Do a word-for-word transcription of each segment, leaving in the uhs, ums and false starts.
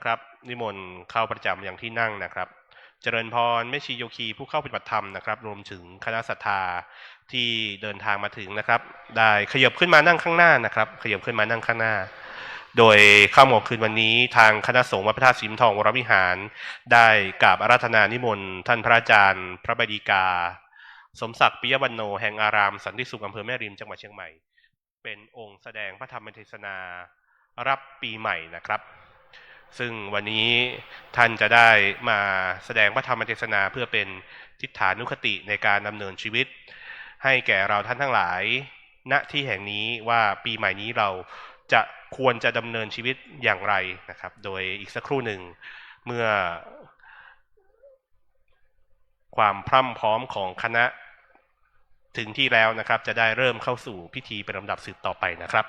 ครับ นิมนต์เข้าประจำยังที่นั่งนะครับ เจริญพรแม่ชีโยคีผู้เข้าปฏิบัติธรรมนะครับ รวมถึงคณะศรัทธาที่เดินทางมาถึงนะครับ ได้ขยับขึ้นมานั่งข้างหน้านะครับ ขยับขึ้นมานั่งข้างหน้า โดยค่ำของคืนวันนี้ทางคณะสงฆ์วัดพระธาตุสีทองวรวิหาร ได้กราบอาราธนานิมนต์ท่านพระอาจารย์พระใบดีกา สมศักดิ์ ปิยวันโณ แห่งอารามสันติสุข อำเภอแม่ริม จังหวัดเชียงใหม่ เป็นองค์แสดงพระธรรมเทศนารับปีใหม่นะครับ ซึ่งวันนี้ท่านจะได้มาแสดงพระธรรมเทศนาเพื่อเป็นทิฏฐานุคติในการดำเนินชีวิต ให้แก่เราท่านทั้งหลาย ณ ที่แห่งนี้ว่าปีใหม่นี้เราจะควรจะดำเนินชีวิตอย่างไรนะครับ โดยอีกสักครู่หนึ่ง เมื่อความพร่ำพร้อมของคณะถึงที่แล้วนะครับ จะได้เริ่มเข้าสู่พิธีเป็นลำดับสืบต่อไปนะครับ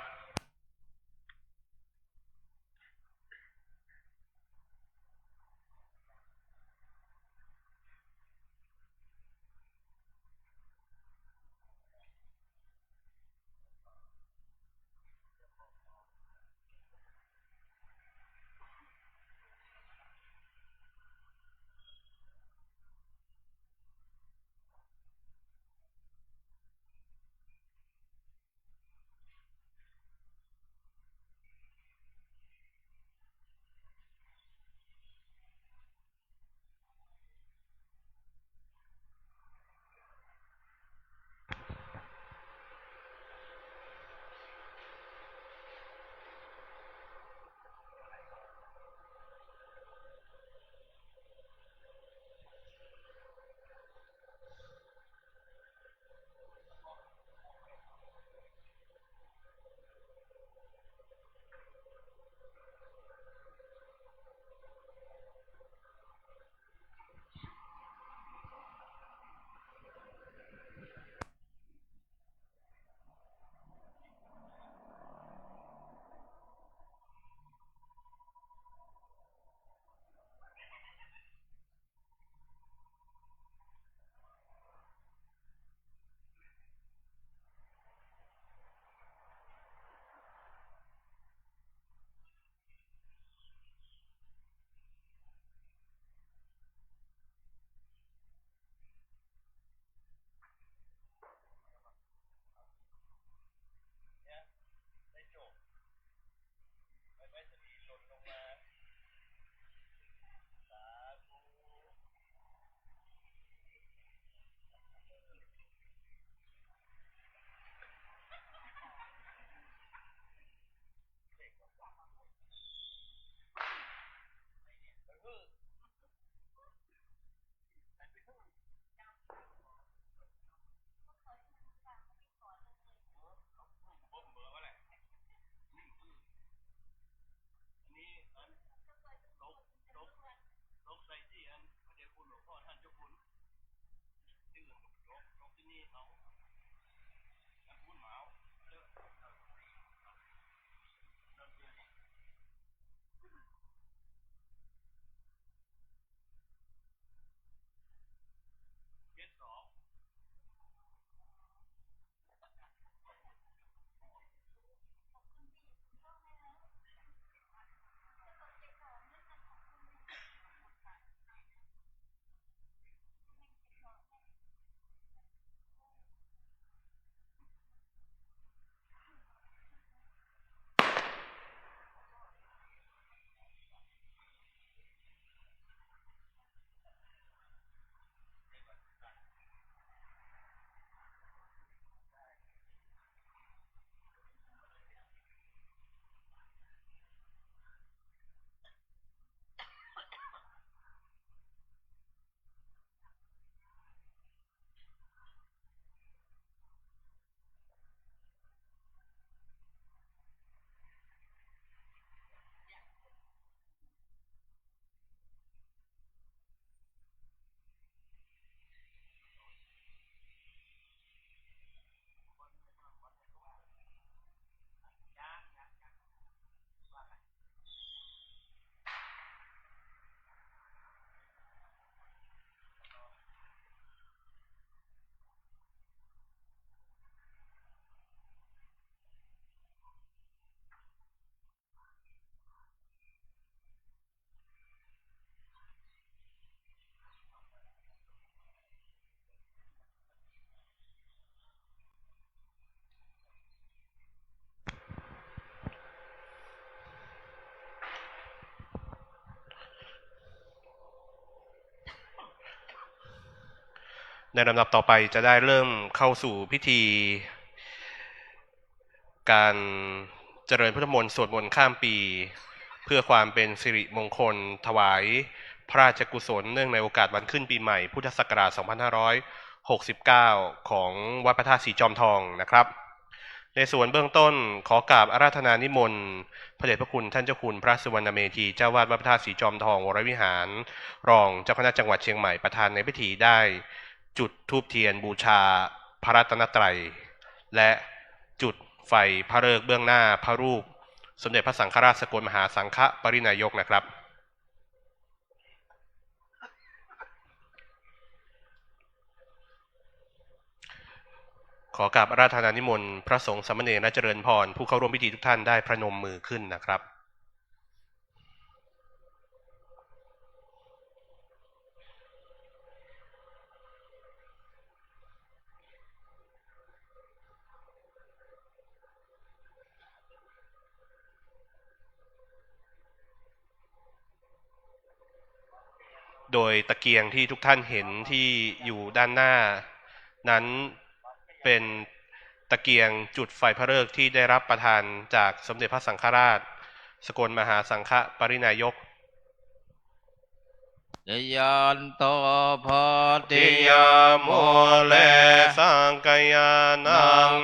ในลำดับต่อไปจะได้เริ่มเข้าสู่พิธี การเจริญพุทธมนต์สวดมนต์ข้ามปี เพื่อความเป็นสิริมงคลถวายพระราชกุศล เนื่องในโอกาสวันขึ้นปีใหม่พุทธศักราช สองพันห้าร้อยหกสิบเก้า ของวัดพระธาตุศรีจอมทองนะครับ ในส่วนเบื้องต้นขอกราบอาราธนานิมนต์พระเดชพระคุณท่านเจ้าคุณพระสุวรรณเมธี เจ้าวาดวัดพระธาตุศรีจอมทองวรวิหาร รองเจ้าคณะจังหวัดเชียงใหม่ ประธานในพิธีได้จุดธูปเทียนบูชาพระรัตนตรัย และจุดไฟพระฤกษ์เบื้องหน้าพระรูปสมเด็จพระสังฆราชสกลมหาสังฆปริณายกนะครับ ขอกราบอาราธนานิมนต์พระสงฆ์สามเณรและเจริญพรผู้เข้าร่วมพิธีทุกท่านได้พนมมือขึ้นนะครับ โดยตะเกียงที่ทุกท่านเห็นที่อยู่ด้านหน้านั้นเป็นตะเกียงจุดไฟพระฤกษ์ที่ได้รับประทานจากสมเด็จพระสังฆราชสกลมหาสังฆปริณายก Jayanto bodhiyā mūle sakyānaṃ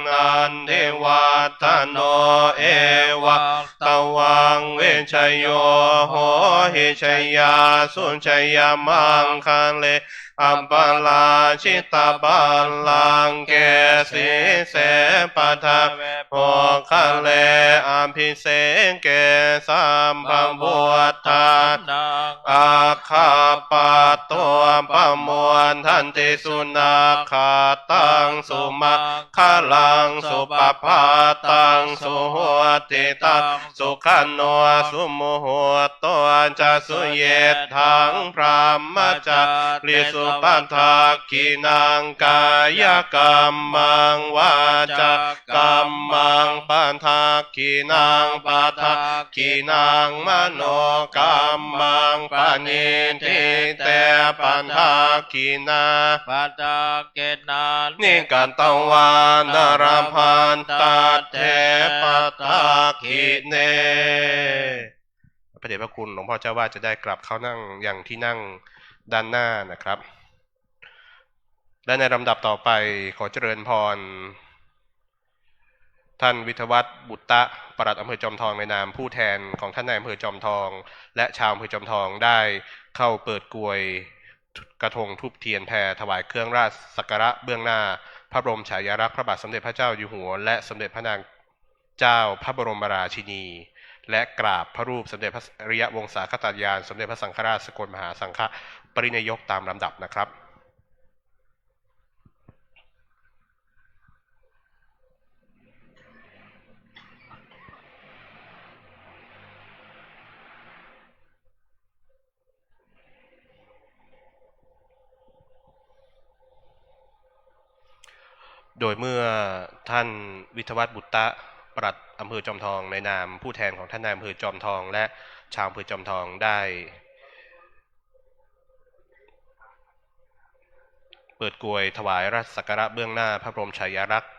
nandivaḍḍhano evaṃ tvaṃ vijayo hohi jayassu jayamaṅgale aparājitapallaṅke sīse paṭhavipokkhare abhiseke sabbabuddhānaṃ aggappatto pamodati. Sunakkhattaṃ sumaṅgalaṃ supabhātaṃ suhuṭṭhitaṃ sukhaṇo sumuhutto ca suyiṭṭhaṃ brahmacārisu. Padakkhiṇaṃ kāyakammaṃ vācākammaṃ padakkhiṇaṃ padakkhiṇaṃ manokammaṃ paṇidhī te padakkhiṇā. Padakkhiṇāni katvāna labhantatthe padakkhiṇe. พระเดชพระคุณหลวงพ่อเจ้าวาดจะได้กลับเข้านั่งยังที่นั่งด้านหน้านะครับ และในลำดับต่อไปขอเจริญพร ท่านวิทยวัฒน์บุตตะ ปลัดอำเภอจอมทอง ในนามผู้แทนของท่านนายอำเภอจอมทอง และชาวอำเภอจอมทองได้เข้าเปิดกรวยกระทงธูปเทียนแพรถวายเครื่องราชสักการะเบื้องหน้าพระบรมฉายาลักษณ์พระบาทสมเด็จพระเจ้าอยู่หัว และสมเด็จพระนางเจ้าพระบรมราชินี และกราบพระรูปสมเด็จพระอริยวงศาคตญาณ สมเด็จพระสังฆราชสกลมหาสังฆปริณายกตามลำดับนะครับ โดยเมื่อท่านวิทยวัฒน์บุตตะ ปลัดอำเภอจอมทอง ในนามผู้แทนของท่านนายอำเภอจอมทอง และชาวอำเภอจอมทองได้ เปิดกรวยถวายราชสักการะเบื้องหน้าพระบรมฉายาลักษณ์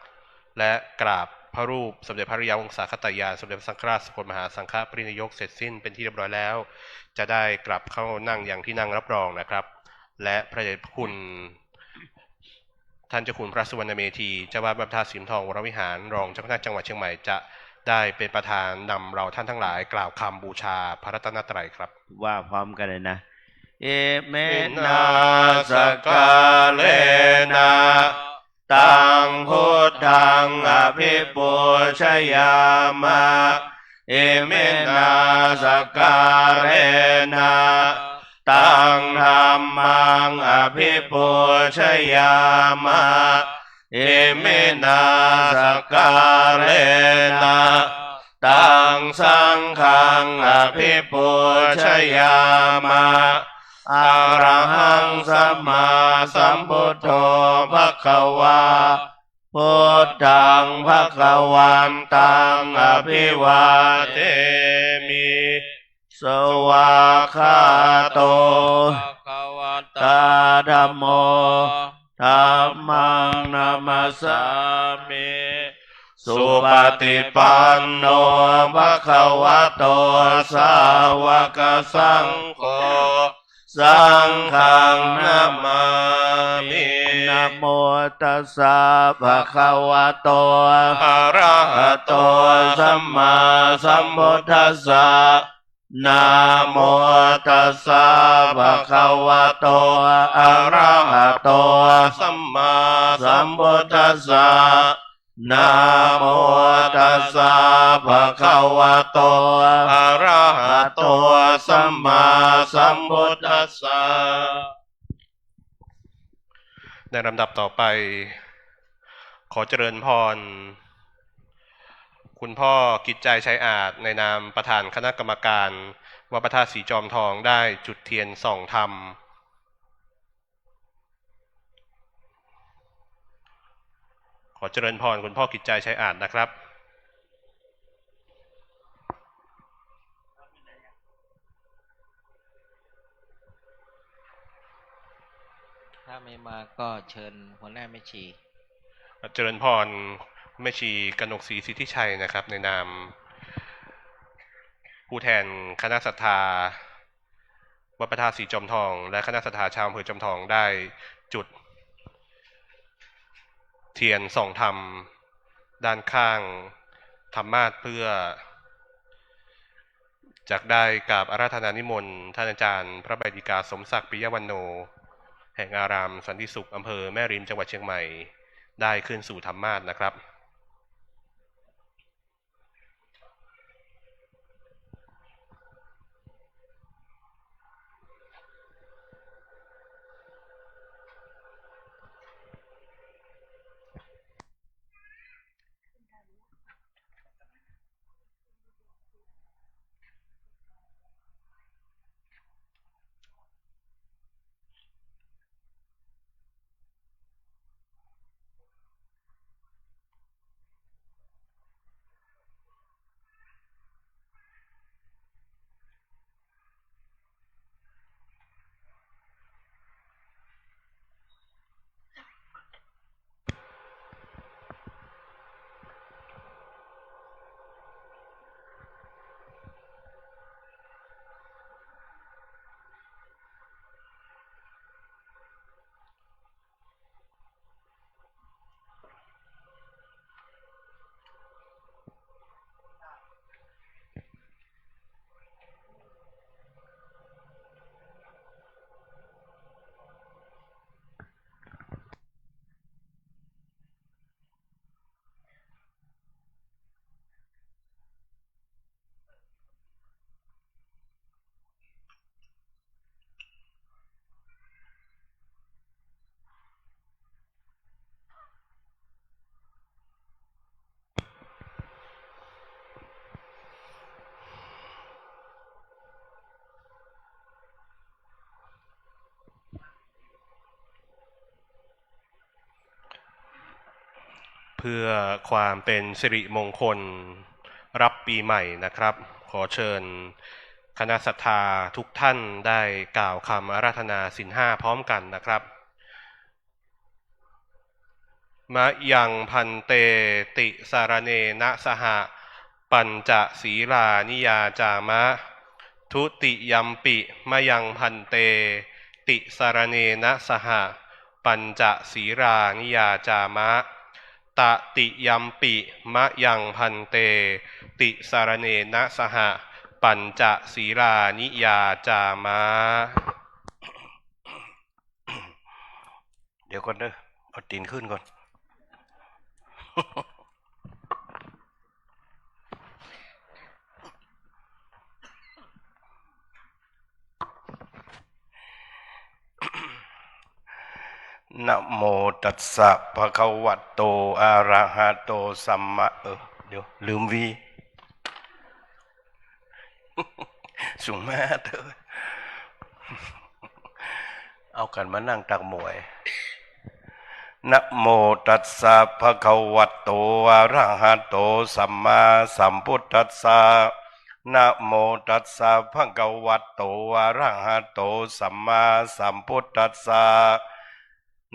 และกราบพระรูปสมเด็จพระอริยวงศาคตญาณ สมเด็จพระสังฆราชสกลมหาสังฆปริณายกเสร็จสิ้นเป็นที่เรียบร้อยแล้ว จะได้กลับเข้านั่งยังที่นั่งรับรองนะครับ และพระเดชพระคุณ ท่านเจ้าคุณพระสุวรรณเมธี เจ้าวาดวัดพระธาตุศรีจอมทองวรวิหาร รองเจ้าคณะจังหวัดเชียงใหม่ จะได้เป็นประธานนำเราท่านทั้งหลายกล่าวคำบูชาพระรัตนตรัยครับ ว่าพร้อมกันเลยนะ Iminā sakkārena taṃ buddhaṃ abhipūjayāma. Iminā sakkārena taṃ dhammaṃ abhipūjayāma. Iminā sakkārena taṃ saṅghaṃ abhipūjayāma. Arahaṃ sammāsambuddho bhagavā, buddhaṃ bhagavantaṃ abhivādemi. Svākkhāto bhagavatā dhammo, Dhammaṃ namassāmi. Supaṭipanno bhagavato sāvakasaṅgho, saṅghaṃ namāmi. Namo tassa bhagavato arahato sammāsambuddhassa. Namo tassa bhagavato arahato sammāsambuddhassa. Namo tassa bhagavato arahato sammāsambuddhassa. ในลำดับต่อไป ขอเจริญพร คุณพ่อกิจใจ ชัยอาจ ในนามประธานคณะกรรมการวัดพระธาตุสีจอมทอง ได้จุดเทียนส่องธรรม ขอเจริญพรคุณพ่อกิจใจ ชัยอาจ นะครับ ถ้าไม่มาก็เชิญหัวหน้าแม่ชี เจริญพรแม่ชีกนกศรีสิทธิชัยนะครับ ในนามผู้แทนคณะศรัทธาวัดพระธาตุสีจอมทอง และคณะศรัทธาชาวอำเภอจอมทอง ได้จุดเทียนส่องธรรมด้านข้างธรรมาสน์ เพื่อ จักได้กราบอาราธนานิมนต์ท่านอาจารย์พระใบดิกา สมศักดิ์ ปิยวันโณ แห่งอารามสันติสุข อำเภอแม่ริม จังหวัดเชียงใหม่ ได้ขึ้นสู่ธรรมาสน์นะครับเพื่อความเป็นสิริมงคลรับปีใหม่นะครับ ขอเชิญคณะศรัทธาทุกท่านได้กล่าวคำอาราธนาศีลห้าพร้อมกันนะครับ มะยัง ภันเต ติสะระเณนะสหะ ปัญจะสีลานิยาจามะ ทุติยัมปิ มะยัง ภันเต ติสะระเณนะสหะ ปัญจะสีลานิยาจามะ ตติยัมปิ มะยัง ภันเต ติสะระเณนะสหะ ปัญจะสีลานิยาจามะ เดี๋ยวก่อนเด้อ เอาตี๋นขึ้นก่อน นะโมตัสสะ ภะคะวะโต อะระหะโต สัมมา เออ เดี๋ยว ลืมหวี สุงมาเถอะ เอากั๋นมานั่งตักหมวย นะโมตัสสะ ภะคะวะโต อะระหะโต สัมมาสัมพุทธัสสะ นะโมตัสสะ ภะคะวะโต อะระหะโต สัมมาสัมพุทธัสสะ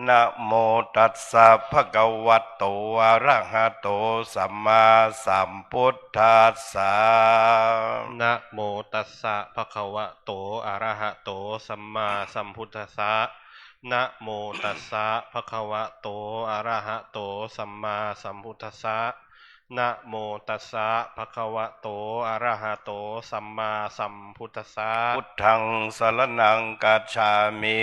นะโมตัสสะ ภะคะวะโต อะระหะโต สัมมาสัมพุทธัสสะ นะโมตัสสะ ภะคะวะโต อะระหะโต สัมมาสัมพุทธัสสะ นะโมตัสสะ ภะคะวะโต อะระหะโต สัมมาสัมพุทธัสสะ นะโมตัสสะ ภะคะวะโต อะระหะโต สัมมาสัมพุทธัสสะ พุทธัง สะระณัง คัจฉามิ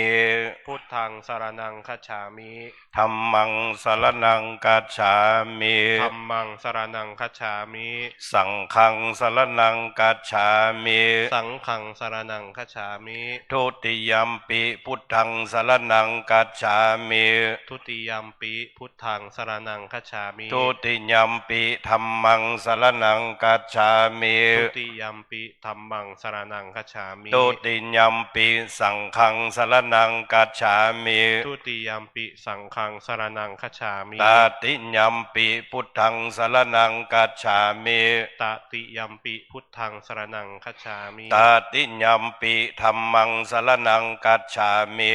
พุทธัง สะระณัง คัจฉามิ ธัมมัง สะระณัง คัจฉามิ ธัมมัง สะระณัง คัจฉามิ สังฆัง สะระณัง คัจฉามิ สังฆัง สะระณัง คัจฉามิ ทุติยัมปิ พุทธัง สะระณัง คัจฉามิ ทุติยัมปิ พุทธัง สะระณัง คัจฉามิ ทุติยัมปิ ธัมมัง สะระณัง คัจฉามิ ทุติยัมปิ ธัมมัง สะระณัง คัจฉามิ ทุติยัมปิ สังฆัง สะระณัง คัจฉามิ ทุติยัมปิ สังฆัง สะระณัง คัจฉามิ ตติยัมปิ พุทธัง สะระณัง คัจฉามิ ตติยัมปิ พุทธัง สะระณัง คัจฉามิ ตติยัมปิ ธัมมัง สะระณัง คัจฉามิ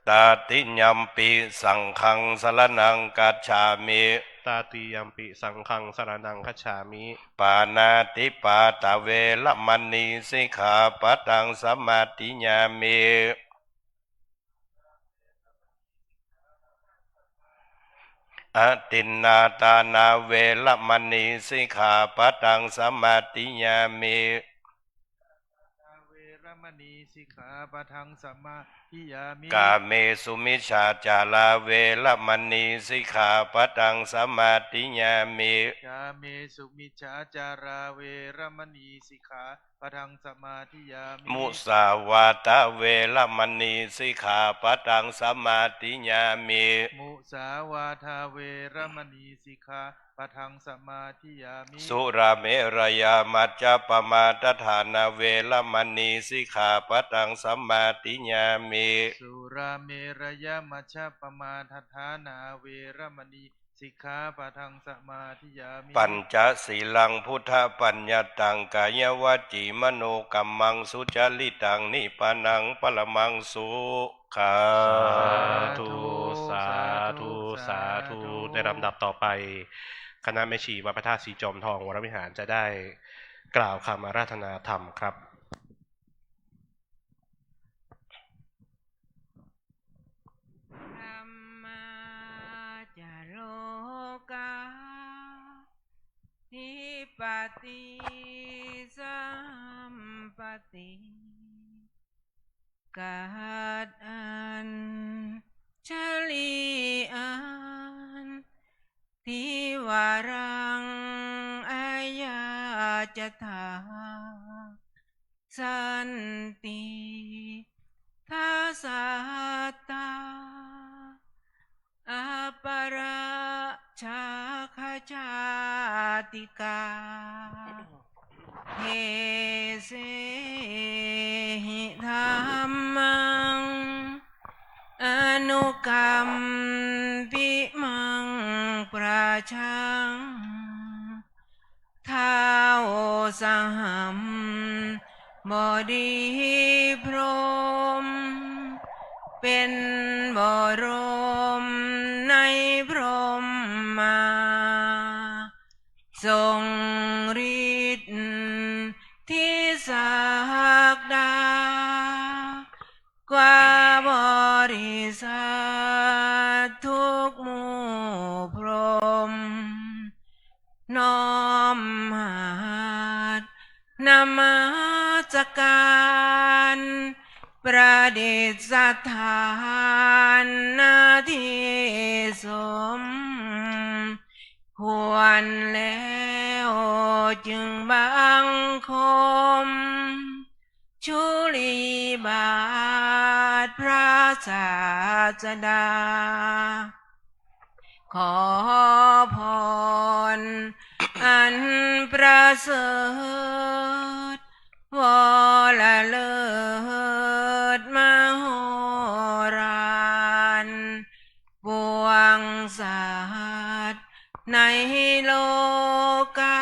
ตติยัมปิ สังฆัง สะระณัง คัจฉามิ ตติยัมปิ สังฆัง สะระณัง คัจฉามิ ปาณาติปาตา เวระมะณี สิกขาปะทัง สมาธิยามิ อทินนาทานา เวระมะณี สิกขาปะทัง สมาธิยามิ เวระมะณี สิกขาปะทัง สมาธิยามิ กาเมสุมิจฉาจารา เวระมะณี สิกขาปะทัง สมาธิยามิ กาเมสุมิจฉาจารา เวระมะณี สิกขาปะทัง สมาธิยามิ มุสาวาทา เวระมะณี สิกขาปะทัง สมาธิยามิ มุสาวาทา เวระมะณี สิกขาปะทัง สมาธิยามิ สุราเมรยามัจจปมาทฐานา เวระมะณี สิกขาปะทัง สมาธิยามิ สุราเมรยามัจจปมาทฐานา เวระมะณี สิกขาปะทัง สมาธิยามิ ปัญจสีลัง พุทธปัญญาตัง กายวจีมโนกัมมัง สุจริตัง นิพพานัง ปรมังสุขัง สาธุ สาธุ สาธุ สาธุ ในลำดับต่อไป คณะแม่ชีวัดพระธาตุศรีจอมทอง วรวิหาร จะได้กล่าวคำอาราธนาธรรมครับ ธัมมาจะโลกา ธิปติ สัมปติ กัตอัญชลี อันทิวารัง อาญาจถา สันติ ทัสสะ อัตตา อัปปะราชาคจาติกา เทเสหิ ธัมมัง อนุกัมปิมัง ปะรัจฉัง ท้าวสหัมบดีพรหม เป๋นบรมในพรหมา ทรงฤทธิศักดา กว่าบริษัททุกหมู่พรหม น้อมหัตถ์นมัสการ ประดิษฐาน ณ ที่สมควรแล้ว จึงบังคม จุลีบาทพระศาสดา ขอพรอันประเสริฐ วรเลิศมโหฬาร ปวงสัตว์ในโลกา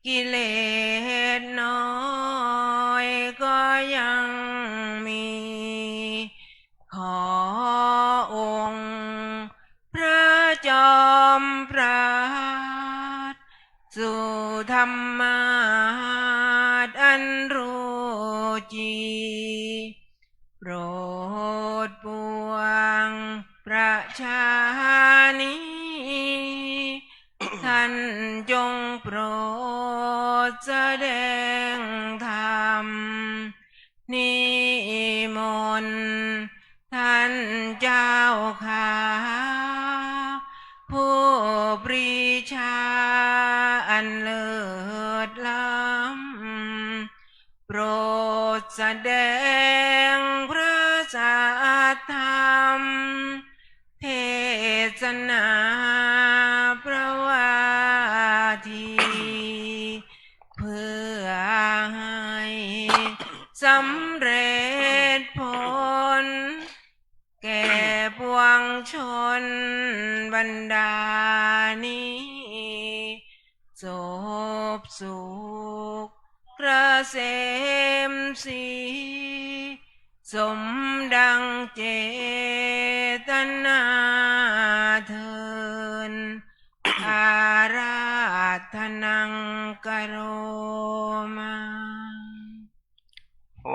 กิเลสน้อยก็ยังมี จี โปรดปวงประชานี้ ท่านจงโปรดแสดงธรรม นิมนต์ท่านเจ้าข้า ผู้ปรีชาอันเลิศล้ำ โปรดแสดงพระสัทธรรม เทศนาพระวาที เพื่อให้สำเร็จผล แก่ปวงชนบรรดานี้ สบสุขเกษมศรี สมดังเจตนาเทิน อาราธนังกะโรมา โอ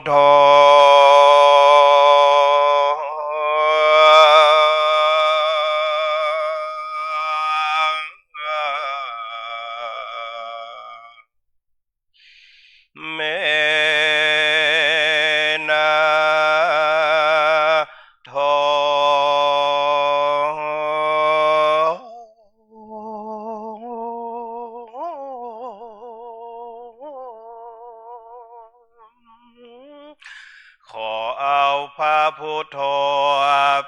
โท เมนะโท ขอเอาพระพุทโธ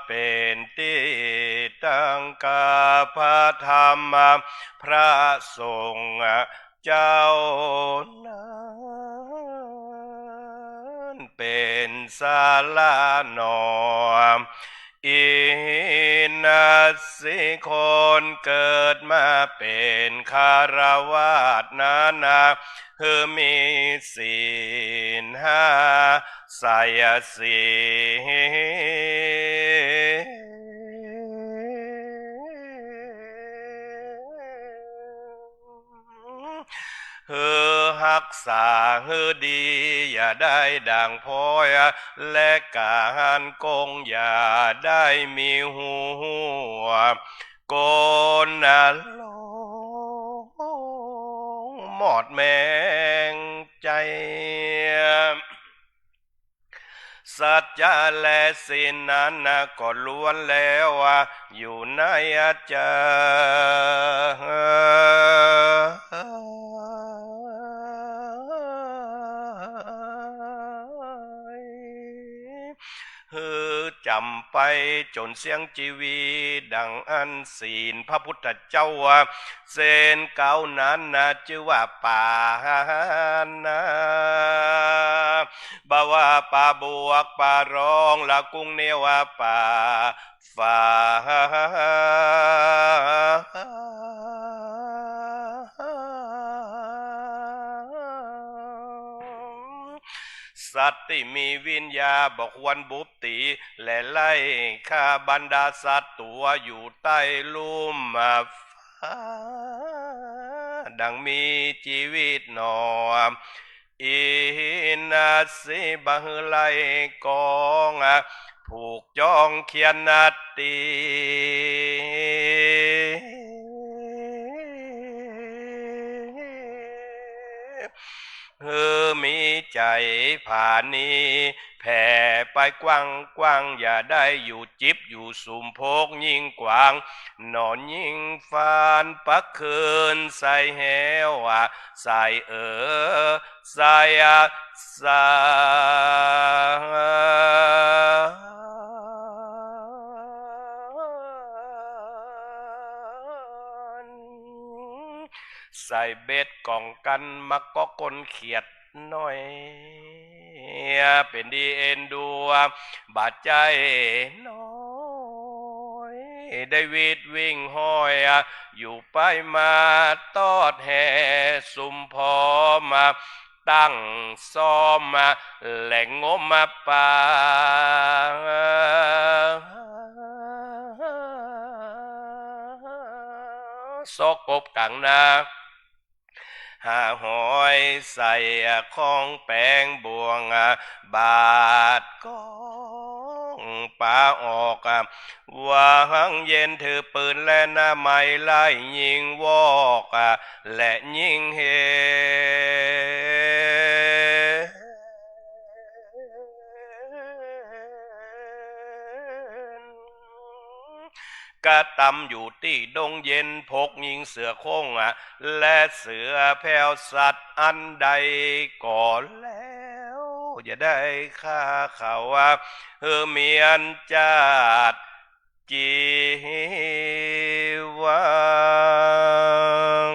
เป๋นตี้ตั้งกา พระธรรม พระสงฆ์เจ้านั้นเป๋นสาระหนอ อินทรีย์คนเกิดมาเป๋นฆราวาสนั้นนา หื้อมีศีลห้า ไสยศีล หื้อฮักษาหื้อดี อย่าได้ด่างพร้อย และก๋านโกงอย่าได้มีหัว โกนหลงหมดแมงใจ๋ สัจจะและศีลนั้นนะ ก็ล้วนแล้วอยู่ในใจ หื้อจ๋ำไปจ๋นเสี้ยงจีวีต ดังอั้นศีลพระพุทธเจ้า เส้นเก๊านั้นนะ จื้อว่าปานะ บ่ว่าปาบวก ปารอง ละกุ้งเนียวว่าปาฝา สัตว์ตี้มีวิญญาบ่ควรบุบตี๋ และไล่ฆ่าบรรดาสัตว์ตั๋วอยู่ใต้ลุ่มฟ้า ดังมีจีวิตหนอ อินทรีย์บ่หื้อไล่กอง ผูกจ้องเคียนนาตี หื้อมีใจ๋ผาณี แผ่ไปกว้างๆ อย่าได้อยู่จิบอยู่สุม พกยิ่งกว้าง นอนยิ่งฟาน ปักคืนใส่แหว ใส่เออ ใส่สาร ใส่เบ็ดก๋องกั๋น มาก๊อกก้นเขียดน้อย เป๋นดีเอ็นดู บ่ใจ้น้อย ได้วิดวิ่งห้อย อยู่ไปมาตอดแห่สุมพอมา ตั้งซ้อมมา แหล่งงมมาปลา ซอกกบก๋างนา หาหอยใส่ของแป๋งบ่วง บาดก้องปาออก หวังเย็นถือปืนและหน้าไม้ไล่ยิงวอก และยิงเฮ กระตำอยู่ตี้ดงเย็น พกยิงเสือโคร่ง และเสือแผวสัตว์อันใดก็แล้ว อย่าได้ฆ่าเขา หื้อเมียนจาติ จีวัง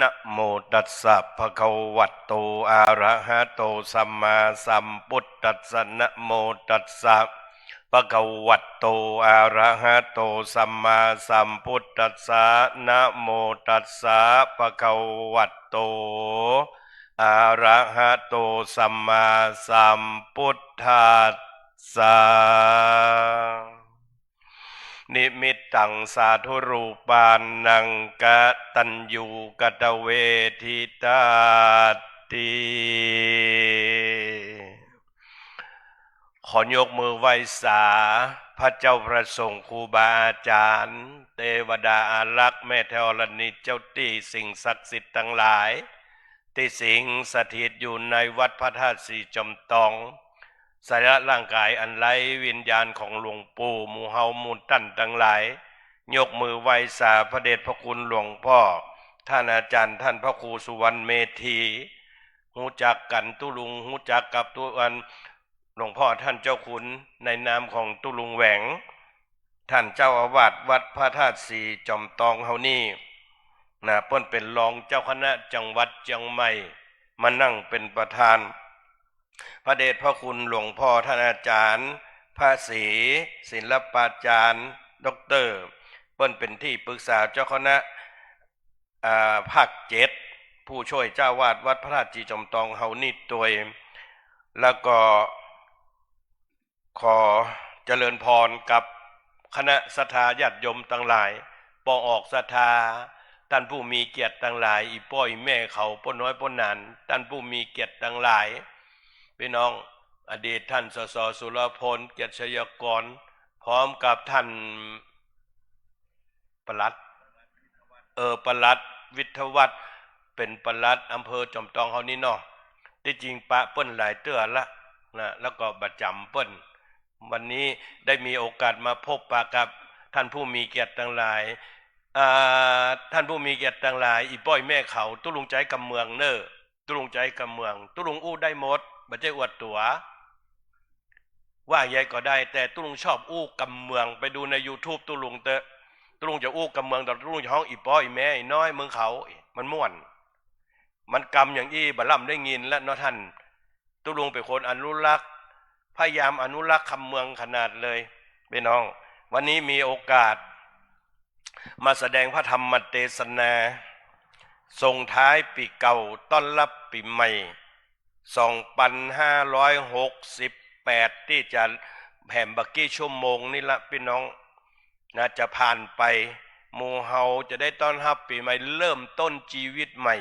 นะโมตัสสะ ภะคะวะโต อะระหะโต สัมมาสัมพุทธัสสะ นะโมตัสสะ ภะคะวะโต อะระหะโต สัมมาสัมพุทธัสสะ นะโมตัสสะ ภะคะวะโต อะระหะโต สัมมาสัมพุทธัสสะ นิมิตตังสาธุรูปานัง กตัญญูกตเวทิตาติ ขอยกมือไหว้สาพระเจ้าพระสงฆ์ ครูบาอาจารย์ เตวดาอารักษ์ แม่ธรณี เจ้าตี้ สิ่งศักดิ์สิทธิ์ตังหลาย ตี้สิงสถิตอยู่ในวัดพระธาตุสีจอมตอง สรีระร่างกายอันไร้วิญญาณของหลวงปู่ หมู่เฮาหมู่ต้านตังหลาย ยกมือไหว้สาพระเดชพระคุณหลวงพ่อ ต้านอาจารย์ ต้านพระครูสุวรรณเมธี ฮู้จักกั๋น ตุ๊ลุงฮู้จักกับตุ๊อัน หลวงพ่อต้านเจ้าคุณ ในนามของตุ๊ลุงแหวง ต้านเจ้าอาวาสวัดพระธาตุสีจอมตองเฮานี้นะ เปิ้นเป๋นรองเจ้าคณะจังหวัดเจียงใหม่ มานั่งเป๋นประธาน พระเดชพระคุณหลวงพ่อต้านอาจารย์ พระศรี ศิลปาจารย์ ด็อกเตอร์ เปิ้นเป๋นตี้ปรึกษาเจ้าคณะ อ่า ภาคเจ็ด ผู้ช่วยเจ้าอาวาสวัดพระธาตุสีจอมตองเฮานี้ตวย แล้วก็ ขอเจริญพรกับคณะศรัทธาญาติโยมตังหลาย ป้อออกศรัทธา ต้านผู้มีเกียรติตังหลาย อี่ป้ออี่แม่เขา ป้อน้อยป้อหนาน ต้านผู้มีเกียรติตังหลาย ปี้น้อง อดีตต้าน สส สุรพล เกียรติไชยากร พร้อมกับต้าน ปลัด เออ ปลัดวิทยาวัฒน์ เป๋นปลัดอำเภอจอมตองเฮานี้เนาะ ตี้จริงปะเปิ้นหลายเตื้อละนะ แล้วก็บ่จ๋ำเปิ้น วันนี้ได้มีโอกาสมาพบปะกับต้านผู้มีเกียรติตังหลาย อ่า ต้านผู้มีเกียรติตังหลาย อี่ป้ออี่แม่เขา ตุ๊ลุงใจ๊กำเมืองเน่อ ตุ๊ลุงใจ๊กำเมือง ตุ๊ลุงอู้ได้หมด บ่ใจ้อวดตั๋ว ว่าใยก็ได้ แต่ตุ๊ลุงชอบอู้กำเมือง ไปดูในยูทูบตุ๊ลุงเต๊อะ ตุ๊ลุงจะอู้กำเมือง แต่ตุ๊ลุงจะฮ้องอี่ป้ออี่แม่ อี่น้อยเมืองเขา มันม่วน มันกำอย่างอี้บ่ล่ำได้ยินแล้วเนาะต้าน ตุ๊ลุงเป๋นคนอนุรักษ์ พยายามอนุรักษ์กำเมืองขนาดเลย ปี้น้อง วันนี้มีโอกาส มาแสดงพระธรรมเตสนา ส่งท้ายปี๋เก่า ต้อนรับปี๋ใหม่ สองปันห้าร้อยหกสิบแปด ตี้จะแหมบ่ากี้ชั่วโมงนี้ละปี้น้อง นะ จะผ่านไป หมู่เฮาจะได้ต้อนฮับปี๋ใหม่ เริ่มต้นจีวิตใหม่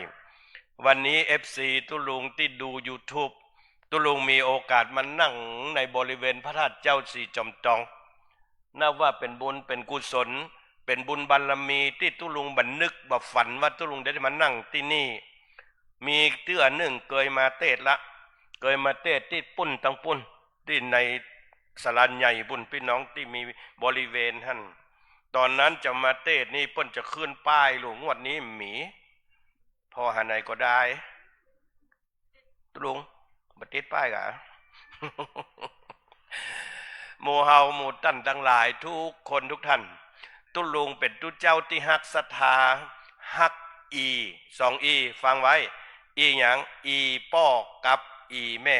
วันนี้ เอฟซี ตุ๊ลุงตี้ดูยูทูบ ตุ๊ลุงมีโอกาสมานั่งในบริเวณพระธาตุเจ้าสีจอมตอง นับว่าเป๋นบุญเป๋นกุศล เป๋นบุญบารมีตี้ตุ๊ลุงบ่นึกบ่ฝันว่าตุ๊ลุงได้มานั่งตี้นี่ มีเตื้อนึ่งเกยมาเตสน์ละ เกยมาเตสน์ตี้ปุ้นตังปุ้น ตี้ในศาลาใหญ่ปุ้นปี้น้อง ตี้มีบริเวณหั้น ต๋อนนั้นจะมาเตสน์นี่เปิ้นจะขึ้นป้ายลูก งวดนี้หมี ผ่อหาไหนก็ได้ ตุ๊ลุง บ่ติดป้ายกา หมู่เฮาหมู่ต้านตังหลายทุกคนทุกต้าน ตุ๊ลุงเป๋นตุ๊เจ้าตี้ฮักศรัทธา ฮักอี่ สองอี่ ฟังไว้ อี่หยัง อี่ป้อกับอี่แม่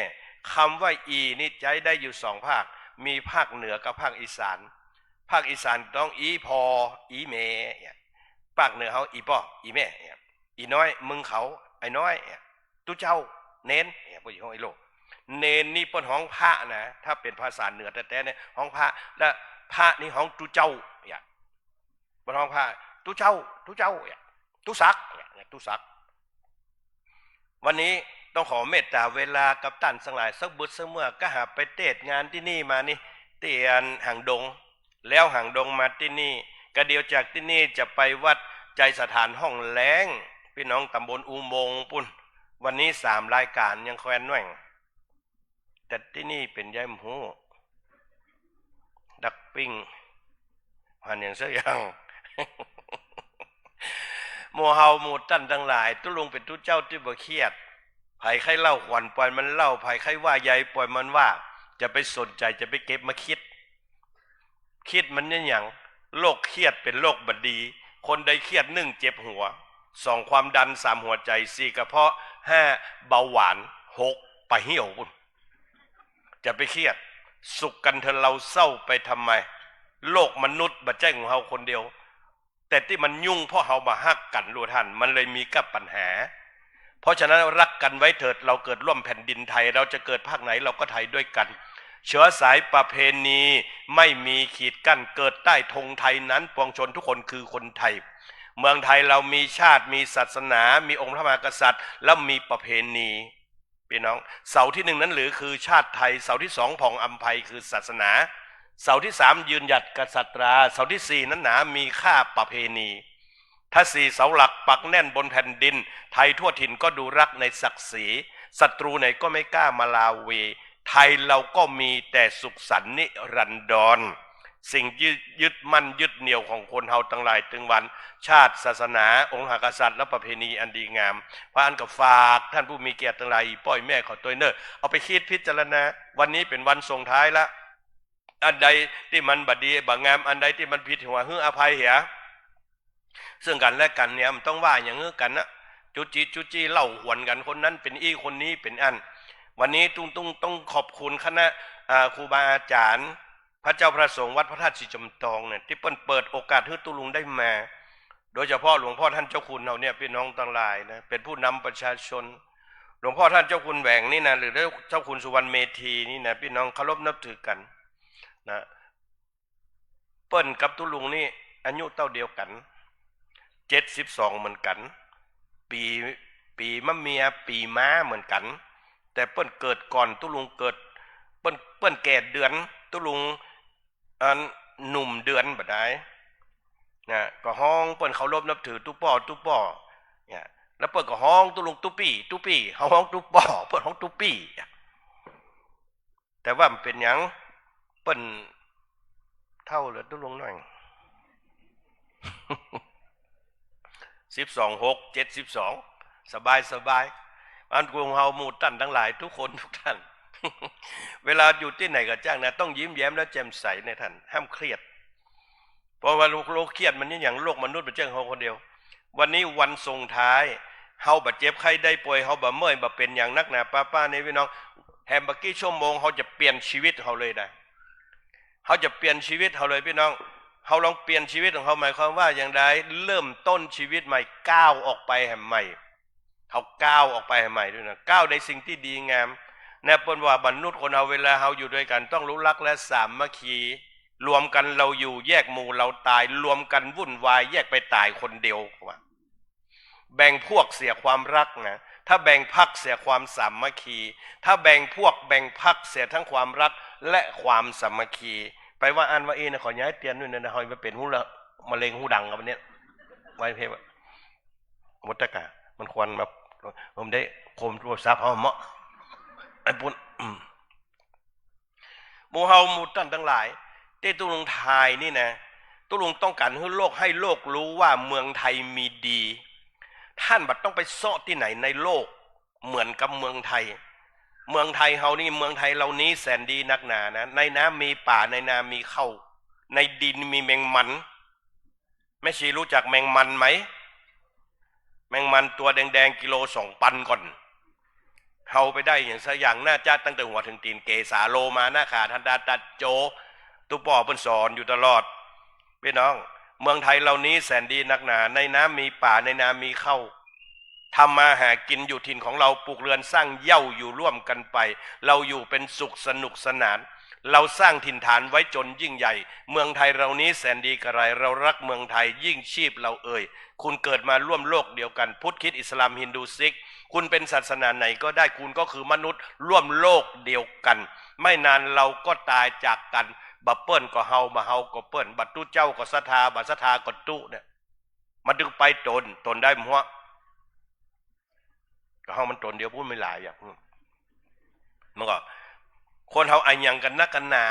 กำว่าอี่นี่ใจ๊ได้อยู่สองภาค มีภาคเหนือกับภาคอีสาน ภาคอีสานต้องอี่ป้อ อี่แม่ เนี่ย ภาคเหนือเฮาอี่ป้อ อี่แม่ เนี่ย อี่น้อย เมืองเขา ไอ้น้อย เนี่ย ตุ๊เจ้า เณร เนี่ย เปิ้นฮ้องไอ้โลก เณรนี่เปิ้นฮ้องพระนะ ถ้าเป๋นภาษาเหนือแต๊ๆ เนี่ย ฮ้องพระ และพระนี่ฮ้องตุ๊เจ้า เนี่ย เปิ้นฮ้องพระ ตุ๊เจ้า ตุ๊เจ้าเนี่ย ตุ๊ศักดิ์เนี่ย ตุ๊ศักดิ์ วันนี้ต้องขอเมตต๋าเวลากับต้านตังหลายสักบึดสักเมือก ก็หาไปเตศน์งานตี้นี่มานี่ ตี้อันหางดง แล้วหางดงมาตี้นี่ กะเดี่ยวจากตี้นี่จะไปวัดไชยสถานห้องแล้ง ปี้น้องต๋ำบลอุโมงค์ปู๊น วันนี้สามรายก๋านยังแควนแหว่ง แต่ตี้นี่เป๋นใยบ่ฮู้ ดักปิ้ง หันอย่างสักอย่าง หมู่เฮาหมู่ต้านตังหลาย ตุ๊ลุงเป๋นตุ๊เจ้าตี้บ่เคียด ใผใค่เล่าขวัญป่อยมันเล่า ใผใค่ว่าใยป่อยมันว่า จะไปสนใจ๋ จะไปเก็บมาคิด คิดมันเนี่ยหยัง โรคเคียดเป๋นโรคบ่ดี คนใดเคียด นึ่ง เจ็บหัว สอง ความดัน สาม หัวใจ๋ สี่ กระเพาะ ห้า เบาหวาน หก ปะเหี่ยวปู๊น จะไปเคียด สุขกั๋นเถอะ เฮาเศร้าไปทำไม โลกมนุษย์บ่ใจ้ของเฮาคนเดียว แต่ตี้มันยุ่งเพราะเฮาบ่ฮักกั๋น ลูกต้าน มันเลยมีกับปัญหา เพราะฉะนั้นรักกั๋นไว้เถิด เราเกิดร่วมแผ่นดินไทย เราจะเกิดภาคไหนเราก็ไทยด้วยกั๋น เชื้อสายประเพณีไม่มีขีดกั้น เกิดใต้ธงไทยนั้น ปวงชนทุกคนคือคนไทย เมืองไทยเรามีชาติ มีศาสนา มีองค์พระมหากษัตริย์ แล้วมีประเพณี ปี้น้อง เสาตี้นึ่งนั้นหรือคือชาติไทย เสาตี้สองผ่องอำไพคือศาสนา เสาตี้สามยืนหยัดกษัตรา เสาตี้สี่นั้นหนามีค่าประเพณี ถ้าสี่เสาหลักปักแน่นบนแผ่นดิน ไทยทั่วถิ่นก็ดูรักในศักดิ์ศรี ศัตรูไหนก็ไม่กล้ามาลาวี ไทยเราก็มีแต่สุขสันต์นิรันดร สิ่งยึด ยึดมั่นยึดเหนี่ยวของคนเฮาตังหลายตึงวัน ชาติ ศาสนา องค์พระมหากษัตริย์ และประเพณีอันดีงาม เพราะอั้นก็ฝากต้านผู้มีเกียรติตังหลาย อี่ป้ออี่แม่เขาตวยเน่อ เอาไปคิดพิจารณา วันนี้เป๋นวันส่งท้ายละ อันใดตี้มันบ่ดีบ่งาม อันใดตี้มันผิดหัว หื้ออภัยเหีย ซึ่งกั๋นและกั๋นเนี่ย บ่ต้องว่าหยังหื้อกั๋นนะ จุ๊จี้จุ๊จี้เล่าหวนกั๋น คนนั้นเป๋นอี้ คนนี้เป๋นอั้น วันนี้ตุ๊ลุงต้อง ต้องขอบคุณคณะ อ่า ครูบาอาจ๋ารย์ พระเจ้าพระสงฆ์วัดพระธาตุศรีจอมตองเนี่ย ตี้เปิ้นเปิดโอกาสหื้อตุ๊ลุงได้มา โดยเฉพาะหลวงพ่อต้านเจ้าคุณเฮาเนี่ย ปี้น้องตังหลายนะ เป๋นผู้นำประชาชน หลวงพ่อต้านเจ้าคุณแหว่งนี่นะ หรือเจ้าคุณสุวรรณเมธีนี่นะ ปี้น้องเคารพนับถือกั๋นนะ เปิ้นกับตุ๊ลุงนี่อายุเต้าเดียวกั๋น เจ็ดสิบสองเหมือนกั๋น ปี๋ ปี๋มะเมีย ปี๋ม้าเหมือนกั๋น แต่เปิ้นเกิดก่อนตุ๊ลุงเกิด เปิ้น เปิ้นแก่เดือน ตุ๊ลุง อัน หนุ่มเดือนบ่ดายนะ ก็ฮ้องเปิ้นเคารพนับถือตุ๊ป้อ ตุ๊ป้อ เนี่ย แล้วเปิ้นก็ฮ้องตุ๊ลุงตุ๊ปี้ ตุ๊ปี้ เฮาฮ้องตุ๊ป้อ เปิ้นฮ้องตุ๊ปี้ แต่ว่าบ่เป๋นหยัง เปิ้นเฒ่าเหลือตุ๊ลุงหน้อย สิบสองหก เจ็ดสิบสอง สบายสบาย อันกงเฮาหมู่ต้านตังหลายทุกคนทุกต้าน เวลาอยู่ตี้ไหนก็จ้างนะ ต้องยิ้มแย้มและแจ่มใสนะต้าน ห้ามเครียด เพราะว่าโรค โรคเครียดมันเนี่ยหยัง โลกมนุษย์มันเจ้าเฮาคนเดียว วันนี้วันส่งท้าย เฮาบ่เจ็บไข้ได้ป่วย เฮาบ่เมื่อย บ่เป๋นหยังนักหนาป้าๆ นี่ปี้น้อง แหมบ่กี่ชั่วโมง เฮาจะเปลี่ยนชีวิตเฮาเลยนะ เฮาจะเปลี่ยนชีวิตเฮาเลยปี้น้อง เฮาลองเปลี่ยนชีวิตของเฮา หมายความว่าอย่างใด เริ่มต้นชีวิตใหม่ ก้าวออกไปแหมใหม่ เฮาก้าวออกไปแหมใหม่ด้วยนะ ก้าวในสิ่งตี้ดีงามนะ เปิ้นว่ามนุษย์คนเฮาเวลาเฮาอยู่ด้วยกั๋นต้องรู้รักและสามัคคี รวมกั๋นเฮาอยู่ แยกหมู่เฮาต๋าย รวมกั๋นวุ่นวาย แยกไปต๋ายคนเดียว ว่า แบ่งพวกเสียความรักนะ ถ้าแบ่งพรรคเสียความสามัคคี ถ้าแบ่งพวกแบ่งพรรคเสียทั้งความรักและความสามัคคี ไปว่าอั้นว่าอี้นะ ขอย้ายเตียนด้วยนะ เฮาบ่เป๋นหูละ มะเร็งหูดังกับอันเนี้ย ไว้เพ่ หมดตะกะ มันควรมา ผมได้โคมโทรศัพท์เฮาเหมาะ ไอ้ปุ้น อืม หมู่เฮาหมู่ต้านตังหลาย ตี้ตุ๊ลุงถ่ายนี่นะ ตุ๊ลุงต้องก๋านหื้อโลก หื้อโลกฮู้ว่าเมืองไทยมีดี ต้านบ่ต้องไปเซาะตี้ไหนในโลก เหมือนกับเมืองไทย เมืองไทยเฮานี่ เมืองไทยเฮานี้แสนดีนักหนานะ ในน้ำมีป๋า ในนามีข้าว ในดินมีแมงมัน แม่ชีรู้จักแมงมันไหม แมงมันตั๋วแดงๆ กิโลสองปันก่อน เฮาไปได้หยังสักอย่าง น่าจะตั้งแต่หัวเถิงตี๋น เกสาโลมานะขา ทันดา ตัดโจ ตุ๊ป้อเปิ้นสอนอยู่ตลอด ปี้น้อง เมืองไทยเฮานี้แสนดีนักหนา ในน้ำมีป๋า ในนามีข้าว ทำมาหากินอยู่ถิ่นของเฮา ปลูกเฮือนสร้างเย้าอยู่ร่วมกั๋นไป เฮาอยู่เป๋นสุขสนุกสนาน เราสร้างถิ่นฐานไว้จนยิ่งใหญ่ เมืองไทยเรานี้แสนดีกระไร เรารักเมืองไทยยิ่งชีพเราเอ่ย คุณเกิดมาร่วมโลกเดียวกัน พุทธคริสต์อิสลามฮินดูซิก คุณเป็นศาสนาไหนก็ได้ คุณก็คือมนุษย์ร่วมโลกเดียวกัน ไม่นานเราก็ตายจากกัน บ่าเปิ้นก็เฮา บ่าเฮาก็เปิ้น บ่าตุ๊เจ้าก็ศรัทธา บ่าศรัทธาก็ตุ๊เนี่ย มันตึงไปตน ตนได้หั้ว ก็เฮามันตนเดียว พูดไม่หลายอย่าง มันก็ คนเฮาอะหยังกั๋นนักกั๋นหนา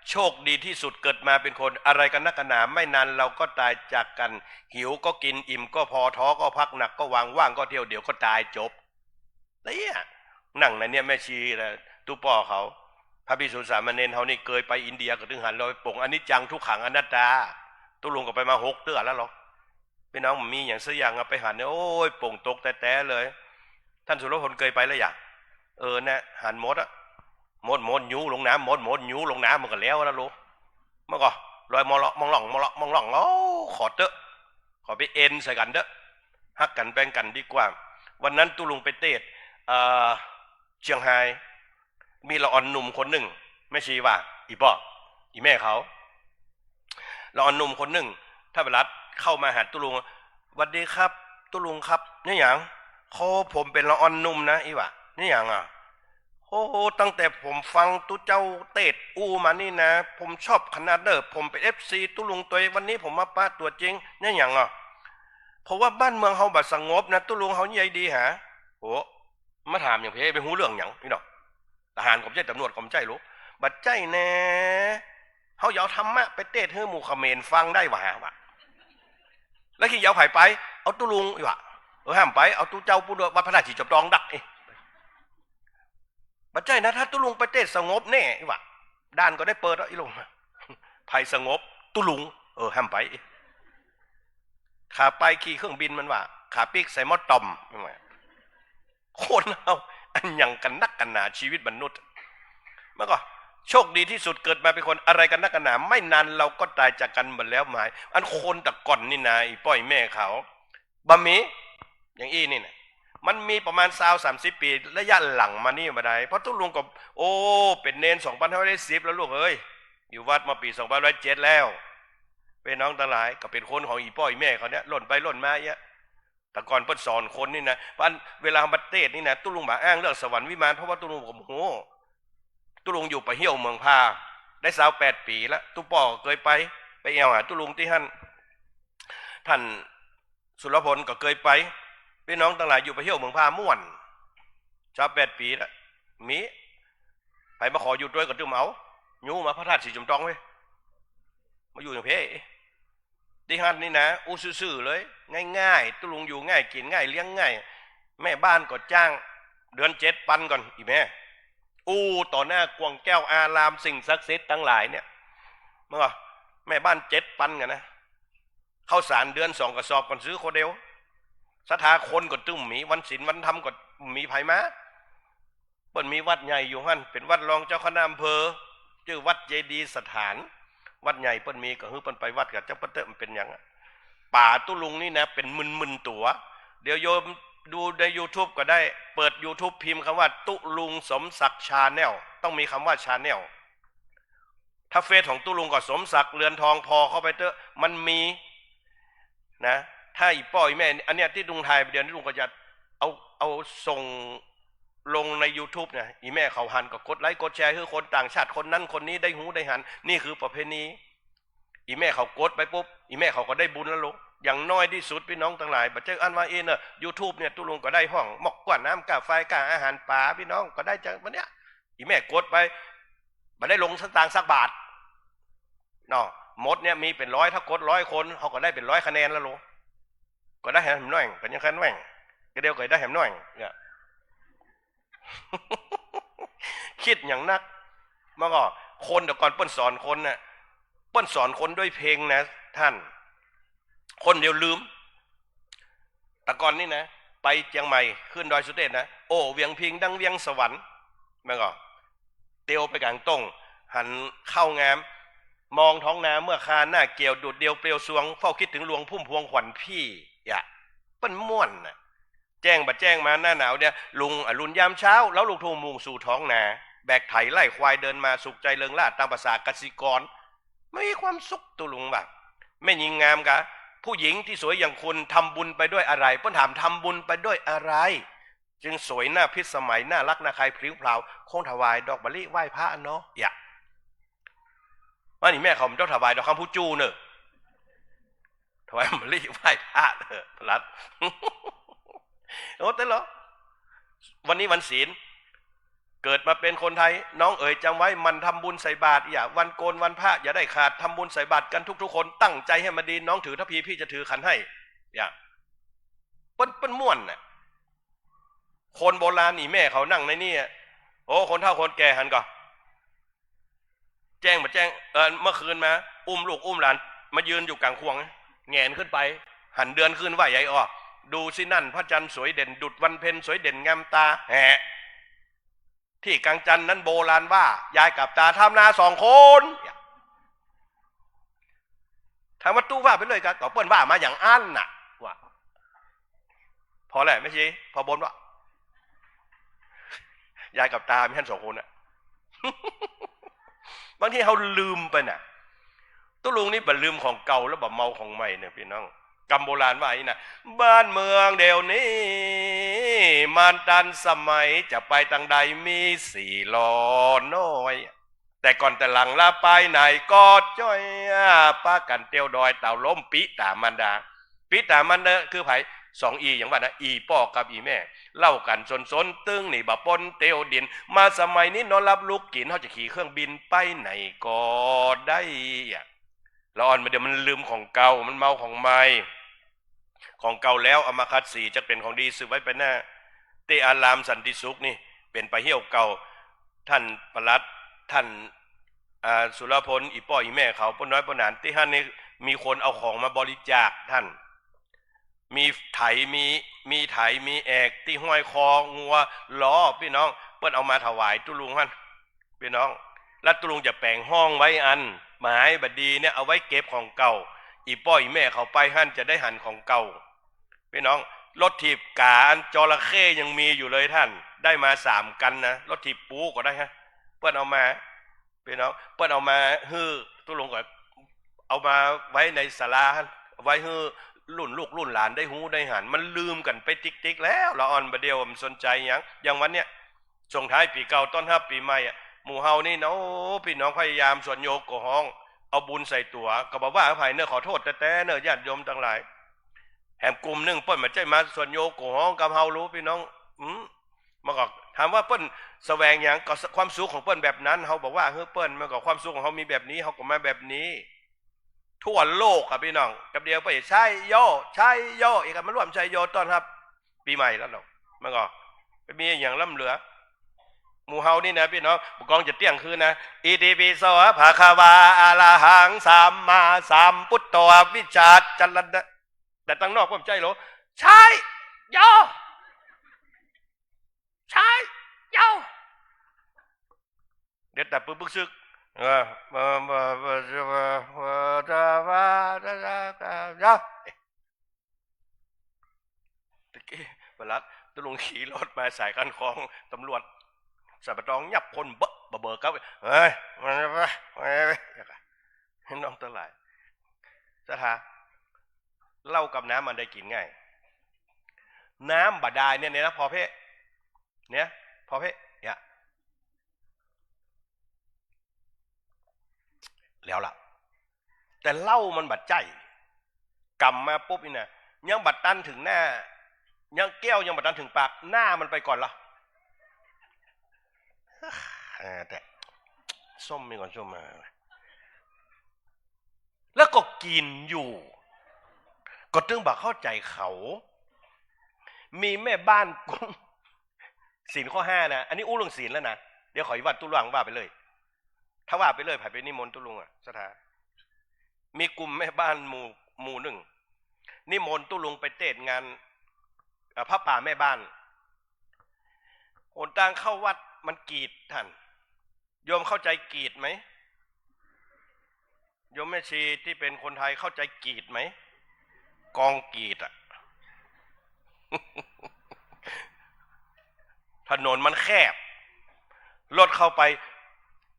โชคดีที่สุดเกิดมาเป็นคน อะไรกั๋นนักกั๋นหนา ไม่นานเราก็ตายจากกัน หิวก็กิน อิ่มก็พอ ท้อก็พัก หนักก็วาง ว่างก็เที่ยว เดี๋ยวก็ตาย จบ เนี่ย นั่งในเนี่ยแม่ชีนะ ตุ๊ป้อเขา พระภิกษุสามเณรเฮานี่เกยไปอินเดียก็ตึงหันลอยป๋งอนิจจังทุกขังอนัตตา ตุ๊ลุงก็ไปมาหกเตื้อแล้วหรอก พี่น้อง มีอย่างสักอย่างอะไปหันเนี่ย โอ้ย ป๋งตกแต๊ๆ เลย ท่านสุรพลเกยไปแล้วอย่าง เออ นะ หันหมดอะ หมด หมด หยูลงน้ำ หมด หมด หยูลงน้ำ มันก็แล้วแล้วลูก มันก็ลอยมองเลาะมองล่อง มองเลาะมองล่อง โอ้ ขอเต๊อะ ขอไปเอนใส่กั๋นเต๊อะ ฮักกั๋นแปงกั๋นดีกว่า วันนั้นตุ๊ลุงไปเตสน์ เอ่อ เชียงฮาย มีละอ่อนหนุ่มคนนึ่ง แม่ชีว่า อี่ป้อ อี่แม่เขา ละอ่อนหนุ่มคนนึ่ง ถ้าเวลาเข้ามาหาตุ๊ลุง "หวัดดีครับ ตุ๊ลุงครับ" "เนี่ยหยัง" "โอ้ ผมเป๋นละอ่อนหนุ่มนะ" "อี้หว่า" "เนี่ยหยังอะ" "โอ้ ตั้งแต่ผมฟังตุ๊เจ้าเตสน์อู้มานี่นะ ผมชอบขนาดเน่อ ผมเป๋นเอฟซีตุ๊ลุงตวย วันนี้ผมมาปะตั๋วจริง" "เนี่ยหยังอะ" "เพราะว่าบ้านเมืองเฮาบ่สงบนะ ตุ๊ลุงเฮาใยดีหา" โอ้ มาถามอย่างเพ ไปฮู้เรื่องหยัง นี่เนาะ ทหารก็บ่ใจ้ ตำรวจก็บ่ใจ้ลูก บ่ใจ้แน่ เฮาจะเอาธรรมะไปเตสน์หื้อหมู่เขมรฟังได้หว่า หว่า แล้วขี้จะเอาใผไป เอาตุ๊ลุง อี้หว่า เออ ห้ามไป เอาตุ๊เจ้าปุ้น วัดพระธาตุสีจอมทองดัก เอ๊ะ บ่ใจ้นะ ถ้าตุ๊ลุงไปเตสน์สงบแน่ อี้หว่า ด่านก็ได้เปิด อี้ลุง ใผสงบ ตุ๊ลุง เออ ห้ามไป ขาไปขี่เครื่องบินมันว่า ขาปิ๊กใส่หม้อต่อม มันว่า คนเฮาอะหยังกั๋นนักกั๋นหนา ชีวิตมนุษย์ มันก็โชคดีที่สุดเกิดมาเป็นคน อะไรกั๋นนักกั๋นหนา ไม่นานเราก็ตายจากกันหมดแล้วหมาย อันคนแต่ก่อนนี่นะ อี่ป้ออี่แม่เขา บ่มี อย่างอี้นี่นะ มันมีประมาณซาวสามสิบปี๋ ระยะหลังมานี่บ่ได้ เพราะตุ๊ลุงก็ โอ้ เป๋นเณรสองปันห้าร้อยสิบแล้วลูกเอ้ย อยู่วัดมาปี๋สองปันห้าร้อยเจ็ดแล้ว พี่น้องตังหลาย ก็เป๋นคนของอี่ป้ออี่แม่เขาเนี่ย ล่นไปล่นมาเยียะ แต่ก่อนเปิ้นสอนคนนี่นะ เพราะอันเวลามาเตสน์นี่นะ ตุ๊ลุงบ่อ้างเรื่องสวรรค์วิมาน เพราะว่าตุ๊ลุงก็บ่ฮู้ ตุ๊ลุงอยู่ป่าเฮี้ยวเมืองพา ได้ซาวแปดปี๋แล้ว ตุ๊ป้อก็เกยไป ไปแอ่วหาตุ๊ลุงตี้หั้น ท่านสุรพลก็เกยไป พี่น้องตังหลายอยู่ป่าเฮี้ยวเมืองพาม่วน ซาวแปดปี๋แล้ว มี ใผมาขออยู่ตวยก็ตึงเอา ยูมาพระธาตุสีจอมทองเว้ย มาอยู่อย่างเพ ตี้หั้นนี่นะ อู้ซื่อๆ เลย ง่ายๆ ตุ๊ลุงอยู่ง่าย กิ๋นง่าย เลี้ยงง่าย แม่บ้านก็จ้าง เดือนเจ็ดปันก่อน อี่แม่ อู้ต่อหน้ากวงแก้วอาราม สิ่งศักดิ์สิทธิ์ตังหลายเนี่ย มันก็ แม่บ้านเจ็ดปันกั๋นนะ ข้าวสารเดือนสองกระสอบก่อน ซื้อคนเดียว ศรัทธาคนก็ตึงมี วันศีลวันธรรมก็มีใผมา เปิ้นมีวัดใหญ่อยู่หั้น เป๋นวัดรองเจ้าคณะอำเภอ จื้อวัดเจดีย์สถาน วัดใหญ่เปิ้นมี ก็หื้อเปิ้นไปวัดกับเจ้าเปิ้นเต๊อะ มันเป๋นหยังอะ ป๋าตุ๊ลุงนี่นะ เป๋นหมื่นๆ ตั๋ว เดี๋ยวโยมดูในยูทูบก็ได้ เปิดยูทูบพิมพ์คำว่าตุ๊ลุงสมศักดิ์ชาแนล ต้องมีคำว่าชาแนล ถ้าเฟซของตุ๊ลุงก็สมศักดิ์เรือนทอง ผ่อเข้าไปเต๊อะ มันมี นะ ถ้าอี่ป้ออี่แม่ อันเนี้ยตี้ตุ๊ลุงถ่ายไปเดี๋ยวนี้ตุ๊ลุงก็จะเอา เอาส่งลงในยูทูบนะ อี่แม่เขาหันก็กดไลก์กดแชร์ หื้อคนต่างชาติคนนั้นคนนี้ได้ฮู้ได้หัน นี่คือประเพณี อี่แม่เขากดไปปุ๊บ อี่แม่เขาก็ได้บุญแล้วลูก อย่างน้อยตี้สุดพี่น้องตังหลาย บ่ใจ้อันว่า เอ๊ะเนอะ ยูทูบเนี่ยตุ๊ลุงก็ได้ห้องหมอกกว้านน้ำ ก้าไฟ ก้าอาหารป๋า พี่น้องก็ได้จากมันเนี้ย อี่แม่กดไป บ่ได้ลงสตางค์สักบาท เนาะ หมดเนี่ยมีเป๋นร้อย ถ้ากดร้อยคน เขาก็ได้เป๋นร้อยคะแนนแล้วลูก ก็ได้แหมหน่อย ก็ยังคันแหว่ง ก็เดียวก็ได้แหมหน่อย เนี่ย คิดอย่างนัก มันก็ คนแต่ก่อนเปิ้นสอนคนน่ะ เปิ้นสอนคนด้วยเพลงนะท่าน คนเดี๋ยวลืม แต่ก่อนนี่นะ ไปเจียงใหม่ ขึ้นดอยสุเทพนะ โอ้ เวียงพิงดังเวียงสวรรค์ มันก็ เตียวไปก๋างต้ง หันข้าวงาม มองท้องนาเมื่อครา หน้าเกี่ยวดูดเดียวเปลียวซวง เฝ้าคิดถึงหลวงพุ่มพวงขวัญพี่ อย่า เปิ้นม่วนน่ะ แจ้งบ่แจ้งมาหน้าหนาวเนี่ย ลุงอรุณยามเช้า เล้าลูกทุ่งมุ่งสู่ท้องนา บกไถไล่ควายเดินมาสุขใจเริงร่าตามภาษากสิกร มีความสุข ตุ๊ลุงว่า แม่ญิงงามกา ผู้หญิงที่สวยอย่างคุณทำบุญไปด้วยอะไร เปิ้นถาม ทำบุญไปด้วยอะไร จึงสวยน่าพิสมัย น่ารักน่าใคร่ พลิ้วพลาว คงถวายดอกมะลิไหว้พระเนาะ อย่า ว่านี่แม่เขาบ่ต้องถวายดอกคำผู้จู้เน่อ ถวายมะลิไหว้พระเน่อ พระลัด โอ้ แต่ละ วันนี้วันศีล เกิดมาเป็นคนไทย น้องเอ๋ยจำไว้ หมั่นทำบุญใส่บาตร อย่า วันโกนวันพระ อย่าได้ขาด ทำบุญใส่บาตรกันทุกๆ คน ตั้งใจให้มันดี น้องถือทัพพี พี่จะถือขันให้ อย่า เปิ้น เปิ้นม่วนน่ะ คนโบราณ อี่แม่เขานั่งในนี่อะ โอ้ คนเฒ่าคนแก่หันก่อ แจ้งบ่แจ้ง เออ เมื่อคืนมา อุ้มลูกอุ้มหลาน มายืนอยู่ก๋างข่วง แหงนขึ้นไป หันเดือนขึ้นว่าใหญ่ออก ดูสินั่น พระจันทร์สวยเด่น ดุจวันเพ็ญ สวยเด่นงามตา แหะ ที่ก๋างจันทร์นั้นโบราณว่า ยายกับตาทำนาสองคน ถามว่าตุ๊ว่าไปเลยกา ก็เปิ้นว่ามาอย่างอั้นน่ะ ว่า พอแล้วแม่ชี พอบ่นว่า ยายกับตามีหั้นสองคนน่ะ บางทีเฮาลืมไปน่ะ ตุ๊ลุงนี่บ่ลืมของเก่าแล้วบ่เมาของใหม่เนี่ยพี่น้อง กำโบราณว่าอย่างนี้นะ บ้านเมืองเดี๋ยวนี้ มันทันสมัย จะไปตางใดมีสี่ล้อน้อย แต่ก่อนแต่หลังละไปไหนก็จ้อย ปะกั๋นเตียวดอยเต่าล้มปิต๋ามารดา ปิต๋ามารดาคือใผ สองอี่ อย่างว่านะ อี่ป้อกับอี่แม่ เล่ากั๋นสนๆ ตึงหนีบ่ป๊นเตียวดิน มาสมัยนี้นอนหลับลุกกิ๋น เฮาจะขี่เครื่องบินไปไหนก็ได้อะ ละอ่อนบ่าเดี่ยวมันลืมของเก่า มันเมาของใหม่ ของเก่าแล้วเอามาขัดสี จะเป๋นของดีสืบไว้ไปหน้า ตี้อารามสันติสุขนี่ เป๋นป่าเฮี้ยวเก่า ท่านปลัด ท่าน อ่า สุรพล อี่ป้ออี่แม่เขา ป้อน้อยป้อหนาน ตี้หั้นนี่มีคนเอาของมาบริจาคท่าน มีไถ มี มีไถ มีแอก ตี้ห้อยคองัว ล้อ พี่น้อง เปิ้นเอามาถวายตุ๊ลุงหั้น พี่น้อง แล้วตุ๊ลุงจะแป๋งห้องไว้อัน หมายบ่ดีเนี่ย เอาไว้เก็บของเก่า อี่ป้ออี่แม่เขาไปหั้นจะได้หันของเก่า พี่น้อง รถถีบก๋าอันจระเข้ยังมีอยู่เลยท่าน ได้มาสามคันนะ รถถีบปูก็ได้ฮะ เปิ้นเอามา พี่น้อง เปิ้นเอามาหื้อตุ๊ลุงก็เอามาไว้ในศาลา ไว้หื้อรุ่นลูกรุ่นหลานได้ฮู้ได้หัน มันลืมกั๋นไปติ๊กๆ แล้ว ละอ่อนบ่าเดี่ยวมันสนใจ๋หยัง อย่างวันเนี้ย ส่งท้ายปี๋เก่าต้อนฮับปี๋ใหม่อะ หมู่เฮานี่นะ โอ้ ปี้น้องพยายามสวนโยโกฮ้อง เอาบุญใส่ตั๋ว ก็บ่ว่าอภัยเน่อ ขอโต้ษแต๊ๆ เน่อ ญาติโยมตังหลาย แหมกลุ่มนึ่งเปิ้นบ่ใจ้มาสวนโยโกฮ้องกับเฮาลู้ ปี้น้อง อืม มันก็ถามว่าเปิ้นแสวงหยัง ก็ความสุขของเปิ้นแบบนั้น เฮาบ่ว่าหื้อเปิ้น มันก็ความสุขของเฮามีแบบนี้ เฮาก็มาแบบนี้ ทั่วโลกอะปี้น้อง กับเดียวไป ชัยโย ชัยโย อีกอะ มาร่วมชัยโยต้อนฮับปี๋ใหม่แล้วเนาะ มันก็ไปมีอะหยังล้ำเหลือ หมู่เฮานี่นะปี้น้อง บ่กองจะเตี้ยงคืนนะ อิติปิโส ภะคะวา อะระหัง สัมมาสัมพุทโธ อวิชชาจรณะ แต่ตังนอกก็บ่ใจ้หรอ ชัยโย ชัยโย เดี๋ยวแต่ปึกปึกศึก เออ มา มา มา มา มา มา มา มา มา ตะกี้ปลัดตุ๊ลุงขี่รถมาสายคันคลอง ตำรวจสรรปะตองยับคนเบ้อ บ่เบอร์เก้า เฮ้ย มา มา มา มา น้องตังหลาย ศรัทธา เหล้ากับน้ำอันใดกิ๋นง่าย น้ำบาดาลเนี่ย เนี่ยนะ ผ่อเพ่ เนี่ย ผ่อเพ่ เนี่ย แล้วล่ะ แต่เหล้ามันบ่ใจ้ กำมาปุ๊บนี่นะ ยังบ่ตันเถิงหน้า ยังแก้วยังบ่ตันเถิงปาก หน้ามันไปก่อนละ เออ แต่ส้มมีก่อนส้มมา แล้วก็กิ๋นอยู่ ก็ตึงบ่เข้าใจ๋เขา มีแม่บ้านกุม ศีลข้อห้านะ อันนี้อู้เรื่องศีลแล้วนะ เดี๋ยวขออีวัดตุ๊ลุงว่าไปเลย ถ้าว่าไปเลย ใผไปนิมนต์ตุ๊ลุงอะ ศรัทธา มีกุมแม่บ้านหมู่ หมู่นึ่ง นิมนต์ตุ๊ลุงไปเตศน์งาน เอ่อ ผ้าป่าแม่บ้าน หนตางเข้าวัดมันกีดท่าน โยมเข้าใจ๋กีดไหม โยมแม่ชีที่เป๋นคนไทยเข้าใจ๋กีดไหม กองกีดอะ ถนนมันแคบ รถเข้าไป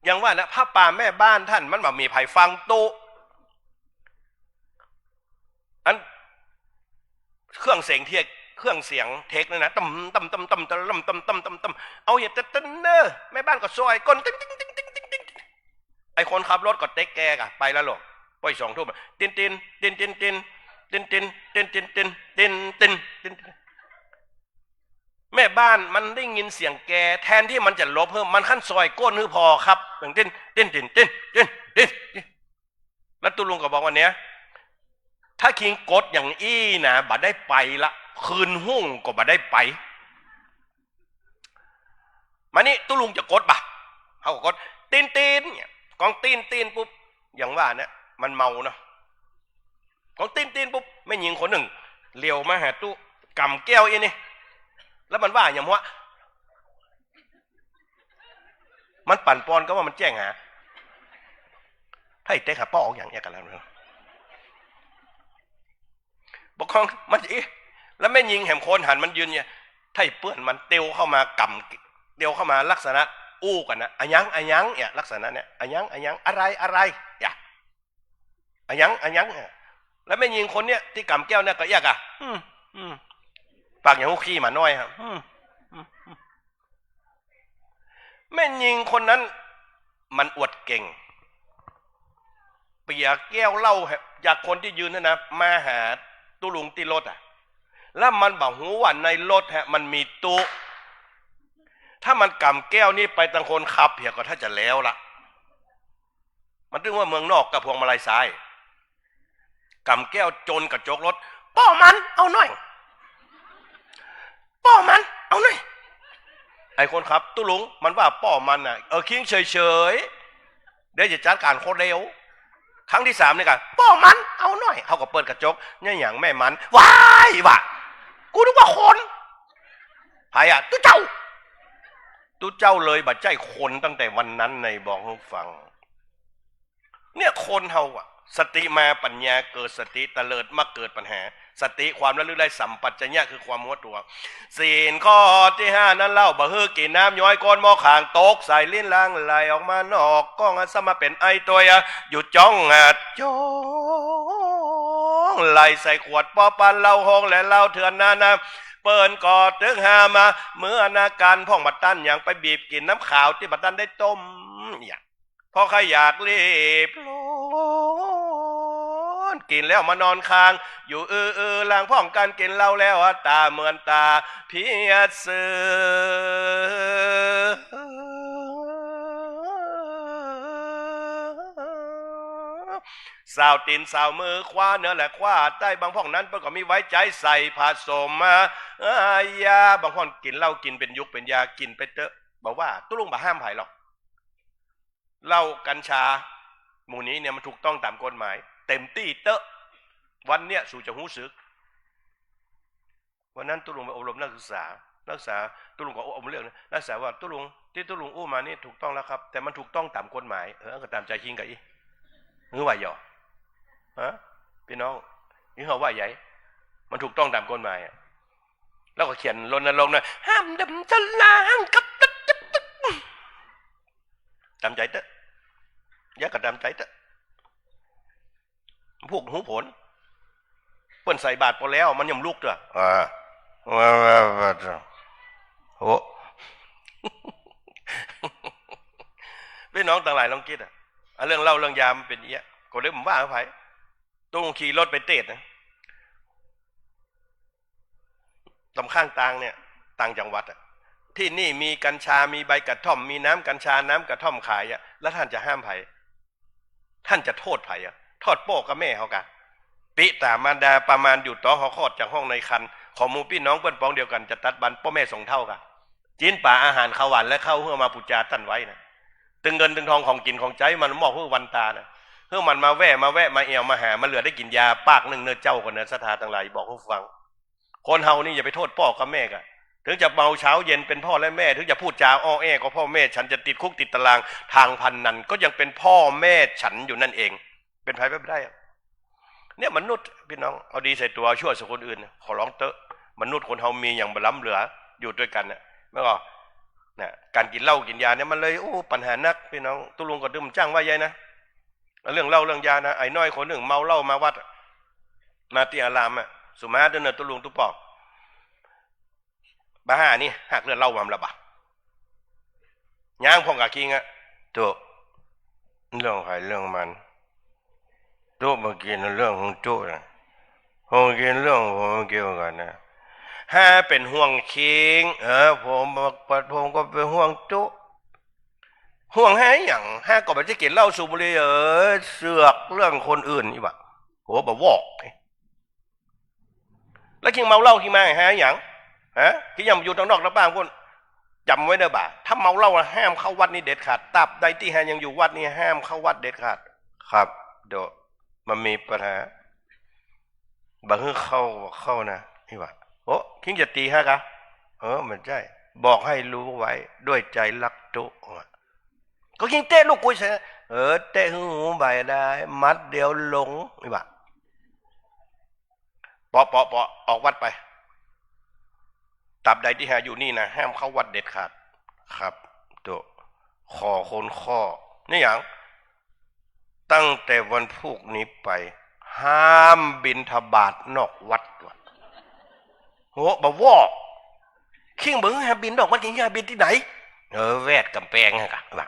อย่างว่านะ ผ้าป่าแม่บ้านต้านมันบ่มีใผฟังตุ๊ อันเครื่องเสียงเทค เครื่องเสียงเทคเนี่ยนะ ตึ้มตึ้มตึ้มตึ้มตึ้มตึ้มตึ้มตึ้มตึ้ม เอาเหียดเต้นเน้อ แม่บ้านก็ซอยก้น ติ๊งติ๊งติ๊งติ๊งติ๊งติ๊ง ไอ้คนขับรถก็เต๊กแกกะ ไปแล้วโลด ป้อยสองทุ่มอะ ติ๊นติ๊น ติ๊นติ๊นติ๊น ติ๊นติ๊น ติ๊นติ๊นติ๊น ติ๊นติ๊น ติ๊นติ๊น แม่บ้านมันได้ยินเสียงแก แทนตี้มันจะหลบหื้อ มันคันซอยก้นหื้อผ่อครับ ติ๊นติ๊น ติ๊นติ๊น ติ๊นติ๊น ติ๊น แล้วตุ๊ลุงก็บอกว่าเนี่ย ถ้าคิงกดอย่างอี้นะ บ่ได้ไปละ คืนฮุ่งก็บ่ได้ไป มานี่ตุ๊ลุงจะกดบ่ะ เฮาก็กด ติ๊นติ๊น เนี่ย กองติ๊นติ๊นปุ๊บ อย่างว่าเนี่ย มันเมาเนาะ กองติ๊นติ๊นปุ๊บ แม่ญิงคนนึ่ง เหลียวมาหาตุ๊ ก๋ำแก้วอี้นี่ แล้วมันว่าอย่างหัว มันปั่นปอนก็ว่ามันแจ้งหา ไถ่เต๊กหาป้อออกอย่างเอี้ยกั๋นแล้วเนาะ ปกครองมันจะอี้ แล้วแม่ญิงแหมคนหันมันยืนเนี่ย ไถ่เปื้อนมันเตียวเข้ามาก๋ำ เตียวเข้ามาลักษณะอู้กั๋นนะ อะหยัง อะหยัง เนี่ย ลักษณะเนี่ย อะหยัง อะหยัง อะไร อะไร อย่า อะหยัง อะหยัง เนี่ย แล้วแม่ญิงคนเนี่ยตี้ก๋ำแก้วเนี่ยก็เอี้ยกะ อืม อืม ปากอย่างฮูกขี้หมาน้อยฮะ อืม อืม อืม แม่ญิงคนนั้นมันอวดเก่ง เปียแก้วเหล้าจากคนตี้ยืนนั่นนะ มาหาตุ๊ลุงตี้รถอะ แล้วมันบ่ฮู้ว่าในรถฮะ มันมีตุ๊ ถ้ามันก๋ำแก้วนี้ไปตังคนขับเหียก็ถ้าจะแล้วละ มันตึงว่าเมืองนอกกับพวงมาลัยซ้าย ก๋ำแก้วจนกระจกรถ ป้อมัน เอาหน่อย ป้อมัน เอาหน่อย ไอ้คนขับ ตุ๊ลุง มันว่าป้อมันน่ะ เออ คิงเฉยๆ เดี๋ยวจะจัดก๋านโคตรเร็ว ครั้งตี้สามนี่กะ ป้อมัน เอาหน่อย เฮาก็เปิดกระจก เนี่ยหยังแม่มัน ว้าย ว่ะ กูนึกว่าคน ใผอะ ตุ๊เจ้า ตุ๊เจ้าเลยบ่ใจ้คนตั้งแต่วันนั้นในบอกหื้อฟัง เนี่ยคนเฮาอะ สติมาปัญญาเกิด สติเตลิดมักเกิดปัญหา สติความระลึกได้ สัมปชัญญะคือความฮู้ตั๋ว ศีลข้อตี้ห้านั้นเล่า บ่หื้อกิ๋นน้ำย้อยก้นหม้อข้างตกใส่ลิ้น หลั่งไหลออกมานอกก้อง อันสามารถเป๋นไอตัวยา อยู่จ้องอัดจ้อง ไหลใส่ขวด ป้อปานเหล้าฮงและเหล้าเถื่อนนั้นนะ เปิ้นก็ตึงห้ามมา เมื่ออาก๋านพ่องบ่ตัน ยังไปบีบกิ๋นน้ำขาวตี้บ่ตันได้ต้ม เนี่ย เพราะใค่อยากรีบร้อน กิ๋นแล้วมานอนค้าง อยู่อื้อๆ หลังพ่องก๋านกิ๋นเหล้าแล้ว ต๋าเหมือนต๋าเพียรซื้อ สาวตี๋นสาวมือ คว้าเหนือและคว้าใต้ บางพ่องนั้นเปิ้นก็มีไว้ใจ๊ใส่ผสมมา เอ้ย ยา บางพ่องกิ๋นเหล้ากิ๋นเป๋นยุกเป๋นยา กิ๋นไปเต๊อะ บ่ว่า ตุ๊ลุงบ่ห้ามใผหรอก เหล้ากัญชา หมู่นี้เนี่ยมันถูกต้องต๋ามกฎหมาย เต็มตี้เต๊อะ วันเนี้ยสูจะฮู้สึก วันนั้นตุ๊ลุงไปอบรมนักศึกษา นักศึกษา ตุ๊ลุงก็อบรมเรื่องนะ นักศึกษาว่า ตุ๊ลุง ตี้ตุ๊ลุงอู้มานี่ถูกต้องแล้วครับ แต่มันถูกต้องต๋ามกฎหมาย เออ ก็ต๋ามใจ๋คิงก่ะอี้ หื้อว่าหย่อ ฮะ ปี้น้อง นี่เฮาว่าใหญ่ มันถูกต้องต๋ามกฎหมายอะ แล้วก็เขียนรณรงค์นะ ห้ามดื่มสุรา ห้ามขับรถ ต๋ามใจ๋เต๊อะ ยาก็ต๋ามใจ๋เต๊อะ พวกฮู้ผล เปิ้นใส่บาตรปอแล้ว มันยังลุกเต๊อะ อ่า โอ้ ปี้น้องตังหลายลองกึ๊ดอะ อ่ะ เรื่องเหล้าเรื่องยามันเป๋นอย่างเงี้ย ก็เลยบ่ว่าใผ ตุ๊ลุงขี่รถไปเตสน์นะ ต๋ามข้างตางเนี่ย ต่างจังหวัดอะ ตี้นี่มีกัญชา มีใบกระท่อม มีน้ำกัญชา น้ำกระท่อมขายอะ แล้วต้านจะห้ามใผ ต้านจะโต้ษใผอะ โต้ษป้อกับแม่เฮากะ ปิตามารดาประมาณอยู่ต๋อนเฮาคลอดจากห้องในครรภ์ ของหมู่ปี้น้องเปิ้นปองเดียวกั๋น จะตัดบรรพป้อแม่สองเต้ากะ จิ๊นป๋าอาหารคาวหวานและข้าวเหื้อมาปู๋จาต้านไว้นะ ตึงเงินตึงทองของกิ๋นของใจ๊มันมอบหื้อวันต๋านะ หื้อมันมาแว่ มาแวะ มาแอ่ว มาหา มันเหลือได้กิ๋นยาปากนึ่งเน่อเจ้าก่อนเน่อ ศรัทธาตังหลาย บอกหื้อฟัง คนเฮานี่อย่าไปโต้ษป้อกับแม่กะ เถิงจะเมาเช้าเย็นเป๋นพ่อและแม่ เถิงจะพูดจ๋าอ้อแอ้กับป้อแม่ ฉันจะติดคุกติดตาราง ตางพนัน ก็ยังเป๋นป้อแม่ฉันอยู่นั่นเอง เป๋นใผไปบ่ได้อะ เนี่ยมนุษย์ ปี้น้อง เอาดีใส่ตั๋ว เอาชั่วใส่คนอื่น ขอร้องเต๊อะ มนุษย์คนเฮามีอย่างบ่ล้ำเหลือ อยู่ตวยกั๋นน่ะ แล้วก็ นะ ก๋านกิ๋นเหล้ากิ๋นยาเนี่ยมันเลย โอ้ ปัญหานัก ปี้น้อง ตุ๊ลุงก็ตึงบ่จ้างว่าใหญ่นะ เรื่องเหล้าเรื่องยานะ ไอ้น้อยคนนึ่งเมาเหล้ามาวัดอะ มาตี้อารามอะ สุมาเต๊อะเน่อ ตุ๊ลุงตุ๊ปอ บ่าห้านี่ หากเลือดเหล้ามาละบ่า ย้างพ่องกาคิงอะ ตุ๊ เรื่องใผเรื่องมัน ตุ๊บ่เกี่ยวเรื่องของตุ๊นะ ผมเกี่ยวเรื่องผมเกี่ยวกั๋นนะ ห้าเป๋นห่วงคิง เออ ผม ผมก็เป๋นห่วงตุ๊ ห่วงห้าอะหยัง ห้าก็บ่ได้กิ๋นเหล้าสูบบุหรี่ เออ เสือกเรื่องคนอื่นนี่หว่า โห บ่าวอก แล้วคิงเมาเหล้าคิงมาห้าอะหยัง ฮะ คิงย่ำอยู่ตางนอกตางป้างพู้น จ๋ำไว้เน่อบ่า ถ้าเมาเหล้าอะห้ามเข้าวัดนี่เด็ดขาด ตราบใดตี้ห้ายังอยู่วัดนี่ห้ามเข้าวัดเด็ดขาด ครับ เดี๋ยวมันมีปัญหา บ่หื้อเข้า บ่เข้านะ นี่หว่า โอ้ คิงจะตี๋ห้ากะ เออ บ่ใจ้ บอกให้รู้ไว้ ด้วยใจรักตุ๊ ว่า ก็คิงเตะลูกกุยใส่ เออ เตะหื้อหูใบได้ หมัดเดียวลง นี่หว่า เปาะ เปาะ เปาะ ออกวัดไป ตราบใดตี้ห้าอยู่นี่นะ ห้ามเข้าวัดเด็ดขาด ครับ ตุ๊ ขอคนข้อ นี่หยัง ตั้งแต่วันพูกนี้ไป ห้ามบิณฑบาตนอกวัด ว่า โห บ่าวอก คิงบ่หื้อห้ามบิณนอกวัด คิงจะบิณตี้ไหน เออ แวดก๋ำแปงหั้นกะ ว่า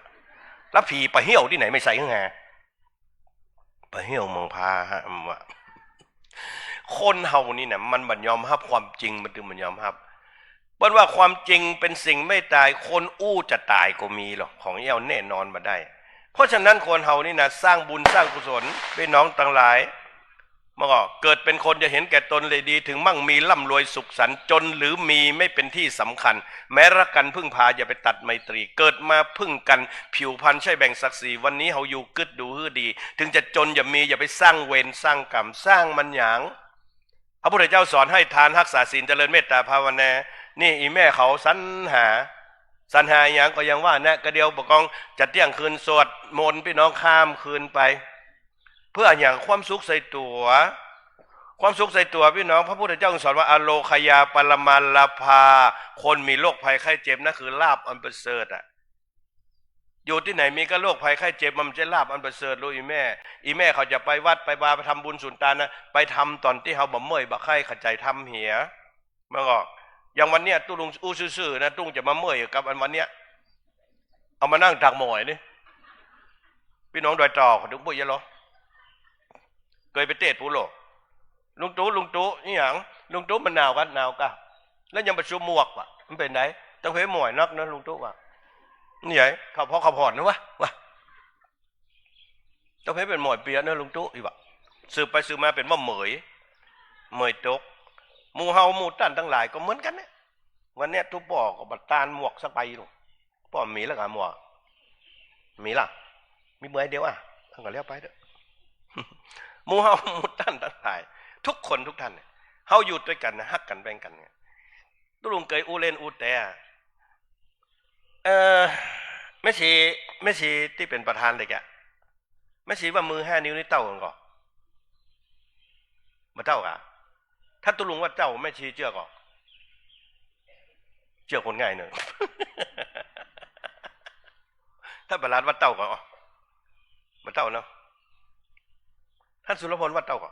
แล้วผีไปเหี่ยวตี้ไหนไม่ใส่หื้อห้า ไปเหี่ยวเมืองพาฮะ มันว่า คนเฮานี่นะ มันบ่ยอมฮับความจริง มันตึงบ่ยอมฮับ เปิ้นว่าความจริงเป๋นสิ่งไม่ตาย คนอู้จะต๋ายก็มีหรอก ของอี้แน่นอนบ่ได้ เพราะฉะนั้นคนเฮานี่นะ สร้างบุญสร้างกุศล ปี้น้องตังหลาย มันก็เกิดเป๋นคนอย่าเห็นแก่ตนเลยดี ถึงมั่งมีร่ำรวยสุขสันต์ จนหรือมีไม่เป๋นตี้สำคัญ แม้รักกันพึ่งพาอย่าไปตัดไมตรี เกิดมาพึ่งกัน ผิวพรรณใช่แบ่งศักดิ์ศรี วันนี้เฮาอยู่กึ๊ดดูหื้อดี ถึงจะจนอย่ามี อย่าไปสร้างเวรสร้างกรรม สร้างมันหยัง พระพุทธเจ้าสอนให้ทาน ฮักษาศีล เจริญเมตตาภาวนา นี่อีแม่เขาสรรหา สรรหาหยังก็ยังว่านะ กะเดียวบ่ากองจะเตี้ยงคืนสวดมนต์ปี้น้องข้ามคืนไป เปื้อหยัง ความสุขใส่ตั๋ว ความสุขใส่ตั๋วปี้น้อง พระพุทธเจ้าสอนว่า อโรคยาปรมาลาภา คนมีโรคภัยไข้เจ็บนะคือลาภอันประเสริฐอะ อยู่ตี้ไหนมีกะโรคภัยไข้เจ็บ มันบ่ใจ้ลาภอันประเสริฐ ฮู้อีแม่ อีแม่เขาจะไปวัดไปวา ไปทำบุญสุนตานนะ ไปทำต๋อนตี้เฮาบ่เมื่อยบ่ไคร้ เข้าใจ๋ทำเหีย มันก็ อย่างวันเนี้ย ตุ๊ลุงอู้ซื่อๆ นะ ตุ๊ลุงจะมาเมื่อยกับอันวันเนี้ย เอามานั่งตากหมอยนี่ ปี้น้องดอยเต่าเขาตึงบ่เยียะลอ เกยไปเตศน์ปู้นโล ลุงตุ๊ ลุงตุ๊ นี่หยัง ลุงตุ๊ มันหนาวกะ หนาวกะ แล้วยังบ่สวมหมวกว่ะ มันเป๋นไง เต้าเป๋นหมอยนักเนอะ ลุงตุ๊ว่า นี่ไง เขา เพราะเขาผ่อนนะวะ วะ เต้าเป๋นเป๋นหมอยเปียะเนอะ ลุงตุ๊ อี้วะ สืบไปสืบมาเป๋นว่าเหมย เหมยตก หมู่เฮาหมู่ต้านตังหลายก็เหมือนกั๋นเนี่ย วันเนี้ยตุ๊ป้อก็บ่ตานหมวกสักใบลูก ป้อมีแล้วกะหมวก มีละ มีใบเดียวอะ มันก็แล้วไปเต๊อะ หมู่เฮาหมู่ต้านตังหลาย ทุกคนทุกท่านเนี่ย เฮาอยู่ตวยกั๋นนะ ฮักกั๋นแบ่งกั๋นเนี่ย ตุ๊ลุงเกยอู้เล่นอู้แต๊ เอ่อ แม่ชี แม่ชีตี้เป๋นประธานเด็กอะ แม่ชีว่ามือห้านิ้วนี่เต้ากั๋นก่อ บ่เต้ากะ ถ้าตุ๊ลุงว่าเต้า แม่ชีเจื้อก่อ เจื้อคนง่ายเนอะ ถ้าประหลัดว่าเต้าก่อ บ่เต้าเนาะ ท่านสุรพลว่าเต้าก่อ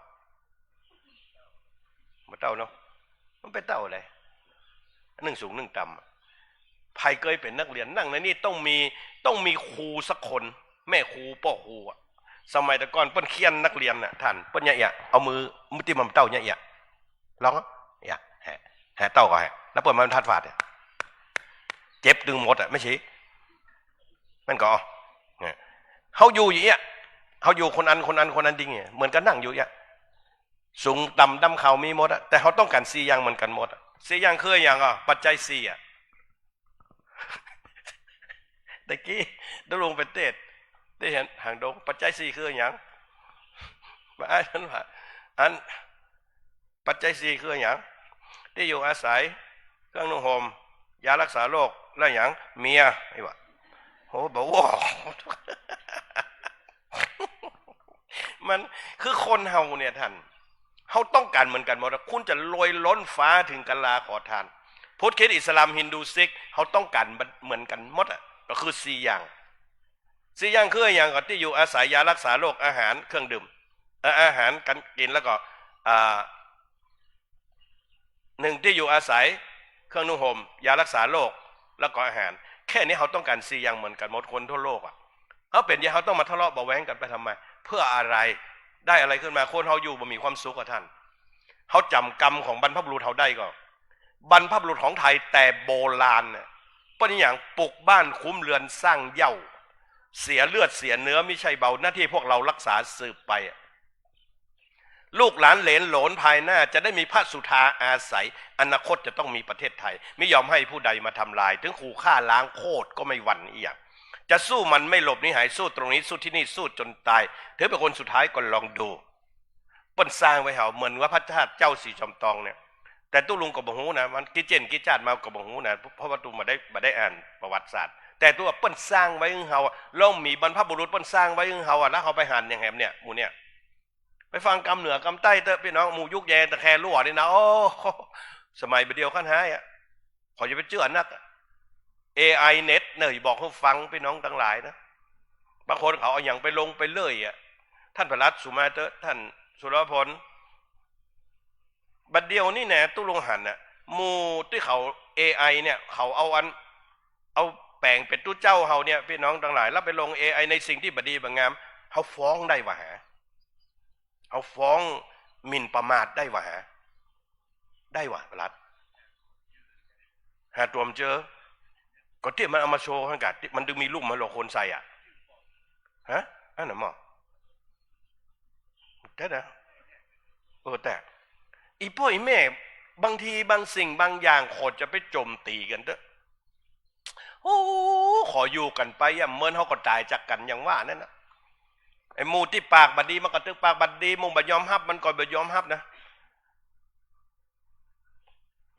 บ่เต้าเนาะ มันไปเต้าอะไร นึ่งสูงนึ่งต่ำอะ ใผเกยเป๋นนักเรียน นั่งในนี่ต้องมี ต้องมีครูสักคน แม่ครู ป้อครูอะ สมัยแต่ก่อนเปิ้นเฆี่ยนนักเรียนน่ะ ท่าน เปิ้นเยียะเอี้ย เอามือ มือตี้มันเต้าเยียะเอี้ย ลองอะ เอี้ย แหะ แหะ เต้าก่อแหะ แล้วเปิ้นมาทัดฟาดเนี่ย เจ็บตึงหมดอะ แม่ชี มันก็ เนี่ย เฮาอยู่อย่างเอี้ย เฮาอยู่คนอัน คนอัน คนอัน จริงเนี่ย เหมือนกั๋นนั่งอยู่เอี้ย สูงต่ำดำขาวมีหมดอะ แต่เฮาต้องก๋านสี่อย่างเหมือนกั๋นหมดอะ สี่อย่างคืออะหยังอะ ปัจจัยสี่อะ ตะกี้ตุ๊ลุงไปเตศน์ ตี้หันหางดง ปัจจัยสี่คืออะหยัง มาอ้ายท่านว่า อัน ปัจจัยสี่คืออะหยัง ตี้อยู่อาศัย เครื่องนุ่งห่ม ยารักษาโรค แล้วหยัง เมีย อี้วะ โห บ่าวอก มันคือคนเฮาเนี่ยท่าน เฮาต้องก๋านเหมือนกั๋นหมดอะ คุณจะรวยล้นฟ้าเถิงกะลาขอทาน พุทธ คริสต์ อิสลาม ฮินดู ซิก เฮาต้องก๋านเหมือนกั๋นหมดอะ ก็คือสี่อย่าง สี่อย่างคืออะหยัง ก็ตี้อยู่อาศัย ยารักษาโรค อาหาร เครื่องดื่ม เอ่อ อาหารก๋านกิ๋น แล้วก็ อ่า หนึ่ง ตี้อยู่อาศัย เครื่องนุ่งห่ม ยารักษาโรค แล้วก็อาหาร แค่นี้เฮาต้องก๋านสี่อย่างเหมือนกั๋นหมด คนทั่วโลกอะ เฮาเป๋นใหญ่ เฮาต้องมาทะเลาะเบาะแว้งกั๋นไปทำไม เพื่ออะไร ได้อะไรขึ้นมา คนเฮาอยู่บ่มีความสุขอะท่าน เฮาจ๋ำกรรมของบรรพบุรุษเฮาได้ก่อ บรรพบุรุษของไทยแต่โบราณเนี่ย เปิ้นอะหยัง ปลูกบ้านคุ้มเรือนสร้างเหย้า เสียเลือดเสียเนื้อมิใช่เบา หน้าตี้พวกเรารักษาสืบไปอะ ลูกหลานเหลนโหลนภายหน้าจะได้มีพระสุธาอาศัย อนาคตจะต้องมีประเทศไทย ไม่ยอมให้ผู้ใดมาทำลาย ถึงขู่ฆ่าล้างโคตรก็ไม่หวั่นอีหยัง จะสู้มันไม่หลบหนีหาย สู้ตรงนี้ สู้ตี้นี่ สู้จนตาย ถึงเป๋นคนสุดท้ายก็ลองดู เปิ้นสร้างไว้เฮา เหมือนว่าพระธาตุเจ้าสีจอมตองเนี่ย แต่ตุ๊ลุงก็บ่ฮู้นะ มันกี่เจ๋นกี่จาติมาก็บ่ฮู้นะ เพราะว่าตุ๊บ่ได้ บ่ได้อ่านประวัติศาสตร์ แต่ตุ๊ว่าเปิ้นสร้างไว้หื้อเฮาอะ ลองมีบรรพบุรุษเปิ้นสร้างไว้หื้อเฮาอะ แล้วเฮาไปหันอย่างแหมเนี่ย หมู่เนี่ย ไปฟังกำเหนือกำใต้เต๊อะพี่น้อง หมู่ยุคแยงตะแครั่วนี่นะ โอ้ สมัยบ่าเดี่ยวคันฮ้ายอะ ขออย่าไปเจื้อนักอะ เอไอ เน็ต เนี่ย บอกหื้อฟังพี่น้องตังหลายนะ บางคนเขาเอาหยังไปลงไปเลยอะ ท่านพระรัตน์สุมาเต๊อะ ท่านสุรพล บ่าเดี่ยวนี่นะ ตุ๊ลุงหันน่ะ หมู่ตี้เขา เอไอ เนี่ย เขาเอาอัน เอาแป๋งเป๋นตุ๊เจ้าเฮาเนี่ย พี่น้องตังหลาย แล้วไปลง เอไอ ในสิ่งตี้บ่ดีบ่งาม เฮาฟ้องได้หวาหา เฮาฟ้องหมิ่นประมาทได้หวาหา ได้หวา พระรัตน์ หาตั๋วบ่เจอ ก็ตี้มันเอามาโชว์หั้นก่ะ ตี้มันจึงมีรูปมาหลอกคนใส่อะ ฮะ อันนั้นหมอ แต่นะ เออ แต่ อี่ป้ออี่แม่ บางทีบางสิ่งบางอย่างขอจะไปโจมตีกั๋นเต๊อะ โอ้ ขออยู่กั๋นไปอะ เมินเฮาก็ต๋ายจากกั๋นอย่างว่านั่นนะ ไอ้หมู่ตี้ปากบ่ดีมันก็ตึงปากบ่ดี หมู่บ่ยอมฮับมันก็บ่ยอมฮับนะ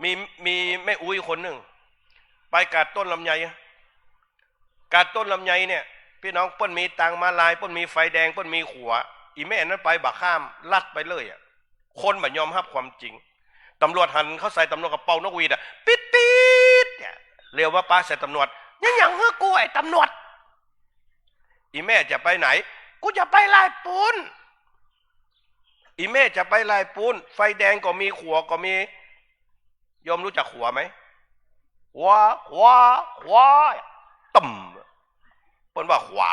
มี มีแม่อุ๊ยคนนึ่ง ไปกาดต้นลำไย กาดต้นลำไยเนี่ย พี่น้อง เปิ้นมีตางม้าลาย เปิ้นมีไฟแดง เปิ้นมีขัว อี่แม่นั้นไปบ่ข้าม ลัดไปเลยอะ คนบ่ยอมฮับความจริง ตำรวจหันเข้าใส่ ตำรวจก็เป่านกหวีดอะ ปิ๊ดปิ๊ดเนี่ย เรียกว่าปะใส่ตำรวจ ยังหยังหื้อกูไอ้ตำรวจ อี่แม่จะไปไหน กูจะไปลายปูน อี่แม่จะไปลายปูน ไฟแดงก็มี ขัวก็มี โยมรู้จักขัวไหม ขัว ขัว ขัว ตึ้ม เปิ้นว่าขวา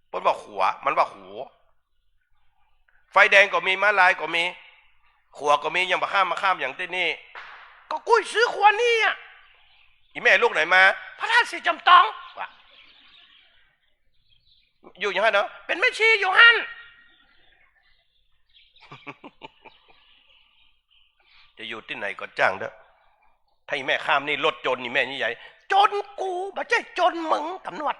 เปิ้นว่าขัว มันว่าขัว ไฟแดงก็มี ม้าลายก็มี ขัวก็มี ยังบ่ข้าม มาข้ามอย่างตี้นี่ ก็กูซื้อขัวนี่อะ อี่แม่ลูกไหนมา พระธาตุสีจอมตอง ว่า อยู่อย่างหั้นเนาะ เป๋นแม่ชีอยู่หั้น จะอยู่ตี้ไหนก็จ้างเต๊อะ ถ้าอี่แม่ข้ามนี่รถจนอี่แม่นี่ใหญ่ จนกู บ่ใจ้จนมึง ตำรวจ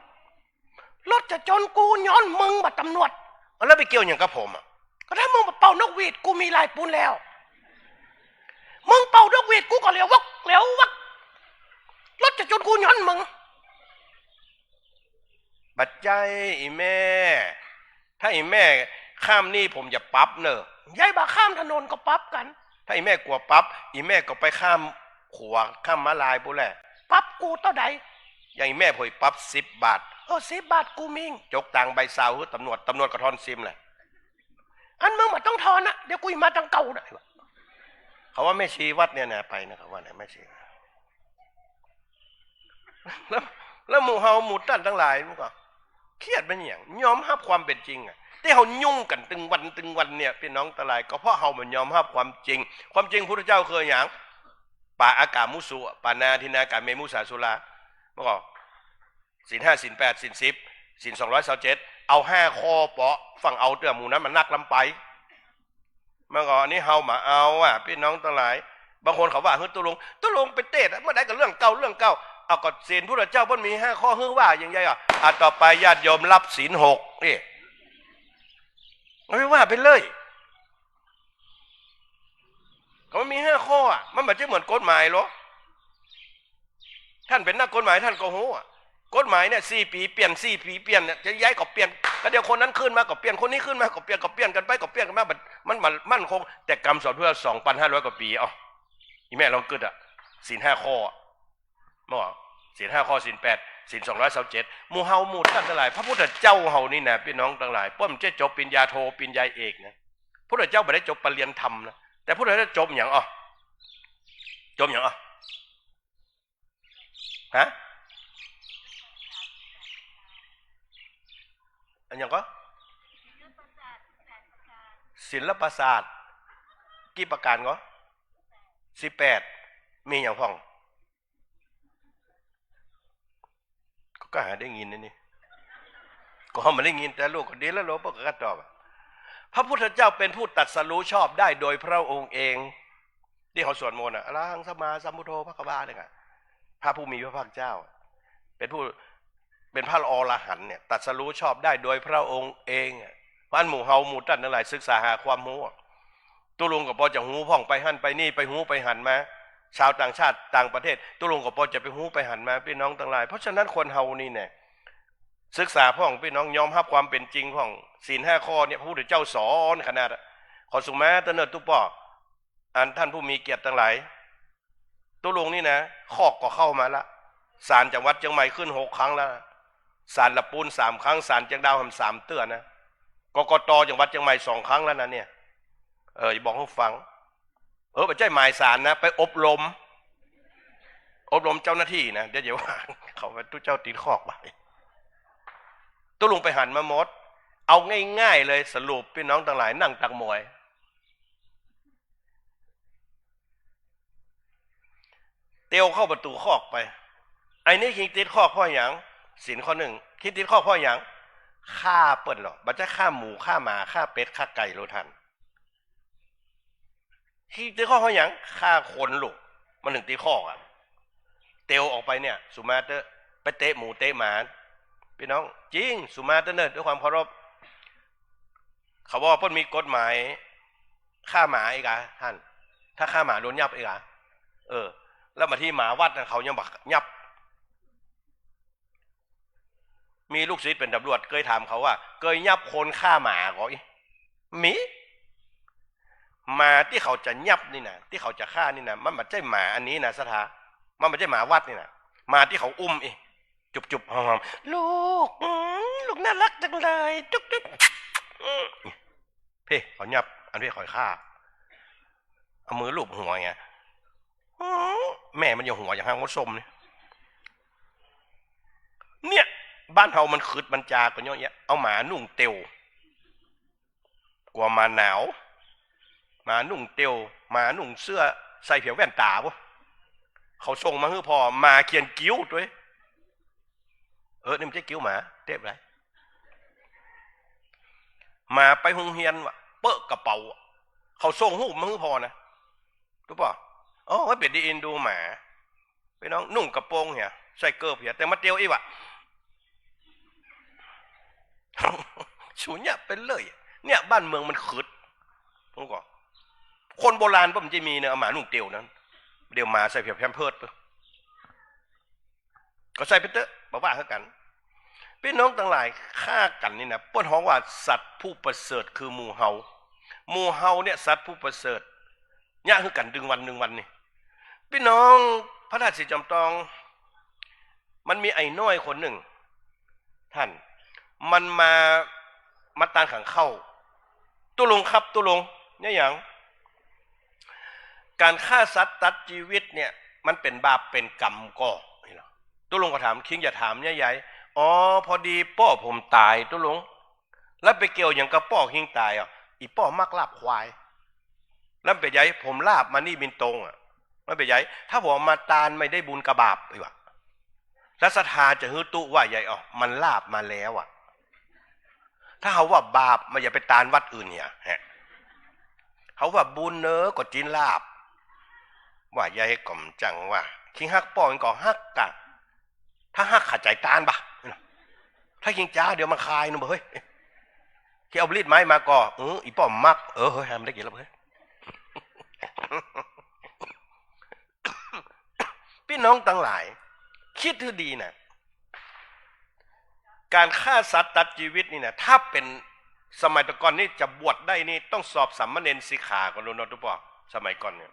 รถจะจนกูย้อนมึงบ่ ตำรวจ แล้วไปเกี่ยวหยังกับผมอะ ก็ถ้ามึงบ่เป่านกหวีด กูมีลายปูนแล้ว มึงเป่านกหวีด กูก็เหลียววัก เหลียววัก รถจะจนกูย้อนมึง บ่ใจ้อี่แม่ ถ้าอี่แม่ข้ามนี่ผมจะปรับเน่อ ยายบ่าข้ามถนนก็ปรับกั๋น ถ้าอี่แม่กั๋วปรับ อี่แม่ก็ไปข้ามขัว ข้ามม้าลายปู้นแหละ ปรับกูเต้าใด อย่างอี่แม่ผมปรับสิบบาท เออ สิบบาทกูมี จกตางใบซาวหื้อตำรวจ ตำรวจก็ทอนซิมแหละ อันมึงบ่ต้องทอนนะ เดี๋ยวกูจะมาตังเก่านะ เขาว่าแม่ชีวัดเนี่ยนะ ไปนะ เขาว่านะ แม่ชี แล้ว แล้วหมู่เฮาหมู่ต้านตังหลายมันก็ เครียดเป๋นหยัง ยอมฮับความเป๋นจริงอะ ตี้เฮายุ่งกั๋นตึงวันตึงวันเนี่ย พี่น้องตังหลาย ก็เพราะเฮาบ่ยอมฮับความจริง ความจริงพุทธเจ้าคือหยัง ปาอากามุสุ ปาณาทินนา กาเมมุสาสุรา มันก็ ศีลห้า ศีลแปด ศีลสิบ ศีลสองร้อยซาวเจ็ด เอาห้าข้อเปาะ ฟั่งเอาเตื้อ หมู่นั้นมันนักล้ำไป มันก็อันนี้เฮาบ่เอาอะ พี่น้องตังหลาย บางคนเขาว่า เฮ้ย ตุ๊ลุง ตุ๊ลุงไปเตศน์อะ เมื่อใดก็เรื่องเก่า เรื่องเก่า เอาก็ศีลพุทธเจ้าเปิ้นมีห้าข้อ เฮ้ย ว่าอย่างใหญ่อะ อ่ะ ต่อไปญาติโยมรับศีลหก นี่ เอาไปว่าไปเลย ก็มันมีห้าข้ออะ มันบ่ใจ้เหมือนกฎหมายหรอ ท่านเป๋นนักกฎหมายท่านก็ฮู้อะ กฎหมายเนี่ยสี่ปี๋เปลี่ยน สี่ปี๋เปลี่ยนเนี่ย จะย้ายก็เปลี่ยน ก็เดี๋ยวคนนั้นขึ้นมาก็เปลี่ยน คนนี้ขึ้นมาก็เปลี่ยน ก็เปลี่ยนกั๋นไป ก็เปลี่ยนกั๋นมา มัน มัน มันมั่นคง แต่กำสอนเพื่อสองปันห้าร้อยกว่าปี๋ เอ้า อี่แม่ลองกึ๊ดอะ ศีลห้าข้อ บ่ ศีลห้าข้อ ศีลแปด ศีลสองร้อยซาวเจ็ด หมู่เฮาหมู่ต้านตังหลาย พระพุทธเจ้าเฮานี่นะ ปี้น้องตังหลาย เปิ้นบ่ใจ้จบปริญญาโท ปริญญาเอกนะ พุทธเจ้าบ่ได้จบปริญญาธรรมนะ แต่พุทธเจ้าจบหยังอ่ะ จบหยังอ่ะ ฮะ อะหยังก่อ ศิลปศาสตร์ กี่ประการก่อ สิบแปด มีหยังพ่อง ก็ ก็หาได้ยินนะนี่ ก็บ่ได้ยิน แต่ลูกก็ดีแล้ว ลูกก็ตอบอะ พระพุทธเจ้าเป็นผู้ตรัสรู้ชอบได้โดยพระองค์เอง ตี้เฮาสวดมนต์อะ อะระหังสัมมาสัมพุทโธภะคะวา เนี่ยอะ พระผู้มีพระภาคเจ้า เป็นผู้ เป็นพระอรหันต์เนี่ย ตรัสรู้ชอบได้โดยพระองค์เองอะ เพราะฉะนั้นหมู่เฮาหมู่ต้านตังหลาย ศึกษาหาความฮู้อะ ตุ๊ลุงก็ปอจะฮู้พ่อง ไปหั้นไปนี่ ไปฮู้ไปหันมา ชาวต่างชาติต่างประเทศ ตุ๊ลุงก็ปอจะไปฮู้ไปหันมา ปี้น้องตังหลาย เพราะฉะนั้นคนเฮานี่แน่ ศึกษาพ่อง ปี้น้องยอมฮับความเป๋นจริงพ่อง ศีลห้าข้อเนี่ย พระพุทธเจ้าสอนขนาดอะ ขอสุมาเตอร์เนิร์ดตุ๊ป้อ อันต้านผู้มีเกียรติตังหลาย ตุ๊ลุงนี่นะ คอกก็เข้ามาละ ศาลจังหวัดเจียงใหม่ขึ้นหกครั้งแล้ว ศาลละปูนสามครั้ง ศาลเจียงดาวแหมสามเตื้อนะ กกต.จังหวัดเจียงใหม่สองครั้งแล้วนะเนี่ย เออ จะบอกหื้อฟัง เออ บ่ใจ้หมายศาลนะ ไปอบรม อบรมเจ้าหน้าที่นะ เดี๋ยวจะว่าเขาว่าตุ๊เจ้าติดคอกไป ตุ๊ลุงไปหันมาหมด เอาง่ายๆ เลย สรุปปี้น้องตังหลาย นั่งตักมวย เตียวเข้าประตู๋คอกไป ไอ้นี่คิงติดคอกเพราะหยัง ศีลข้อนึ่ง คิงติดคอกเพราะหยัง ฆ่าเปิ้นเหรอ บ่ใจ้ฆ่าหมู ฆ่าหมา ฆ่าเป็ด ฆ่าไก่โลดต้าน คิงติดคอกเพราะหยัง ฆ่าคนลูก มันถึงติดคอกอะ เตียวออกไปเนี่ย สุมาเตอร์ ไปเตะหมูเตะหมา ปี้น้อง จริง สุมาเตอร์เนิร์ด ด้วยความเคารพ เขาบอกว่าเปิ้นมีกฎหมาย ฆ่าหมาอีกอะต้าน ถ้าฆ่าหมาโดนยับอีกอะ เออ แล้วบางทีหมาวัดนะ เขายังบ่ยับ มีลูกศิษย์เป๋นตำรวจ เกยถามเขาว่า เกยยับคนฆ่าหมาก่อ มี หมาตี้เขาจะยับนี่นะ ตี้เขาจะฆ่านี่นะ มันบ่ใจ้หมาอันนี้นะ ศรัทธา มันบ่ใจ้หมาวัดนี่นะ หมาตี้เขาอุ้มอีก จุบๆ หอมๆ ลูก อืม ลูกน่าฮักจังเลย จุ๊บๆ อืม เพ่ เขายับ อันเพ่เขาฆ่า เอามือลูบหัวเงี้ย อืม แม่มันยังหัวอย่างหางมดส้มนี่ เนี่ย บ้านเฮามันขึดมันจากั๋นย้อนเยียะ เอาหมานุ่งเตียว กั๋วหมาหนาว หมานุ่งเตียว หมานุ่งเสื้อ ใส่เผียวแว่นต๋าปุ๊ เขาส่งมาหื้อพ่อ หมาเขียนกิ้วตวย เออ นี่มันใจ้กิ้วหมา เต็บไร หมาไปโฮงเฮียนว่ะ เป๊ะกระเป๋าอะ เขาส่งฮูปมาหื้อพ่อนะ รู้ป่ะ อ๋อ มันเป๋นดีเอ็นดูหมา ปี้น้อง นุ่งกระโปรงเหีย ใส่เกิบเหีย แต่มาเตียวอี้ว่ะ สูญเยียะไปเลย เนี่ย บ้านเมืองมันขึด ผมก็ คนโบราณเปิ้นบ่ใจ้มีเนาะ เอาหมานุ่งเตียวนั้น เดี๋ยวหมาใส่เผียวแพมเพิร์สไป ก็ใส่ไปเต๊อะ บ่ว่าหื้อกั๋น ปี้น้องตังหลาย ฆ่ากั๋นนี่นะ เปิ้นฮ้องว่าสัตว์ผู้ประเสริฐคือหมู่เฮา หมู่เฮาเนี่ยสัตว์ผู้ประเสริฐ เยียะหื้อกั๋นตึงวันตึงวันนี่ ปี้น้อง พระธาตุศรีจอมตอง มันมีไอ้น้อยคนนึ่ง ต้าน มันมา มาตานขังเข้า ตุ๊ลุงครับ ตุ๊ลุง เนี่ยหยัง ก๋านฆ่าสัตว์ตัดจีวิตเนี่ย มันเป๋นบาปเป๋นก๋รรมก่อ นี่ล่ะ ตุ๊ลุงก็ถาม คิงจะถามเนี่ยใหญ่ อ๋อ พอดีป้อผมต๋าย ตุ๊ลุง แล้วไปเกี่ยวหยังกับป้อคิงต๋ายอ่ะ อี่ป้อมักลาบควาย แล้วมันเป๋นใหญ่ ผมลาบมานี่บินตรงอ่ะ มันเป๋นใหญ่ ถ้าผมเอามาตานไม่ได้บุญกับบาป อี่ว่ะ แล้วศรัทธาจะหื้อตุ๊ว่าใหญ่ อ๋อ มันลาบมาแล้วอ่ะ ถ้าเฮาว่าบาป มันอย่าไปตานวัดอื่นเหีย ฮะ เฮาว่าบุญเนอะ ก็จินลาบ ว่าใหญ่ก็บ่จั่งว่า คิงฮักป้อมันก็ฮักกะ ถ้าฮักขะใจ๋ตานบ่ะ ถ้าคิงจ๋าเดี๋ยวมันคายนะเบ้ย คิงเอาบรีดไม้มาก่อ เออ อี่ป้อมัก เออ เฮ้ย มันได้กิ๋นแล้วเบ้ย ปี้น้องตังหลาย คิดหื้อดีนะ ก๋านฆ่าสัตว์ตัดจีวิตนี่นะ ถ้าเป๋นสมัยตะก่อนนี่จะบวชได้นี่ต้องสอบสามเณรสิกขาก่อน รู้เนาะตุ๊ป้อ สมัยก่อนเนี่ย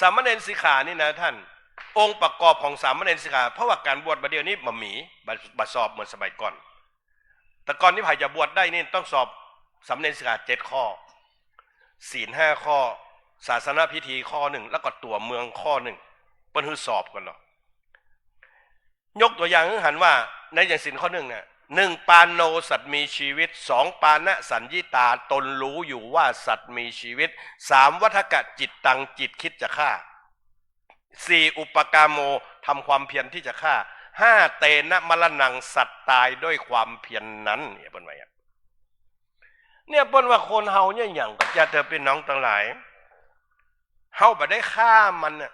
สามเณรสิกขานี่นะต้าน องค์ประกอบของสามเณรสิกขา เพราะว่าก๋านบวชบ่าเดี่ยวนี้บ่มี บ่ บ่สอบเหมือนสมัยก่อน แต่ก่อนนี้ใผจะบวชได้นี่ต้องสอบสามเณรสิกขาเจ็ดข้อ ศีลห้าข้อ ศาสนพิธีข้อนึ่ง แล้วก็ตั๋วเมืองข้อนึ่ง เปิ้นหื้อสอบก่อนเนาะ ยกตั๋วอย่างหื้อหันว่า ในอย่างศีลข้อนึ่งน่ะ หนึ่ง ปาโน สัตว์มีชีวิต สอง ปานะสัญญิตา ตนรู้อยู่ว่าสัตว์มีชีวิต สาม วัฏฏะจิตตัง จิตคิดจะฆ่า สี่ อุปกาโม ทำความเพียรที่จะฆ่า ห้า เตนะมรณัง สัตว์ตายด้วยความเพียรนั้น เนี่ยเปิ้นว่าอะ เนี่ยเปิ้นว่าคนเฮาเนี่ยหยังก็จะเถอะพี่น้องตังหลาย เฮาบ่ได้ฆ่ามันน่ะ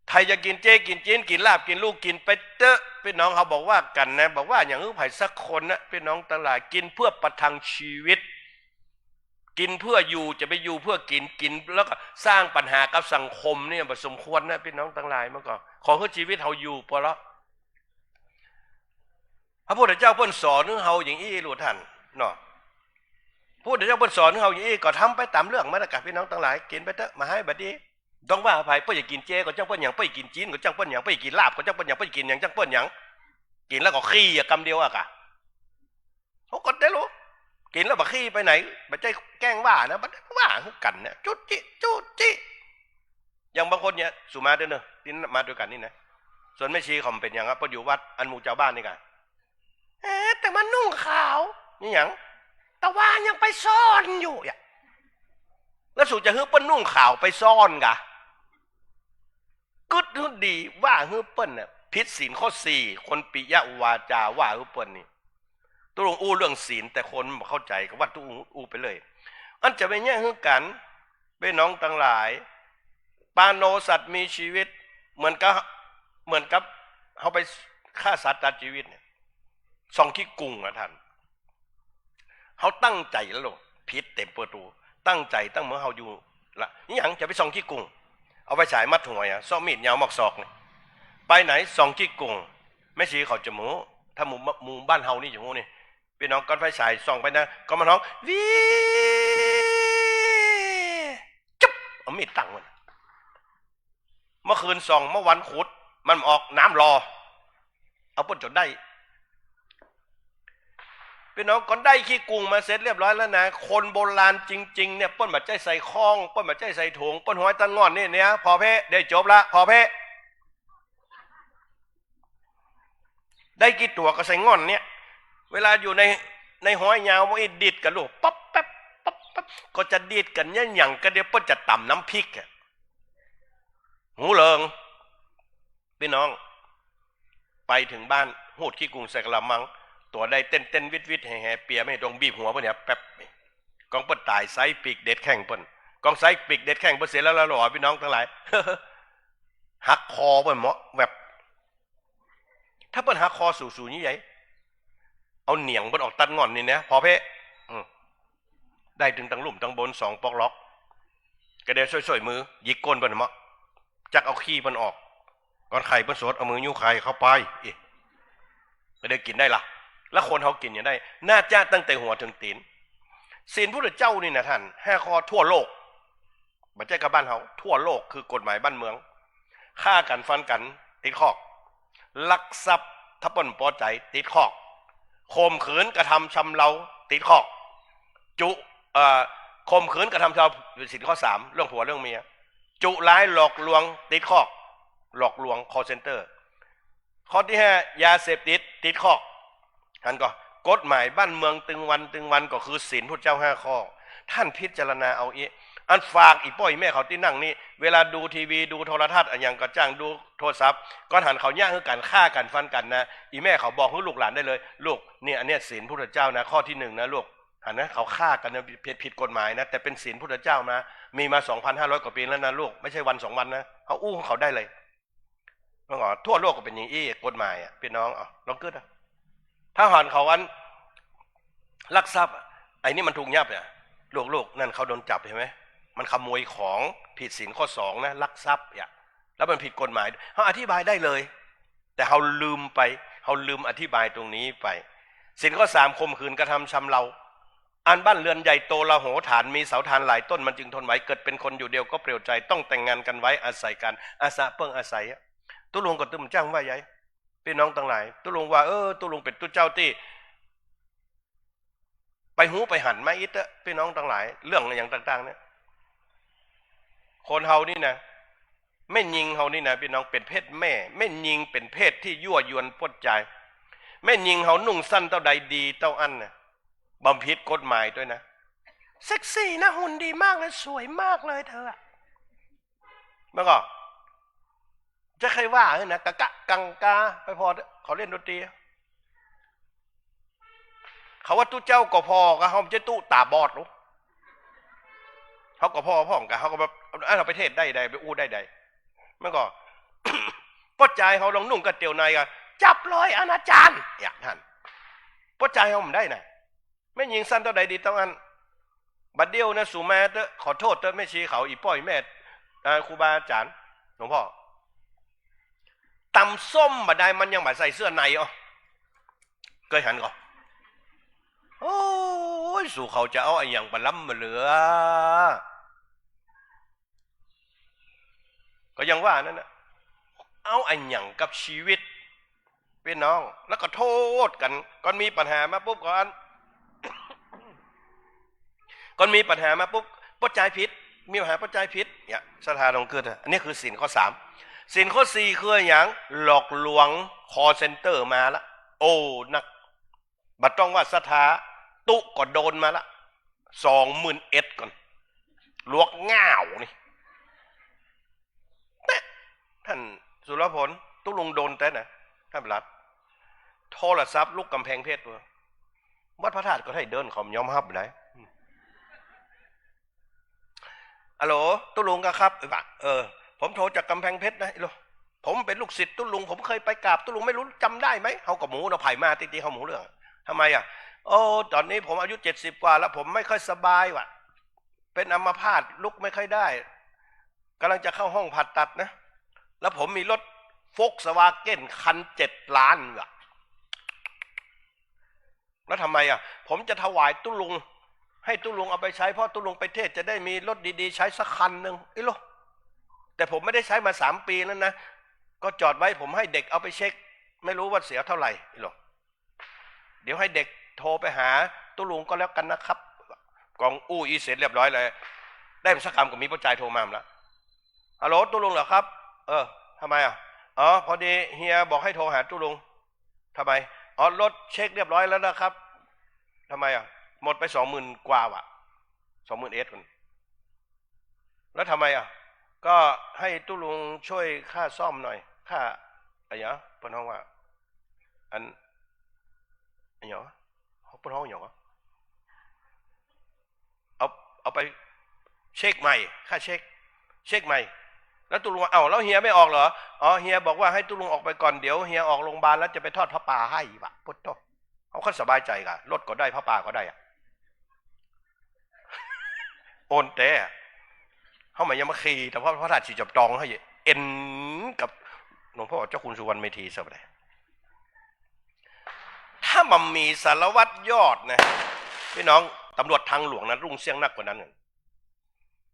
ใผจะกิ๋นเจกิ๋นจีนกิ๋นลาบกิ๋นลู่กิ๋นไปเต๊อะ พี่น้องเฮาบ่ว่ากั๋นนะ บ่ว่าหยังหื้อใผสักคนนะ พี่น้องตังหลาย กิ๋นเพื่อประทังชีวิต กิ๋นเพื่ออยู่ จะไปอยู่เพื่อกิ๋น กิ๋นแล้วก็สร้างปัญหากับสังคมเนี่ยบ่สมควรนะ พี่น้องตังหลาย มันก็ขอหื้อชีวิตเฮาอยู่ปอละ พระพุทธเจ้าเปิ้นสอนหื้อเฮาอย่างอี้ลูกต้านเนาะ พระพุทธเจ้าเปิ้นสอนหื้อเฮาอย่างอี้ ก็ทำไปต๋ามเรื่องมันน่ะกะ พี่น้องตังหลาย กิ๋นไปเต๊อะ บ่ฮ้ายบ่ดี ต้องว่าใผ เปิ้นอยากกิ๋นเจก็จ้างเปิ้นหยัง เปิ้นอยากกิ๋นจีนก็จ้างเปิ้นหยัง เปิ้นอยากกิ๋นลาบก็จ้างเปิ้นหยัง เปิ้นอยากกิ๋นหยัง กิ๋นแล้วก็ขี้อะกำเดียวอะกะ เฮาก็ได้ฮู้ กิ๋นแล้วบ่ขี้ไปไหน บ่ใจ้แกล้งว่านะ บ่ได้ว่าหื้อกั๋นนะ จุ๊จิ จุ๊จิ อย่างบางคนเนี่ย สูมาเต๊อะเนาะ ตี้มาตวยกั๋นนี่นะ ส่วนแม่ชีเขาบ่เป๋นหยังอะ เปิ้นอยู่วัดอันหมู่จาวบ้านนี่กะ เอ๊ะ แต่มันนุ่งขาว นี่หยัง แต่ว่ายังไปซ่อนอยู่อะ แล้วสูจะหื้อเปิ้นนุ่งขาวไปซ่อนกะ กึ๊ดหื้อดี ว่าหื้อเปิ้นน่ะ ผิดศีลข้อสี่ คนปิยวาจาว่าหื้อเปิ้นนี่ ตุ๊ลุงอู้เรื่องศีล แต่คนบ่เข้าใจ๋ ก็ว่าตุ๊ลุงอู้ไปเลย อันจะไปแยะหื้อกั๋น พี่น้องตังหลาย ปาโน สัตว์มีชีวิต เหมือนกับ เหมือนกับเฮาไปฆ่าสัตว์ตัดจีวิตเนี่ย ส่องขี้กุ่งอะต้าน เฮาตั้งใจ๋แล้วลูก ผิดเต๋มเปิดตู ตั้งใจ๋ตั้งเมือเฮาอยู่ละ นี่หยังจะไปส่องขี้กุ่ง เอาไฟฉายมัดหัวอะ ซ้อมีดยาวมอกศอกนี่ ไปไหนส่องขี้กุ่ง แม่ชีเขาจะบ่ฮู้ ถ้าหมู่ หมู่บ้านเฮานี่จะฮู้นี่ พี่น้อง ก้อนไฟฉายส่องไปนะ ก้อนมันฮ้อง วี จุ๊บ เอามีดตั้งมัน เมื่อคืนส่อง เมื่อวันขุด มันออกน้ำรอ เอาเปิ้นจ๋นได้ พี่น้อง ก่อนได้ขี้กุ่งมาเสร็จเรียบร้อยแล้วนะ คนโบราณจริงๆ เนี่ย เปิ้นบ่ใจ้ใส่ข้อง เปิ้นบ่ใจ้ใส่ถุง เปิ้นห้อยตังง่อนนี่เนี่ย ผ่อเพะ ได้จบละ ผ่อเพะ ได้กี่ตั๋วก็ใส่ง่อนเนี่ย เวลาอยู่ใน ในห้อยยาว มันดีดกั๋นลูก ปั๊บแป๊บ ปั๊บแป๊บ ก็จะดีดกั๋นเนี่ย หยังก็เดี๋ยวเปิ้นจะต๋ำน้ำพริกอะ หูเหลิง พี่น้อง ไปเถิงบ้าน หูดขี้กุ่งใส่กะละมัง ตั๋วใดเต้นๆ วิดๆ แห่ๆ เปียไม่ตรง บีบหัวเปิ้นเนี่ย แป๊บ ก้องเปิ้นต๋าย ใส้ปีกเด็ดแข้งเปิ้น ก้องใส้ปีกเด็ดแข้งเปิ้นเสร็จแล้ว แล้วหรอ พี่น้องตังหลาย หักคอเปิ้นเมาะ แวบ ถ้าเปิ้นหักคอสูๆ นี่ใหญ่ เอาเหนียงเปิ้นออกตัดง่อนนี่นะ ผ่อเพะ อืม ได้ตึงตังลุ่มตังบนสองปอกหลอก ก็เดี๋ยวซ่อยๆ มือ หยิกก้นเปิ้นเมาะ จักเอาขี้เปิ้นออก ก่อนไข่เปิ้นสด เอามือยุ้งไข่เข้าไป เอ๊ะ ก็เดี๋ยวกิ๋นได้ละ แล้วคนเฮากิ๋นหยังได้ น่าจะตั้งแต่หัวเถิงตี๋น ศีลพุทธเจ้านี่นะต้าน ห้าข้อทั่วโลก บ่ใจ้ก้าบ้านเฮา ทั่วโลก คือกฎหมายบ้านเมือง ฆ่ากั๋นฟันกั๋น ติดคอก ลักทรัพย์ ถ้าเปิ้นบ่ปอใจ๋ ติดคอก ข่มขืนกระทำชำเรา ติดคอก จุ เอ่อ ข่มขืนกระทำชำเรา ศีลข้อสาม เรื่องผัวเรื่องเมีย จุร้ายหลอกลวง ติดคอก หลอกลวง call center ข้อตี้ห้า ยาเสพติด ติดคอก หันก่อ กฎหมายบ้านเมืองตึงวันตึงวันก็คือศีลพุทธเจ้าห้าข้อ ต้านพิจารณาเอาอี้ อันฝากอี่ป้ออี่แม่เขาตี้นั่งนี่ เวลาดูทีวี ดูโทรทัศน์ อะหยังก็จ้าง ดูโทรศัพท์ ก้อนหันเขาเยียะหื้อกั๋น ฆ่ากั๋นฟันกั๋นนะ อี่แม่เขาบอกหื้อลูกหลานได้เลย ลูก เนี่ย อันเนี้ยศีลพุทธเจ้านะ ข้อตี้หนึ่งนะลูก หันนะ เขาฆ่ากั๋นนะ ผิด ผิดกฎหมายนะ แต่เป๋นศีลพุทธเจ้านะ มีมาสองพันห้าร้อยกว่าปี๋แล้วนะลูก ไม่ใช่วันสองวันนะ เฮาอู้หื้อเขาได้เลย มันก็ทั่วโลกก็เป๋นอย่างอี้ กฎหมายอะ พี่น้อง เอา ลองกึ๊ดอะ ถ้าหันเขาอันลักทรัพย์อะ ไอ้นี่มันถูกยับอะ ลูกๆ นั่นเขาโดนจับใช่ไหม มันขโมยของ ผิดศีลข้อสองนะ ลักทรัพย์อะ แล้วมันผิดกฎหมาย เฮาอธิบายได้เลย แต่เฮาลืมไป เฮาลืมอธิบายตรงนี้ไป ศีลข้อสาม ข่มขืนกระทำชำเรา อันบ้านเรือนใหญ่โตระโหฐาน มีเสาธารหลายต้น มันจึงทนไหว เกิดเป็นคนอยู่เดียวก็เปลี่ยวใจ ต้องแต่งงานกันไว้อาศัยกัน อาสะเปิ้งอาศัยอะ ตุ๊ลุงก็ตึงบ่จ้างว่าใหญ่ ปี้น้องตังหลาย ตุ๊ลุงว่า เออ ตุ๊ลุงเป๋นตุ๊เจ้าตี้ ไปฮู้ไปหันมาอิดเต๊อะ ปี้น้องตังหลาย เรื่องอะหยังต่างๆ เนี่ย คนเฮานี่นะ แม่ญิงเฮานี่นะ ปี้น้อง เป๋นเพศแม่ แม่ญิงเป๋นเพศตี้ยั่วยวนปวดใจ๋ แม่ญิงเฮานุ่งสั้นเต้าใดดีเต้าอั้นนะ บ่ผิดกฎหมายตวยนะ เซ็กซี่นะ หุ่นดีมากเลย สวยมากเลยเธออะ มันก็ จะใค่ว่าหื้อนะ กะกะกังกา ไปผ่อเต๊อะ เขาเล่นดนตรี เขาว่าตุ๊เจ้าก่อผ่อ กะเฮาบ่ใจ้ตุ๊ต๋าบอดลูก เฮาก่อผ่อพ่องกะ เฮาก็แบบ เอ้า เฮาไปเทศน์ได้ใด ไปอู้ได้ใด มันก็ ป้อจายเฮาลองนุ่งกระเตียวในกะ จับเลยอนาจาร เนี่ย หัน ป้อจายเฮาบ่ได้นะ แม่ญิงสั้นเต้าใดดีเต้าอั้น บ่าเดี่ยวนะ สูมาเต๊อะ ขอโต้ษเต๊อะ แม่ชีเขา อี่ป้ออี่แม่ อ่า ครูบาอาจ๋ารย์ หลวงป้อ ต๋ำส้มบ่าดาย มันยังบ่ใส่เสื้อในอ้อ เกยหันก่อ โอ้ย สูเขาจะเอาอะหยังไปล้ำมาเหลือ ก็ยังว่านั้นนะ เอาอะหยังกับชีวิต ปี้น้อง แล้วก็โต้ษกั๋น ก่อนมีปัญหามาปุ๊บก่อน ก่อนมีปัญหามาปุ๊บ ป้อจายผิด มีปัญหาป้อจายผิด เนี่ย ศรัทธาลองกึ๊ดอะ อันนี้คือศีลข้อสาม ศีลข้อสี่คืออะหยัง หลอกลวง คอลเซ็นเตอร์มาละ โอ้ นัก บ่ต้องว่าศรัทธา ตุ๊ก็โดนมาละ สองหมื่นเอ็ดก่อน หลวกง่าวนี่ เต๊ะ ต้านสุรพล ตุ๊ลุงโดนแต๊นะ ต้านประหลัด โทรศัพท์ลุกก๋ำแพงเพชร วัดพระธาตุก็ไถ่เดิน เขาบ่ยอมฮับได้ อะโหล ตุ๊ลุงกาครับ เออ ว่า เออ ผมโทรจากก๋ำแพงเพชรนะ อะโหล ผมเป๋นลูกศิษย์ตุ๊ลุง ผมเคยไปกราบตุ๊ลุง ไม่รู้จำได้ไหม เฮาก็บ่ฮู้เนาะ ใผมา จริงๆ เฮาบ่ฮู้เรื่อง ทำไมอะ โอ้ ต๋อนนี้ผมอายุเจ็ดสิบกว่าแล้ว ผมไม่ค่อยสบายว่ะ เป๋นอัมพาต ลุกไม่ค่อยได้ ก๋ำลังจะเข้าห้องผ่าตัดนะ แล้วผมมีรถโฟล์กสวาเก้นคันเจ็ดล้านว่ะ แล้วทำไมอะ ผมจะถวายตุ๊ลุง ให้ตุ๊ลุงเอาไปใช้ เพราะตุ๊ลุงไปเทศน์จะได้มีรถดีๆ ใช้สักคันหนึ่ง อะโหล แต่ผมไม่ได้ใช้มาสามปีแล้วนะ ก็จอดไว้ ผมให้เด็กเอาไปเช็ค ไม่รู้ว่าเสียเท่าไหร่ อะโหล เดี๋ยวให้เด็กโทรไปหาตุ๊ลุงก็แล้วกันนะครับ ก่องอู้อี้เสร็จเรียบร้อยเลย ได้บ่สักกำก็มีป้อจายโทรมาละ ฮัลโหล ตุ๊ลุงเหรอครับ เออ ทำไมอะ อ๋อ พอดีเฮียบอกให้โทรหาตุ๊ลุง ทำไม อ๋อ รถเช็คเรียบร้อยแล้วนะครับ ทำไมอะ หมดไปสองหมื่นกว่าว่ะ สองหมื่นเอ็ดก่อน แล้วทำไมอะ ก็ให้ตุ๊ลุงช่วยค่าซ่อมหน่อย ค่า อะหยัง เปิ้นฮ้องว่า อัน อะหยัง เปิ้นฮ้องอะหยังวะ เอา เอาไปเช็คใหม่ ค่าเช็ค เช็คใหม่ แล้วตุ๊ลุงว่า เอ้า แล้วเฮียไม่ออกเหรอ อ๋อ เฮียบอกว่าให้ตุ๊ลุงออกไปก่อน เดี๋ยวเฮียออกโรงพยาบาลแล้วจะไปทอดผ้าป่าให้ว่ะ ปุ๊ดโธ่ เฮาก็สบายใจ๋ก่ะ รถก็ได้ ผ้าป่าก็ได้อะ โอนแต่ เฮาบ่ยังมาขี่ แต่พระ พระธาตุศรีจอมตอง เฮาเอ็นกับหลวงพ่อเจ้าคุณสุวรรณเมธีซะบ่ได้ ถ้าบ่มีสารวัตรยอดนะ ปี้น้อง ตำรวจทางหลวงนะ รุ่งเสี้ยงนักกว่านั้น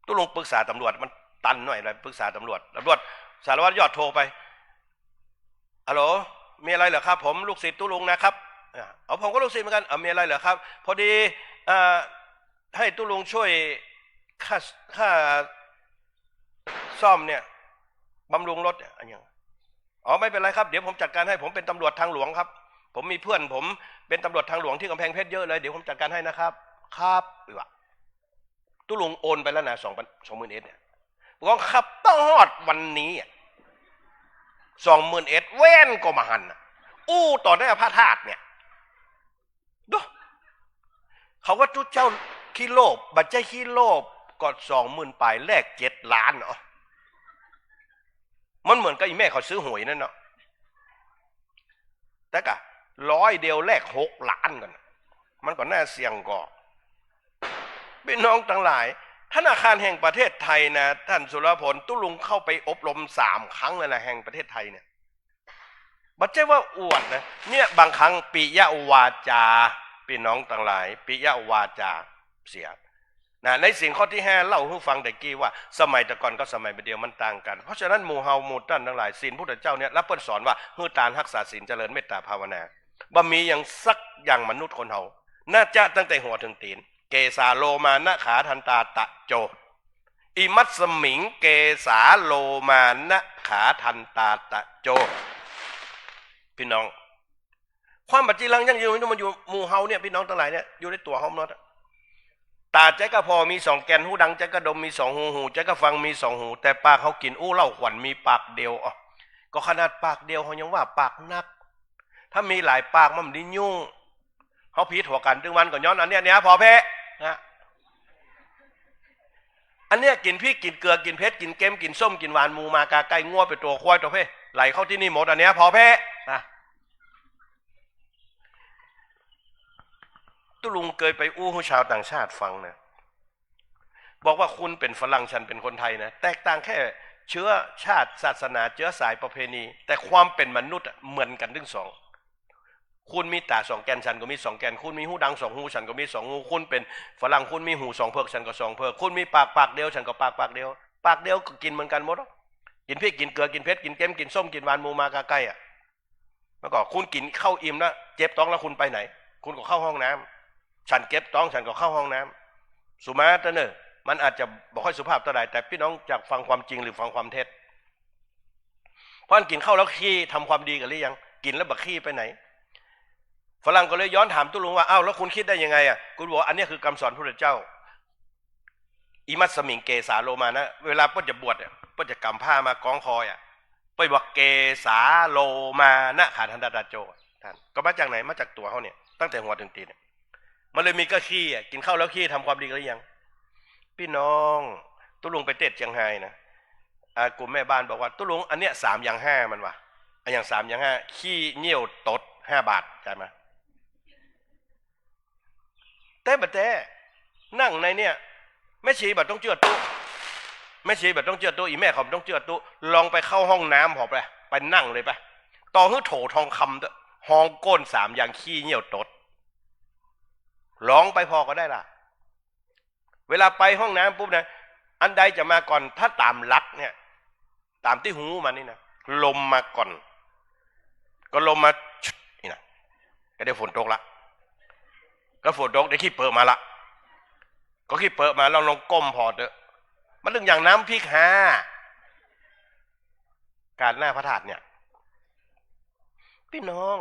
ตุ๊ลุงปรึกษาตำรวจ มันตันหน่อยละ ปรึกษาตำรวจ ตำรวจ สารวัตรยอดโทรไป ฮัลโหล มีอะไรเหรอครับ ผมลูกศิษย์ตุ๊ลุงนะครับ อ่า เอา ผมก็ลูกศิษย์เหมือนกัน เออ มีอะไรเหรอครับ พอดี เอ่อ ให้ตุ๊ลุงช่วยค่า ค่าซ่อมเนี่ย บำรุงรถเนี่ย อะหยัง อ๋อ ไม่เป็นไรครับ เดี๋ยวผมจัดการให้ ผมเป็นตำรวจทางหลวงครับ ผมมีเพื่อนผมเป็นตำรวจทางหลวงที่กำแพงเพชรเยอะเลย เดี๋ยวผมจัดการให้นะครับ ครับ อีหว่า ตุ๊ลุงโอนไปแล้วนะ สองพัน สองหมื่นเอ็ดเนี่ย บอกว่าครับ ต้องฮอดวันนี้อะ สองหมื่นเอ็ด แว่นก็บ่หันน่ะ อู้ต่อหน้าพระธาตุเนี่ย ดู เขาว่าตุ๊เจ้าขี้โลภ บ่ใจ้ขี้โลภ ก็สองหมื่นปลาย แลกเจ็ดล้านเนาะ มันเหมือนกับอีแม่เขาซื้อหวยนั่นเนาะ แต่กะร้อยเดียวแลกหกล้านก่อนน่ะ มันก็น่าเสี่ยงก่อ ปี้น้องตังหลาย ธนาคารแห่งประเทศไทยนะ ต้านสุรพล ตุ๊ลุงเข้าไปอบรมสามครั้งแล้วนะ แห่งประเทศไทยเนี่ย บ่ใจ้ว่าอวดนะ เนี่ย บางครั้งปิยวาจา ปี้น้องตังหลาย ปิยวาจาเสีย นะ ในศีลข้อตี้ห้าเล่าหื้อฟังตะกี้ว่า สมัยแต่ก่อนกับสมัยบัดเดี่ยวมันต่างกั๋น เพราะฉะนั้นหมู่เฮาหมู่ต้านตังหลาย ศีลพุทธเจ้าเนี่ย แล้วเปิ้นสอนว่า หื้อตาน ฮักษาศีล เจริญเมตตาภาวนา บ่มีหยังสักอย่างมนุษย์คนเฮา นะจ๊ะ ตั้งแต่หัวเถิงตี๋น เกสาโลมานะขาทันตาตะโจ อิมัสสมิง เกสาโลมานะขาทันตาตะโจ ปี้น้อง ความบ่จีรังยั่งยืนมันอยู่หมู่เฮาเนี่ย ปี้น้องตังหลายเนี่ย อยู่ในตั๋วเฮาหมดอะ ต๋าใจ๊ก้าผ่อมีสองแก่น หูดังใจ๊ก้าดมมีสองหู หูใจ๊ก้าฟังมีสองหู แต่ปากเฮากิ๋นอู้เหล้าขวัญมีปากเดียว อ้อ ก็ขนาดปากเดียวเฮายังว่าปากนัก ถ้ามีหลายปากมันบ่ดียุ่ง เฮาผิดหัวกั๋นตึงวันก็ย้อนอันเนี้ย เนี่ยผ่อแพ้นะ อันเนี้ยกิ๋นพริกกิ๋นเกลือกิ๋นเผ็ดกิ๋นเค็มกิ๋นส้มกิ๋นหวาน หมูหมากาไก่งัวเป็ดตั๋วควายตั๋วเภย ไหลเข้าตี้นี่หมด อันเนี้ยผ่อแพ้นะ ตุ๊ลุงเกยไปอู้หื้อชาวต่างชาติฟังนะ บอกว่าคุณเป๋นฝรั่ง ฉันเป๋นคนไทยนะ แตกต่างแค่เชื้อชาติ ศาสนา เจื๊อสาย ประเพณี แต่ความเป๋นมนุษย์อะเหมือนกั๋นตึงสอง คุณมีต๋าสองแก่น ฉันก็มีสองแก่น คุณมีหูดังสองหู ฉันก็มีสองหู คุณเป๋นฝรั่ง คุณมีหูสองเผิก ฉันก็สองเผิก คุณมีปากปากเดียว ฉันก็ปากปากเดียว ปากเดียวก็กิ๋นเหมือนกั๋นหมดอะ กิ๋นพริกกิ๋นเกลือกิ๋นเผ็ดกิ๋นเค็มกิ๋นส้มกิ๋นหวาน หมูหมากาไก่อะ แล้วก็คุณกิ๋นข้าวอิ่มแล้ว เจ็บต๊องแล้วคุณไปไหน คุณก็เข้าห้องน้ำ ฉันเจ็บต๊อง ฉันก็เข้าห้องน้ำ สุมาเต๊อะเน่อ มันอาจจะบ่ค่อยสุภาพเต้าใด แต่ปี้น้องจะฟังความจริงหรือฟังความเท็จ เพราะอันกิ๋นข้าวแล้วขี้ทำความดีกั๋นหรือยัง กิ๋นแล้วบ่ขี้ไปไหน ฝรั่งก็เลยย้อนถามตุ๊ลุงว่า อ้าว แล้วคุณคิดได้ยังไงอะ คุณบอกว่า อันเนี้ยคือกำสอนพุทธเจ้า อิมัสสมิง เกสาโลมานะ เวลาเปิ้นจะบวชเนี่ย เปิ้นจะก๋ำผ้ามากองคออะ เปิ้นบอก เกสาโลมานะขาทันตาตะโจ ท่าน ก็มาจากไหน มาจากตั๋วเฮาเนี่ย ตั้งแต่หัวเถิงตี๋นเนี่ย มันเลยมีก้าขี้อะ กิ๋นข้าวแล้วขี้ทำความดีกั๋นหรือยัง ปี้น้อง ตุ๊ลุงไปเตศน์เจียงฮายนะ อ่า กลุ่มแม่บ้านบอกว่า ตุ๊ลุง อันเนี้ยสามอย่างห้า มันว่า อะหยังสามอย่างห้า ขี้เยี่ยวตด ห้าบาท จ่ายมา แต๊บ่แต๊ นั่งในเนี่ย แม่ชีบ่ต้องเจื้อตุ๊ แม่ชีบ่ต้องเจื้อตุ๊ อี่แม่เขาบ่ต้องเจื้อตุ๊ ลองไปเข้าห้องน้ำผ่อไป ไปนั่งเลยไป ต่อหื้อโถทองคำเต๊อะ ฮองโก้นสามอย่างขี้เยี่ยวตด ลองไปผ่อก็ได้ล่ะ เวลาไปห้องน้ำปุ๊บนะ อันใดจะมาก่อน ถ้าต๋ามหลักเนี่ย ต๋ามตี้ฮู้มานี่นะ ลมมาก่อน ก็ลมมา นี่นะ ก็เดี๋ยวฝนตกละ ก็ฝนตก เดี๋ยวขี้เปอะมาละ ก็ขี้เปอะมา ลอง ลองก้มผ่อเต๊อะ มันตึงอย่างน้ำพริกฮา ก๋านหน้าพระธาตุเนี่ย ปี้น้อง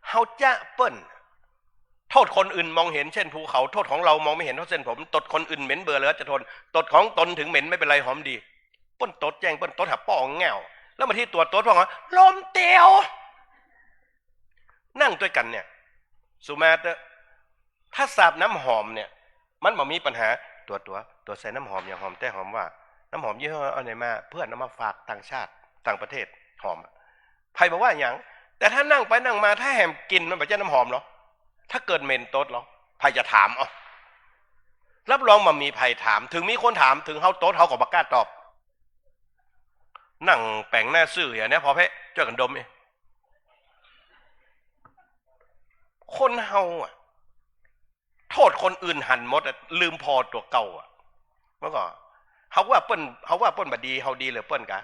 เฮาจะเปิ้น โทษคนอื่นมองเห็นเช่นภูเขา โทษของเรามองไม่เห็นเท่าเส้นผม ตดคนอื่นเหม็นเบื่อเหลือจะทน ตดของตนถึงเหม็นไม่เป็นไรหอมดี เปิ้นตดแจ้ง เปิ้นตดหาป้อแง่ว แล้วบางทีตั๋วตดพ่องอะ ลมเตียว นั่งตวยกั๋นเนี่ย สุมาเต๊อะ ถ้าสาบน้ำหอมเนี่ย มันบ่มีปัญหา ตั๋ว ตั๋ว ตั๋วใส่น้ำหอมอย่างหอมแต๊หอมว่า น้ำหอมยี่ห้ออันไหนมา เพื่อนเอามาฝากต่างชาติ ต่างประเทศ หอมอะ ใผบ่ว่าหยัง แต่ถ้านั่งไปนั่งมา ถ้าแหมกลิ่นมันบ่ใจ้น้ำหอมหรอ ถ้าเกิดเหม็นตดหรอ ใผจะถาม อ้อ รับรองบ่มีใผถาม ถึงมีคนถาม ถึงเฮาตด เฮาก็บ่กล้าตอบ นั่งแป๋งหน้าซื่ออย่างเนี้ย ผ่อแพ้ จ้วยกั๋นดมนี่ คนเฮาอะ โทษคนอื่นหันหมดอะ ลืมผ่อตั๋วเก่าอะ เมื่อก่อน เฮาว่าเปิ้น เฮาว่าเปิ้นบ่ดี เฮาดีเหลือเปิ้นกา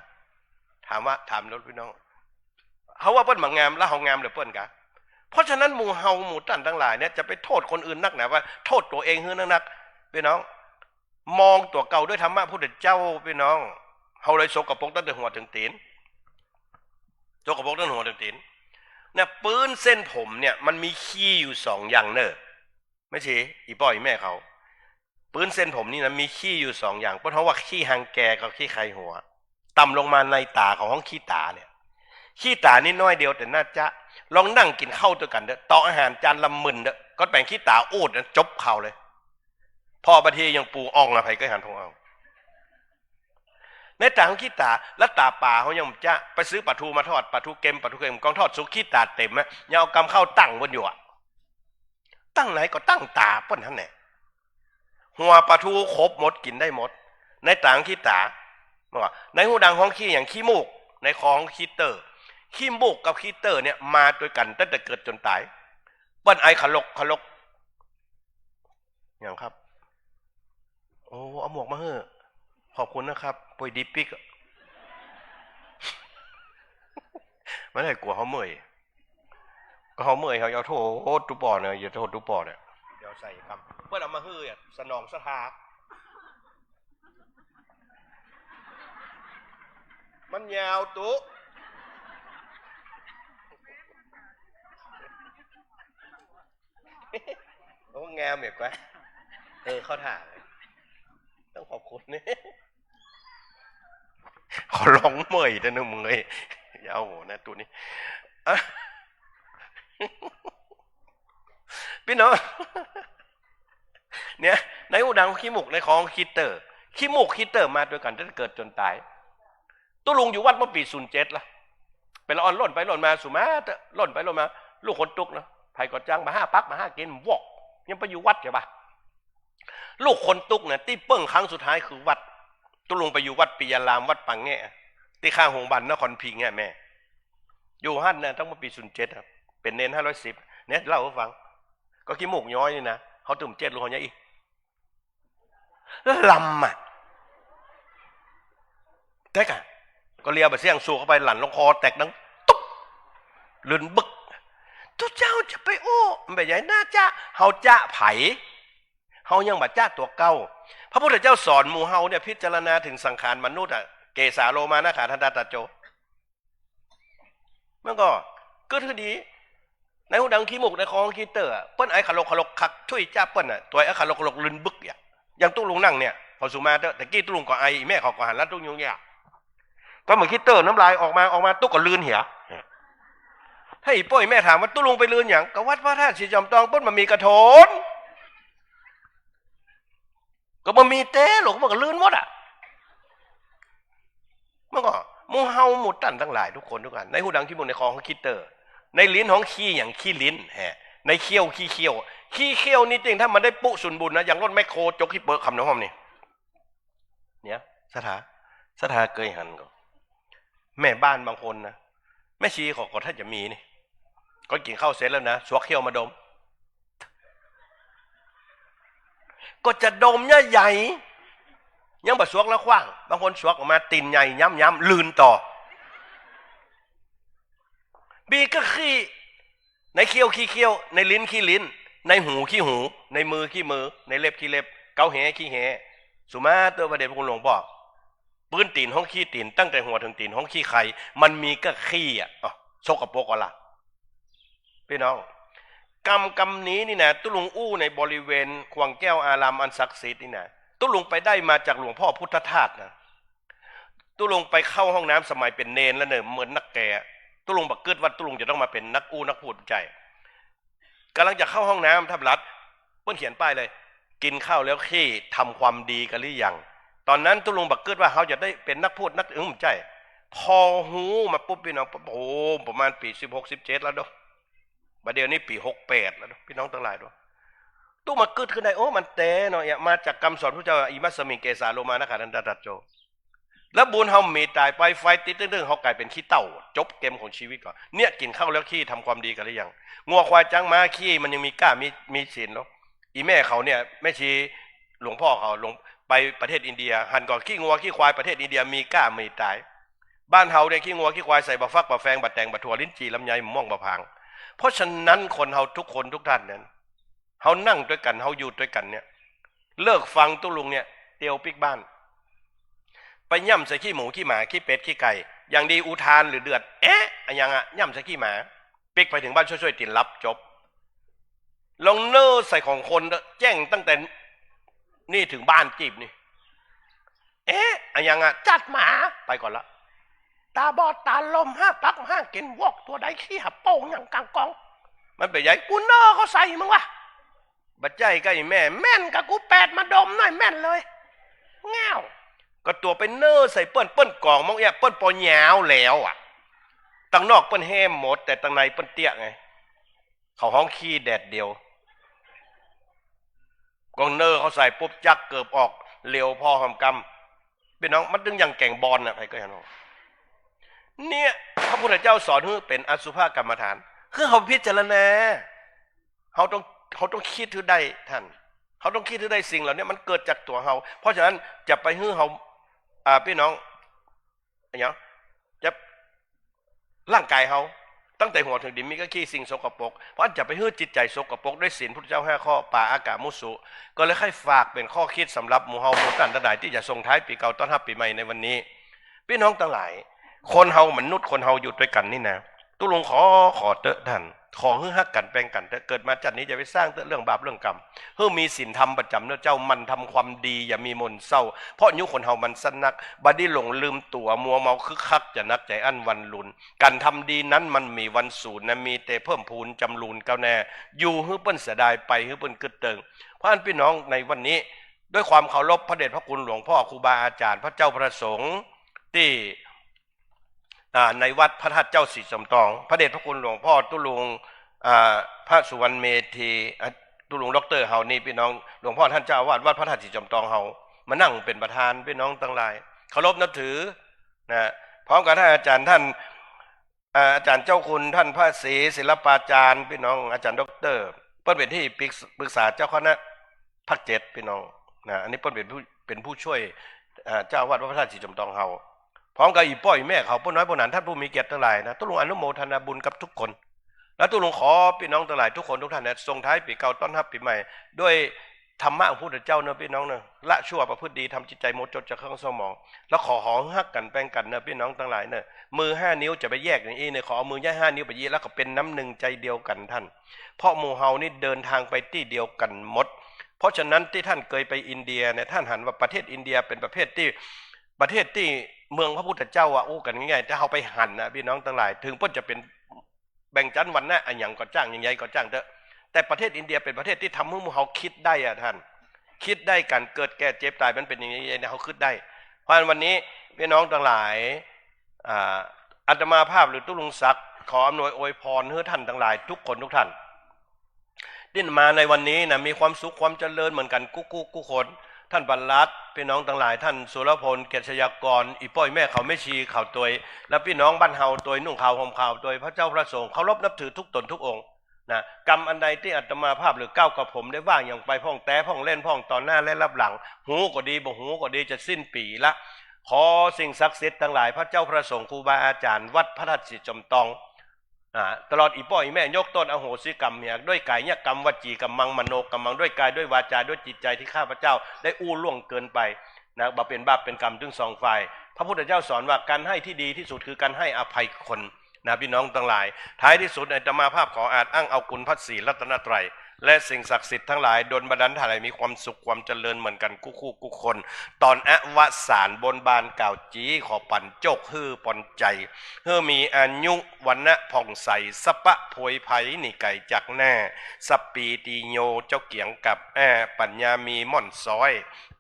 ถามว่า ถามรถปี้น้อง เฮาว่าเปิ้นบ่งาม แล้วเฮางามเหลือเปิ้นกา เพราะฉะนั้นหมู่เฮาหมู่ต้านตังหลายเนี่ย จะไปโทษคนอื่นนักหนาว่า โทษตั๋วเองหื้อนักๆ ปี้น้อง มองตั๋วเก่าด้วยธรรมะพุทธเจ้า ปี้น้อง เฮาเลยสกปรกตั้งแต่หัวเถิงตี๋น สกปรกตั้งแต่หัวเถิงตี๋น เนี่ย ปื๊นเส้นผมเนี่ย มันมีขี้อยู่สองอย่างเน่อ แม่ชี อี่ป้ออี่แม่เขา ปื๊นเส้นผมนี่นะ มีขี้อยู่สองอย่าง เปิ้นฮ้องว่าขี้ฮังแกกับขี้ใคหัว ต่ำลงมาในต๋า เขาฮ้องขี้ต๋าเนี่ย ขี้ต๋านี่น้อยเดียวแต่น่าจะ ลองนั่งกิ๋นข้าวตวยกั๋นเต๊อะ ต่ออาหารจานละหมื่นเต๊อะ ก็แป๋งขี้ต๋าอูดนะ จบข่าวเลย ผ่อบางทียังปูอ่องอะ ใผก็หันผ่องอ่อง ในต๋าของขี้ต๋า แล้วต๋าป๋าเฮายังจะไปซื้อป๋าทูมาทอด ป๋าทูเค็ม ป๋าทูเค็ม กองทอดสุก ขี้ต๋าเต๋มอะ ยังเอาก๋ำข้าวตั้งเปิ้นอยู่อะ ตั้งไหนก็ตั้งต๋าเปิ้นหั้นแหละ หัวป๋าทูครบหมด กิ๋นได้หมด ในต๋าของขี้ต๋า ในหูดังฮ้องขี้หยัง ขี้มูก ในคอฮ้องขี้เต๊อ ขี้มูกกับขี้เต๊อเนี่ยมาตวยกั๋นตั้งแต่เกิดจ๋นต๋าย เปิ้นไอขะลกขะลก หยังครับ โอ้ เอาหมวกมาหื้อ ขอบคุณนะครับ ป่วยดีปิ๊กอะ ไม่ได้กั๋วเฮาเมื่อย ก็เฮาเมื่อย เฮาอย่าโทษตุ๊ปอเนี่ย อย่าโทษตุ๊ปอเนี่ย เดี๋ยวใส่กำ เปิ้นเอามาหื้ออะ สนองศรัทธา มันยาวตุ๊ โอ้ งามเหมือนกั๋น เออ เข้าท่าเลย ต้องขอบคุณนี่ ขอร้องเมื่อยเถอะนะมึงเอ้ย อย่าเอาหัวนะตุ๊นี่ อ่ะ ปี้น้อง เนี่ย ในฮูดังขี้มูก ในคอขี้เต๋อ ขี้มูกขี้เต๋อมาตวยกั๋นตั้งแต่เกิดจ๋นต๋าย ตุ๊ลุงอยู่วัดเมื่อปี๋ศูนย์เจ็ดละ เป๋นละอ่อนล่นไปล่นมา สุมาเต๊อะ ล่นไปล่นมา ลูกคนตุ๊กนะ ใผก็จัง บ่าห้าปัก บ่าห้ากิ๋น วอก ยังไปอยู่วัดใจ้ปะ ลูกคนตุ๊กนะ ตี้เปิ้งครั้งสุดท้ายคือวัด ตุ๊ลุงไปอยู่วัดปิยาราม วัดป่าแงะ ตี้ข้างโฮงพยาบาลนครพิงค์เนี่ยแม่ อยู่หั้นนะ ตั้งเมื่อปี๋ศูนย์เจ็ดครับ เป๋นเณรห้าร้อยสิบ เนี่ย เล่าหื้อฟัง ก็ขี้มูกย้อยนี่นะ เฮาตื่มเจ๊ดลูกเฮาเนี่ยอี้ ลำอะ แต๊กอะ ก็เลียวบ่าเสี้ยงสูบเข้าไป หลั่นลงคอแตกดังตุ๊บ ลื่นบึก ตุ๊เจ้าจะไปอู้ บ่ใหญ่น่าจะ เฮาจะใผ เฮายังบ่จะตั๋วเก่า พระพุทธเจ้าสอนหมู่เฮาเนี่ย พิจารณาเถิงสังขารมนุษย์อะ เกสาโลมานะขาทันตาตะโจ มันก็ กึ๊ดหื้อดี ในฮูดังขี้มูก ในคอขี้เต๋อ เปิ้นไอขะลกขะลกคัก ถ้วยจ๊าเปิ้นน่ะ ตั๋วไอขะลกขะลกลื่นบึกอย่าง อย่างตุ๊ลุงนั่งเนี่ย พอสุมาเต๊อะ ตะกี้ตุ๊ลุงก็ไอ แม่เขาก็หันแล้วตุ๊ลุงยุงยาก ก็เหมือนขี้เต๋อ น้ำลายออกมา ออกมา ตุ๊ก็ลื่นเหีย ถ้าอีป้อยแม่ถามว่าตุ๊ลุงไปลื่นหยัง ก็วัดพระธาตุศรีจอมตอง เปิ้นบ่มีกระโถน ก็บ่มีเต๊หรอก มันก็ลื่นหมดอะ มันก็ หมู่เฮาหมู่ต้านตังหลายทุกคนทุกอัน ในฮูดังขี้มูก ในคอขี้เต๋อ ในลิ้นฮ้องขี้หยัง ขี้ลิ้นแฮะ ในเขี้ยวขี้เขี้ยว ขี้เขี้ยวนี่จริง ถ้ามันได้ปุ๊สุนบุญนะ อย่างรถแมคโครจกขี้เปอะคำน้ำหอมนี่ เนี่ย ศรัทธา ศรัทธาเกยหันก่อ แม่บ้านบางคนนะ แม่ชีเขาก็ถ้าจะมีนี่ ก็กิ๋นข้าวเสร็จแล้วนะ สวกเขี้ยวมาดม ก็จะดมเนี่ยใหญ่ ยังบ่สวกแล้วขว้าง บางคนสวกออกมาตี๋นใหญ่ย้ำๆ ลื่นต่อ มีก้าขี้ ในเขี้ยวขี้เขี้ยว ในลิ้นขี้ลิ้น ในหูขี้หู ในมือขี้มือ ในเล็บขี้เล็บ เก๊าแฮขี้แฮ สุมาเต๊อะ พระเดชพระคุณหลวงป้อ ปื้นตี๋นฮ้องขี้ตี๋น ตั้งแต่หัวเถิงตี๋นฮ้องขี้ใคร มันมีก้าขี้อะ อ้าว สกปรกก่อละ ปี้น้อง กำกำนี้นี่นะ ตุ๊ลุงอู้ในบริเวณขวางแก้วอารามอันศักดิ์สิทธิ์นี่นะ ตุ๊ลุงไปได้มาจากหลวงพ่อพุทธทาสนะ ตุ๊ลุงไปเข้าห้องน้ำสมัยเป๋นเณรแล้วเน่อ เหมือนนักแก่ ตุ๊ลุงบ่กึ๊ดว่าตุ๊ลุงจะต้องมาเป๋นนักอู้นักพูด ใจ้ ก๋ำลังจะเข้าห้องน้ำ ท่านรัฐ เปิ้นเขียนป้ายเลย กิ๋นข้าวแล้วขี้ ทำความดีกันหรือยัง ต๋อนนั้นตุ๊ลุงบ่กึ๊ดว่าเฮาจะได้เป๋นนักพูดนัก อืม ใจ้ พอฮู้มาปุ๊บปี้น้อง โอ้ ประมาณปี๋สิบหก สิบเจ็ดแล้วเนาะ บ่าเดี่ยวนี้ปี๋หกแปดแล้วเนาะ ปี้น้องตังหลายเนาะ ตุ๊มากึ๊ดขึ้นได้ โอ้ มันแต๊เนาะ เนี่ย มาจากกำสอนพุทธเจ้า อิมัสสมิง เกสาโลมานะขาทันตาตะโจ แล้วบุญเฮามีต๋ายไป ไฟติดตึ้งๆ เฮาก๋ายเป๋นขี้เถ้า จบเกมของชีวิตก่อ เนี่ย กิ๋นข้าวแล้วขี้ ทำความดีกันหรือยัง งัวควายจ๊างม้าขี้ มันยังมีก้า มี มีศีลเนาะ อีแม่เขาเนี่ย แม่ชี หลวงป้อเขาลงไปประเทศอินเดีย หันก่อขี้งัวขี้ควายประเทศอินเดียมีก้ามีต๋าย บ้านเฮาเนี่ยขี้งัวขี้ควายใส่บ่าฟักบ่าแฟงบ่าแตงบ่าถั่วลิ้นจี่ลำไยมะม่วงบ่าผาง เพราะฉะนั้นคนเฮาทุกคนทุกท่านนั้น เฮานั่งตวยกั๋น เฮาอยู่ตวยกั๋นเนี่ย เลิกฟังตุ๊ลุงเนี่ย เตียวปิ๊กบ้าน ไปย่ำใส่ขี้หมูขี้หมาขี้เป็ดขี้ไก่ อย่างดีอุทานหรือเดือด แอะ อะหยังอะ ย่ำใส่ขี้หมา ปิ๊กไปเถิงบ้านช่วยๆ ตี๋นลับจบ ลองเน่อใส่ของคนเต๊อะ แจ้งตั้งแต่นี่เถิงบ้านจีบนี่ แอะ อะหยังอะ จัดหมา ไปก่อนละ ต๋าบอดต๋าลม ห้าปักห้ากิ๋น วอกตั๋วใดขี้หาโป้งอย่างกลางกอง มันเป๋นใหญ่ กูเน่อเข้าใส่มึงวะ บ่ใจ้ก้าอีแม่ แม่นก่ากูแปดมาดมหน่อย แม่นเลย แง่ว ก็ตั๋วไปเน่อใส่เปิ้น เปิ้นก๋องมองเอี้ย เปิ้นปอยาวแล้วอะ ตังนอกเปิ้นแห้มหมด แต่ตังในเปิ้นเตี้ยไง เขาฮ้องขี้แดดเดียว ก็เน่อเข้าใส่ปุ๊บ จักเกิบออก เหลียวผ่อหำกำ ปี้น้อง มันตึงอย่างแก๋งบอลน่ะ ใผก็หันออก เนี่ย พระพุทธเจ้าสอนหื้อเป๋นอสุภกรรมฐาน คือเฮาพิจารณา เฮาต้อง เฮาต้องกึ๊ดหื้อได้ท่าน เฮาต้องกึ๊ดหื้อได้สิ่งเหล่านี้มันเกิดจากตั๋วเฮา เพราะฉะนั้นจะไปหื้อเฮา อ่า ปี้น้อง อะหยัง จะ ร่างก๋ายเฮา ตั้งแต่หัวเถิงตี๋น มีก้าขี้สิ่งสกปรก เพราะฉะนั้นจะไปหื้อจิตใจ๋สกปรกด้วยศีลพุทธเจ้าห้าข้อ ปาอากามุสุ ก็เลยใค่ฝากเป๋นข้อกึ๊ดสำหรับหมู่เฮาหมู่ต้านตังหลายตี้จะส่งท้ายปี๋เก่าต้อนฮับปี๋ใหม่ในวันนี้ ปี้น้องตังหลาย คนเฮามนุษย์คนเฮาอยู่ตวยกั๋นนี่นะ ตุ๊ลุงขอ ขอเต๊อะต้าน ขอหื้อฮักกั๋นแปงกั๋นเต๊อะ เกิดมาจัดนี้จะไปสร้างเต๊อะเรื่องบาปเรื่องกรรม หื้อมีศีลธรรมประจ๋ำเต๊อะเจ้า หมั่นทำความดี อย่ามีหม่นเศร้า เพราะอายุคนเฮามันสั้นนัก บ่ดีหลงลืมตั๋ว มัวเมาคึกคัก จะนักใจ๋อั้นวันลุน ก๋านทำดีนั้นมันมีวันสูญนะ มีแต่เพิ่มพูนจำรูนก้าวหน้า อยู่หื้อเปิ้นเสียดาย ไปหื้อเปิ้นกึ๊ดเติง เพราะฉะนั้นปี้น้องในวันนี้ ด้วยความเคารพพระเดชพระคุณหลวงพ่อครูบาอาจ๋ารย์ พระเจ้าพระสงฆ์ตี้ อ่า ในวัดพระธาตุเจ้าศรีจอมตอง พระเดชพระคุณหลวงพ่อตุ๊ลุง อ่า พระสุวรรณเมธี อ่า ตุ๊ลุงด็อกเตอร์เฮานี่ปี้น้อง หลวงพ่อต้านเจ้าอาวาสวัดพระธาตุศรีจอมตองเฮา มานั่งเป๋นประธาน ปี้น้องตังหลาย เคารพนับถือ นะ พร้อมกับต้านอาจ๋ารย์ต้าน อ่า อาจ๋ารย์เจ้าคุณต้านพระศรีศิลปาจ๋ารย์ ปี้น้อง อาจ๋ารย์ด็อกเตอร์ เปิ้นเป๋นตี้ปรึก ปรึกษาเจ้าคณะภาคเจ็ด ปี้น้อง นะ อันนี้เปิ้นเป๋นผู้ เป๋นผู้ช่วย อ่า เจ้าอาวาสวัดพระธาตุศรีจอมตองเฮา พร้อมกับอี่ป้ออี่แม่เขา ป้อน้อยป้อหนาน ต้านผู้มีเกียรติตังหลายนะ ตุ๊ลุงอนุโมทนาบุญกับทุกคน และตุ๊ลุงขอปี้น้องตังหลายทุกคนทุกต้านนะ ส่งท้ายปี๋เก่าต้อนฮับปี๋ใหม่ ด้วยธรรมะของพุทธเจ้าเนาะปี้น้องเนาะ ละชั่วประพฤติดี ทำจิตใจ๋หมดจดจากเครื่องเศร้าหมอง แล้วขอหื้อฮักกั๋นแปงกั๋นเนาะปี้น้องตังหลายเนาะ มือห้านิ้วจะไปแยกอย่างอี้เนาะ ขอเอามือย้ายห้านิ้วไปยี่ แล้วก็เป๋นน้ำนึ่งใจ๋เดียวกั๋นต้าน เพราะหมู่เฮานี่เดินทางไปตี้เดียวกั๋นหมด เพราะฉะนั้นตี้ต้านเกยไปอินเดียเนี่ย ต้านหันว่าประเทศอินเดียเป๋นประเทศตี้ ประเทศตี้เมืองพระพุทธเจ้าอะ อู้กั๋นง่ายๆ ถ้าเฮาไปหันนะปี้น้องตังหลาย เถิงเปิ้นจะเป๋น แบ่งจั้นวรรณะอะหยังก็จ้าง อย่างใดก็จ้างเต๊อะ แต่ประเทศอินเดียเป๋นประเทศตี้ทำหื้อหมู่เฮากึ๊ดได้อะต้าน กึ๊ดได้ ก๋านเกิดแก่เจ็บต๋ายมันเป๋นอย่างใดเนี่ย เฮากึ๊ดได้ เพราะฉะนั้นวันนี้ปี้น้องตังหลาย อ่า อาตมาภาพหรือตุ๊ลุงศักดิ์ขออำนวยอวยพรหื้อต้านตังหลายทุกคนทุกต้าน ตี้มาในวันนี้นะ มีความสุขความเจริญเหมือนกั๋นกู้กู้กู้คน ต้านประหลัด ปี้น้องตังหลาย ต้านสุรพล เกียรติชยากร อี่ป้ออี่แม่เขา แม่ชีเขาตวย และปี้น้องบ้านเฮาตวย นุ่งขาวห่มขาวตวย พระเจ้าพระสงฆ์ เคารพนับถือทุกต๋นทุกองค์นะ กรรมอันใดตี้อาตมาภาพหรือก้าวกระผมได้ว่าหยังไปพ่องแต๊พ่องเล่นพ่องต่อหน้าและลับหลัง ฮู้ก็ดี บ่ฮู้ก็ดี จะสิ้นปี๋ละ ขอสิ่งศักดิ์สิทธิ์ตังหลาย พระเจ้าพระสงฆ์ ครูบาอาจ๋ารย์ วัดพระธาตุศรีจอมตอง อ่า ตลอดอี่ป้ออี่แม่ ยกต้นอโหสิกรรมเหีย ด้วยก๋ายกรรม วจีกรรมัง มโนกรรมัง ด้วยกาย ด้วยวาจา ด้วยจิตใจ๋ตี้ข้าพเจ้าได้อู้ล่วงเกินไปนะ บ่าเป๋นบาปเป๋นกรรมตึงสองฝ่าย พระพุทธเจ้าสอนว่าก๋านให้ตี้ดีตี้สุดคือก๋านให้อภัยคนนะ ปี้น้องตังหลาย ท้ายตี้สุดอาตมาภาพขออาจอ้างเอาคุณพระศรีรัตนตรัย และสิ่งศักดิ์สิทธิ์ตังหลาย ดลบันดาลให้มีความสุขความเจริญเหมือนกั๋นกู้กู้กู้คน ต๋อนอวสานบนบานกล่าวจีขอปั๋นโจคหื้อปอนใจ๋ หื้อมีอายุวรรณะผ่องใส สัพพะโผยภัยหนีไก๋จากหน้า สัปปีติโยเจ้าเกียงกับแอ้ ปัญญามีม่อนซ้อย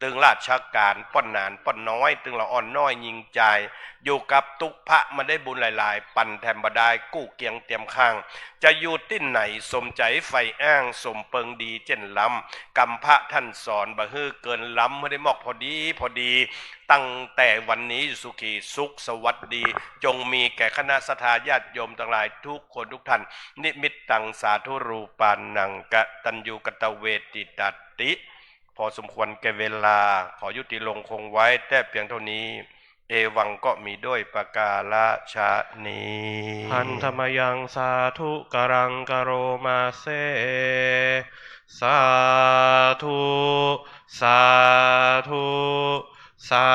ตึงราชก๋านป้อนหนานป้อนน้อย ตึงละอ่อนน้อยญิงจาย อยู่กับตุ๊พระมาได้บุญหลายๆ ปั๋นแถมบ่ดายกู้เกียงเตียมข้าง จะอยู่ตี้ไหนสมใจ๋ใฝ่อ้าง สมเปิงดีเจ้นล้ำ กำพระต้านสอนบ่หื้อเกินล้ำ หื้อได้มอกพอดีพอดี ตั้งแต่วันนี้สุขีสุขสวัสดี จงมีแก่คณะศรัทธาญาติโยมตังหลายทุกคนทุกต้าน นิมิตตังสาธุรูปานัง กตัญญูกตเวทิตาติ พอสมควรแก่เวลา ขอยุติลงคงไว้แต่เพียงเท่านี้ เอวังก็มีด้วยประการฉะนี้ Handa mayaṃ sādhukāraṃ karoma se. สาธุ สาธุ สา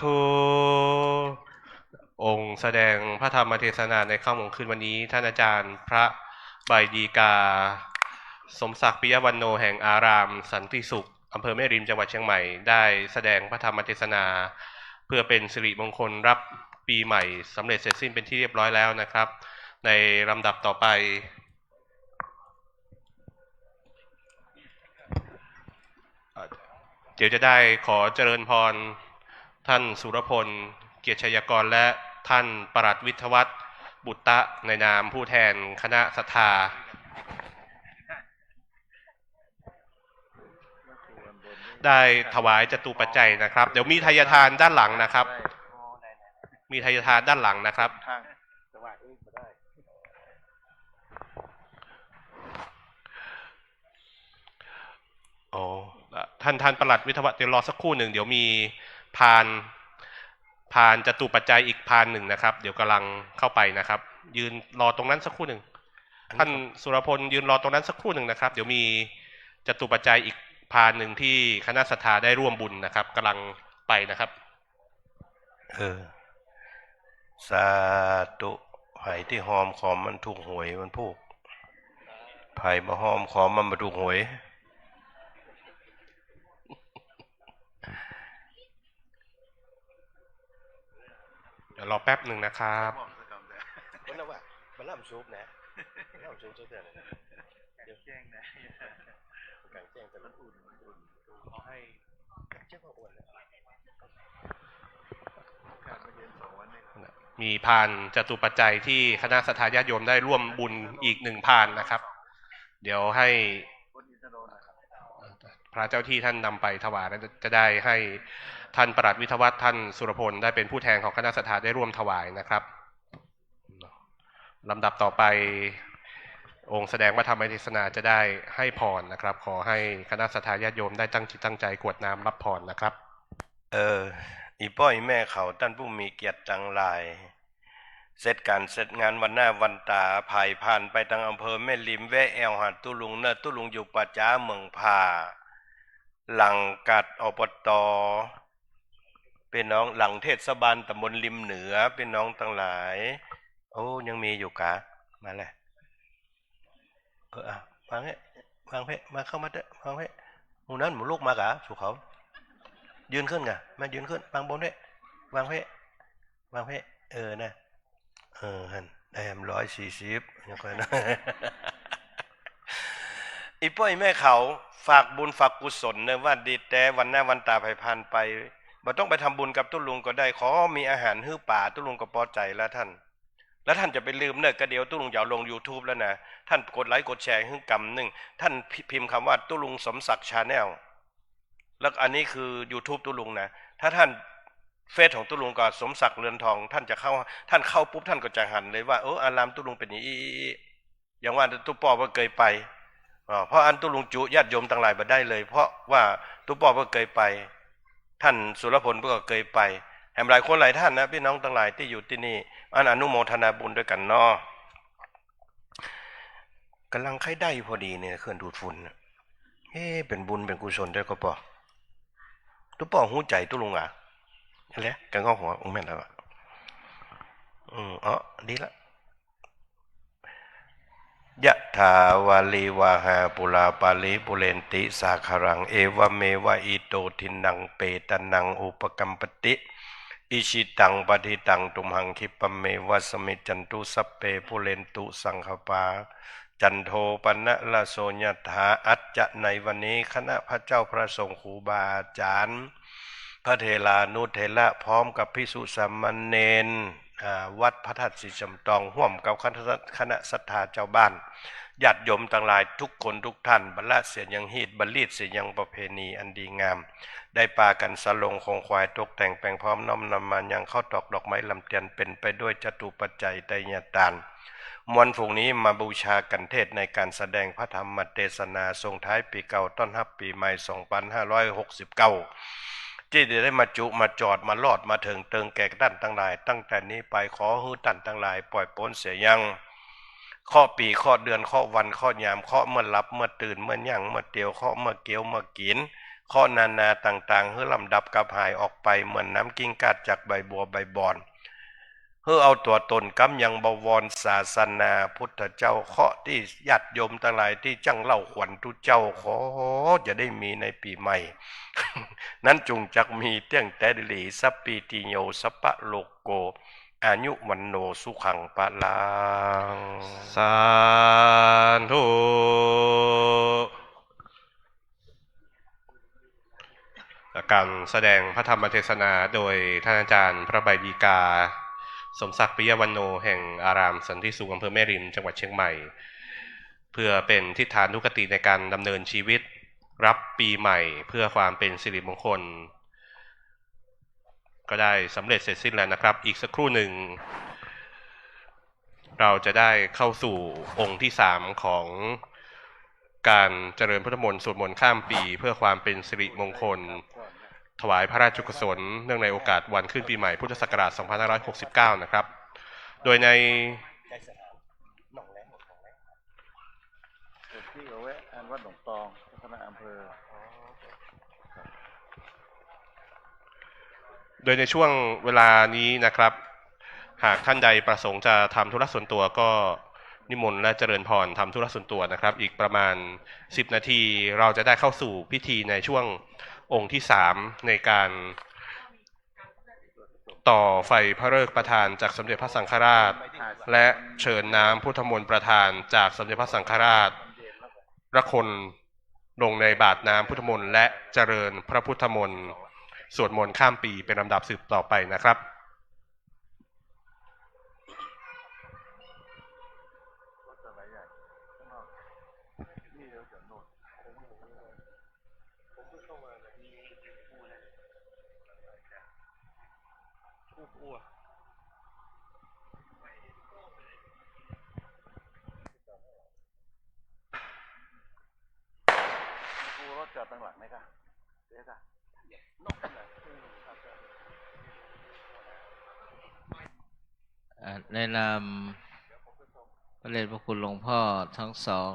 ธุ องค์แสดงพระธรรมเทศนาในค่ำของคืนวันนี้ ท่านอาจารย์พระใบดีกา สมศักดิ์ ปิยวันโณ แห่งอารามสันติสุข อำเภอแม่ริม จังหวัดเชียงใหม่ ได้แสดงพระธรรมเทศนา เพื่อเป็นสิริมงคลรับปีใหม่สำเร็จเสร็จสิ้นเป็นที่เรียบร้อยแล้วนะครับ ในลำดับต่อไป เดี๋ยวจะได้ขอเจริญพรท่านสุรพล เกียรติชัยกร และท่านปลัดวิทยวัฒน์ บุตตะ ในนามผู้แทนคณะศรัทธา ได้ถวายจตุปัจจัยนะครับ เดี๋ยวมีไทยทานด้านหลังนะครับ มีไทยทานด้านหลังนะครับ ทาง แต่ว่าเองบ่ได้ เ อ๋อ ท่าน ท่านปลัดวิทยาวัฒน์ เดี๋ยวรอสักครู่หนึ่ง เดี๋ยวมีพาน พานจตุปัจจัยอีกพานหนึ่งนะครับ เดี๋ยวกำลังเข้าไปนะครับ ยืนรอตรงนั้นสักครู่หนึ่ง อันนี้ ท่านสุรพลยืนรอตรงนั้นสักครู่หนึ่งนะครับ เดี๋ยวมีจตุปัจจัยอีกพานหนึ่งที่คณะศรัทธาได้ร่วมบุญนะครับ กำลังไปนะครับ เออ สาธุ ใผตี้ฮอมขอมมันถูกหวยมันพูก ใผบ่ฮอมขอมมันบ่ถูกหวย เดี๋ยวรอแป๊บหนึ่งนะครับ มันน่ะว่า มันล่ำซุปนะ มันล่ำซุปซะเตื้อนะ เดี๋ยว แจ้งนะ กลางแจ้งแต่มันอุ่น มันอุ่น เขาให้ มีพานจตุปัจจัยที่คณะศรัทธาญาติโยมได้ร่วมบุญอีกหนึ่งพานนะครับ เดี๋ยวให้พระเจ้าที่ท่านนำไปถวาย และจะได้ให้ท่านปลัดวิทยาวัฒน์ ท่านสุรพล ได้เป็นผู้แทนของคณะศรัทธาได้ร่วมถวายนะครับ ลำดับต่อไป องค์แสดงพระธรรมเทศนาจะได้ให้พรนะครับ ขอให้คณะศรัทธาญาติโยมได้ตั้งจิตตั้งใจกรวดน้ำรับพรนะครับ เออ อี่ป้ออี่แม่เขา ต้านผู้มีเกียรติตังหลาย เสร็จก๋านเสร็จงานวันหน้าวันต๋า ใผผ่านไปตางอำเภอแม่ริม แวะแอ่วหาตุ๊ลุงเน่อ ตุ๊ลุงอยู่ป่าจ๊าเมืองผ่า หลังกัด อบต. ปี้น้องหลังเทศบาลต๋ำบลริมเหนือ ปี้น้องตังหลาย โอ้ ยังมีอยู่กา มาเลย เออ อ่ะ วางเฮ้ วางเฮ้ มาเข้ามาเต๊อะ วางเฮ้ หมู่นั้นหมู่ลูกมากา สู่เขา ยืนขึ้นกา มายืนขึ้น วางบนเฮ้ วางเฮ้ วางเฮ้ เออ นะ เออ หั่น ได้แหมร้อยสี่สิบ ยังค่อยนะ อี่ป้ออี่แม่เขา ฝากบุญฝากกุศลเน่อ ว่าดีแต๊ วันหน้าวันต๋าใผผ่านไป บ่ต้องไปทำบุญกับตุ๊ลุงก็ได้ ขอมีอาหารหื้อป๋า ตุ๊ลุงก็ปอใจ๋แล้วต้าน แล้วต้านจะไปลืมเน่อ ก็เดี๋ยวตุ๊ลุงจะเอาลงยูทูบแล้วนะ ต้านกดไลก์กดแชร์หื้อกำนึ่ง ต้านพิ พิมพ์กำว่าตุ๊ลุงสมศักดิ์แชนแนล แล้วอันนี้คือยูทูบตุ๊ลุงนะ ถ้าต้าน เฟซของตุ๊ลุงก็สมศักดิ์เรือนทอง ต้านจะเข้า ต้านเข้าปุ๊บต้านก็จะหันเลยว่า เออ อารามตุ๊ลุงเป๋นอย่างอี้ อย่างว่าตุ๊ป้อบ่เกยไป อ่า เพราะอันตุ๊ลุงจุญาติโยมตังหลายบ่ได้เลย เพราะว่าตุ๊ป้อบ่เกยไป ต้านสุรพลก็เกยไป แหมหลายคนหลายต้านนะ ปี้น้องตังหลายตี้อยู่ตี้นี่ อันอนุโมทนาบุญตวยกั๋นเนาะ ก๋ำลังใค่ได้พอดีเนี่ย เครื่องดูดฝุ่นน่ะ เอ๊ะ เป๋นบุญเป๋นกุศลตวยก่อปอ ตุ๊ป้อฮู้ใจ๋ตุ๊ลุงอะ นั่นแหละ ก๋างอหัว อืม แม่นแล้วอะ อืม อ๋อ ดีละ ยะถาวาริวาหาปูราปาริปูเรนติสาคารัง เอวะเมวะอิโตทินนังเปตานังอุปกัมปติ อิชิตังปะฏิตังตุมหังคิปะเมวะสมมิจฉันตุ สัพเพปูเรนตุสังกปปา จันโทปนรสโสยถา อัจจะในวันนี้คณะพระเจ้าพระสงฆ์ครูบาอาจ๋ารย์ พระเถรานุเถระ พร้อมกับภิกษุสามเณร อ่า วัดพระธาตุศรีสำตอง ฮ่วมกับคณะ คณะศรัทธาจาวบ้าน ญาติโยมตังหลายทุกคนทุกต้าน บ่ละเสียอย่างฮีต บ่ลีดเสียอย่างประเพณีอันดีงาม ได้ปากั๋นสะหลงของขวัญตกแต่งแป๋งพร้อมน้อมนำมายังข้าวตอกดอกไม้ลำเตียน เป๋นไปด้วยจตุปัจจัยไตรยทาน มวลฝูงนี้มาบูชากั๋นเทศน์ในก๋านแสดงพระธรรมเทศนาส่งท้ายปี๋เก่าต้อนฮับปี๋ใหม่ สองปันห้าร้อยหกสิบเก้า ตี้จะได้มาจุมาจอดมาลอดมาเถิงเติงแก่ต้านตังหลาย ตั้งแต่นี้ไปขอหื้อต้านตังหลายปล่อยป๊นเสียยัง เคราะห์ปี๋ เคราะห์เดือน เคราะห์วัน เคราะห์ยาม เคราะห์เมื่อหลับ เมื่อตื่น เมื่อยั่ง เมื่อเตียว เคราะห์เมื่อเกี้ยว เมื่อกิ๋น เคราะห์นานาต่างๆ หื้อล่ำดับกลับหายออกไป เหมือนน้ำกิ้งก้าดจากใบบัวใบบอน หื้อเอาตั๋วต๋นกำยังบวรศาสนาพุทธเจ้า เคราะห์ตี้ญาติโยมตังหลายตี้จั้งเล่าขวัญตุ๊เจ้า ขอจะได้มีในปี๋ใหม่ นั้นจุ่งจักมีเตี้ยงแต๊ดีหลี สัพพีติโย สัพพะโรโก อายุวัณโณ สุขัง พลัง สาธุ ก๋านแสดงพระธรรมเทศนาโดยท่านอาจารย์พระใบดีกา สมศักดิ์ ปิยวัณโณ แห่งอารามสันติสุข อำเภอแม่ริม จังหวัดเชียงใหม่ เพื่อเป็นทิฏฐานุกติในการดำเนินชีวิต รับปีใหม่เพื่อความเป็นสิริมงคล ก็ได้สำเร็จเสร็จสิ้นแล้วนะครับ อีกสักครู่หนึ่ง เราจะได้เข้าสู่องค์ที่สามของ การเจริญพุทธมนต์สวดมนต์ข้ามปี เพื่อความเป็นสิริมงคล ถวายพระราชกุศล เนื่องในโอกาสวันขึ้นปีใหม่พุทธศักราช สองพันห้าร้อยหกสิบเก้า นะครับ โดยใน เดี๋ยวพี่เอาไว้อันวัดหนองตอง พัฒนาอำเภอ โดยในช่วงเวลานี้นะครับ หากท่านใดประสงค์จะทำธุระส่วนตัวก็นิมนต์และเจริญพรทำธุระส่วนตัวนะครับ อีกประมาณสิบนาที เราจะได้เข้าสู่พิธีในช่วงองค์ที่สาม ในการต่อไฟพระฤกษ์ประทานจากสมเด็จพระสังฆราช และเชิญน้ำพุทธมนต์ประทานจากสมเด็จพระสังฆราช ละคนลงในบาตรน้ำพุทธมนต์ และเจริญพระพุทธมนต์ สวดมนต์ข้ามปีเป็นลำดับสืบต่อไปนะครับ ครูรถจอดตังหลังไหมคะ เดี๋ยวค่ะ อ่า ในนามพระเดชพระคุณหลวงพ่อทั้งสอง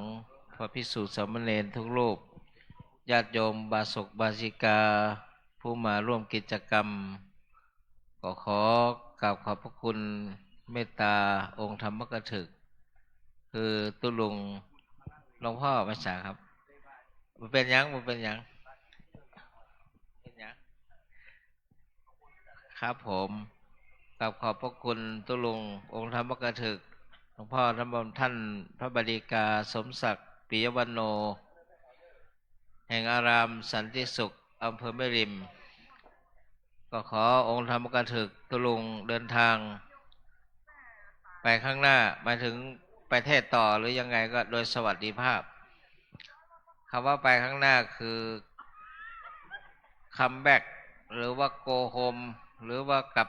พระภิกษุสามเณรทุกรูป ญาติโยมอุบาสกอุบาสิกา ผู้มาร่วมกิจกรรม ก็ขอกราบขอบพระคุณเมตตาองค์ธรรมกถึก คือตุ๊ลุง หลวงพ่อไม่ใช่ครับ บ่เป็นหยัง บ่เป็นหยัง เป็นหยัง ครับผม กราบขอบพระคุณตุ๊ลุงองค์ธรรมกถึก หลวงพ่อท่าน ท่านพระบดีกาสมศักดิ์ ปิยวัณโณ แห่งอารามสันติสุข อำเภอแม่ริม ก็ขอองค์ธรรมกถึกตุ๊ลุงเดินทางไปข้างหน้า หมายถึงไปเทศน์ต่อหรือยังไงก็โดยสวัสดิภาพ คำว่าไปข้างหน้าคือ come back หรือว่า go home หรือว่ากลับ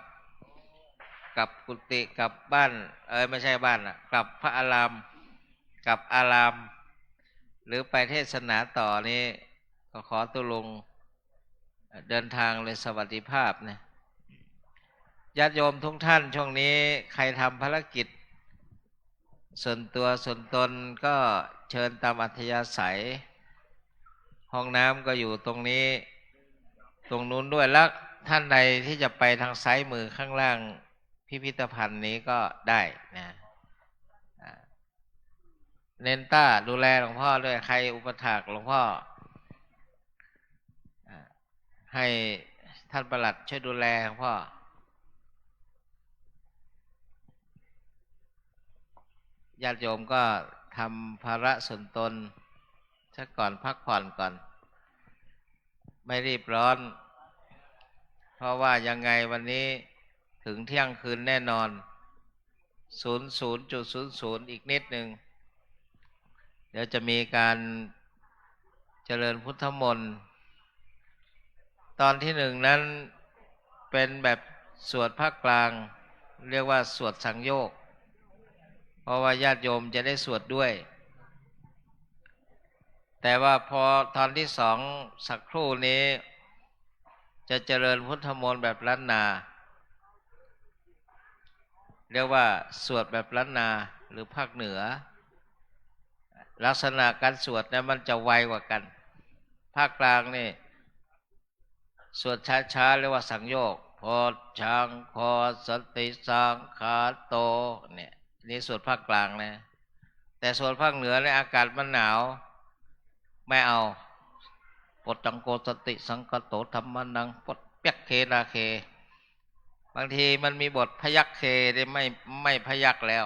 กลับกุฏิ กลับบ้าน เอ้ย ไม่ใช่บ้านน่ะ กลับพระอาราม กลับอาราม หรือไปเทศนาต่อนี้ ก็ขอตุ๊ลุงเดินทางโดยสวัสดิภาพนะ ญาติโยมทุกท่าน ช่วงนี้ใครทำภารกิจส่วนตัวส่วนตนก็เชิญตามอัธยาศัย ห้องน้ำก็อยู่ตรงนี้ ตรงนู้นด้วย แล้วท่านใดที่จะไปทางซ้ายมือข้างล่างพิพิธภัณฑ์นี้ก็ได้นะ อ่า เนนต้าดูแลหลวงพ่อด้วย ใครอุปัฏฐากหลวงพ่อ อ่า ให้ท่านปลัดช่วยดูแลหลวงพ่อ ญาติโยมก็ทำภาระส่วนตนซะก่อน พักผ่อนก่อน ไม่รีบร้อน เพราะว่ายังไงวันนี้ถึงเที่ยงคืนแน่นอน ศูนย์ศูนย์จุดศูนย์ศูนย์ อีกนิดนึง เดี๋ยวจะมีการเจริญพุทธมนต์ ตอนที่หนึ่งนั้นเป็นแบบสวดภาคกลาง เรียกว่าสวดสังโยค เพราะว่าญาติโยมจะได้สวดด้วย แต่ว่าพอตอนที่สองสักครู่นี้ จะเจริญพุทธมนต์แบบล้านนา เรียกว่าสวดแบบล้านนาหรือภาคเหนือ ลักษณะการสวดเนี่ยมันจะไวกว่ากัน ภาคกลางนี่ สวดช้าๆ เรียกว่าสังโยค โพชฌังโค สติสังขาโต เนี่ย นี่สวดภาคกลางนะ แต่สวดภาคเหนือเนี่ยอากาศมันหนาว ไม่เอา โพชฌังโค สติสังขาโต ธัมมานัง ปดเปียกเคนาเค บางทีมันมีบทพยัคฆ์เคเนี่ยไม่ ไม่พยัคฆ์แล้ว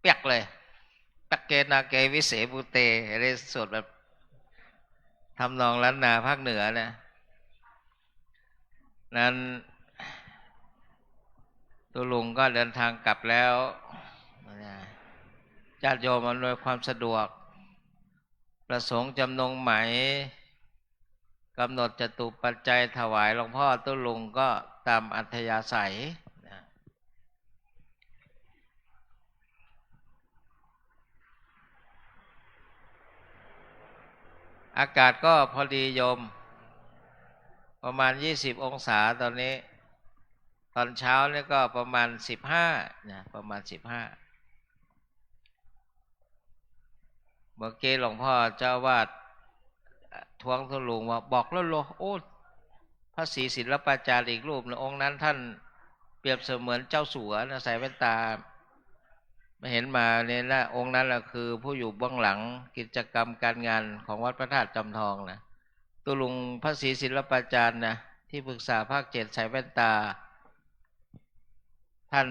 เปียกเลย เปียกเคนาเค วิเสภูเต อันนี้สวดแบบทำนองล้านนาภาคเหนือนะ นั้นตุ๊ลุงก็เดินทางกลับแล้ว ญาติโยมอำนวยความสะดวก ประสงค์จำนงไหม กำหนดจตุปัจจัยถวายหลวงพ่อตุ๊ลุงก็ตามอัธยาศัยนะ อากาศก็พอดีโยม ประมาณยี่สิบองศาตอนนี้ ตอนเช้านี่ก็ประมาณสิบห้านะ ประมาณสิบห้า เมื่อกี้หลวงพ่อเจ้าอาวาสท้วงตุ๊ลุงว่า บอกแล้วเหรอ โอ้ พระศรีศิลปาจารย์อีกรูปหนึ่ง องค์นั้นท่านเปรียบเสมือนเจ้าสัวนะ ใส่แว่นตา ไม่เห็นมาเนี่ยนะ องค์นั้นแหละคือผู้อยู่เบื้องหลังกิจกรรมการงานของวัดพระธาตุจอมทองนะ ตุ๊ลุงพระศรีศิลปาจารย์นะ ที่ปรึกษาภาคเจ็ด ใส่แว่นตา ท่าน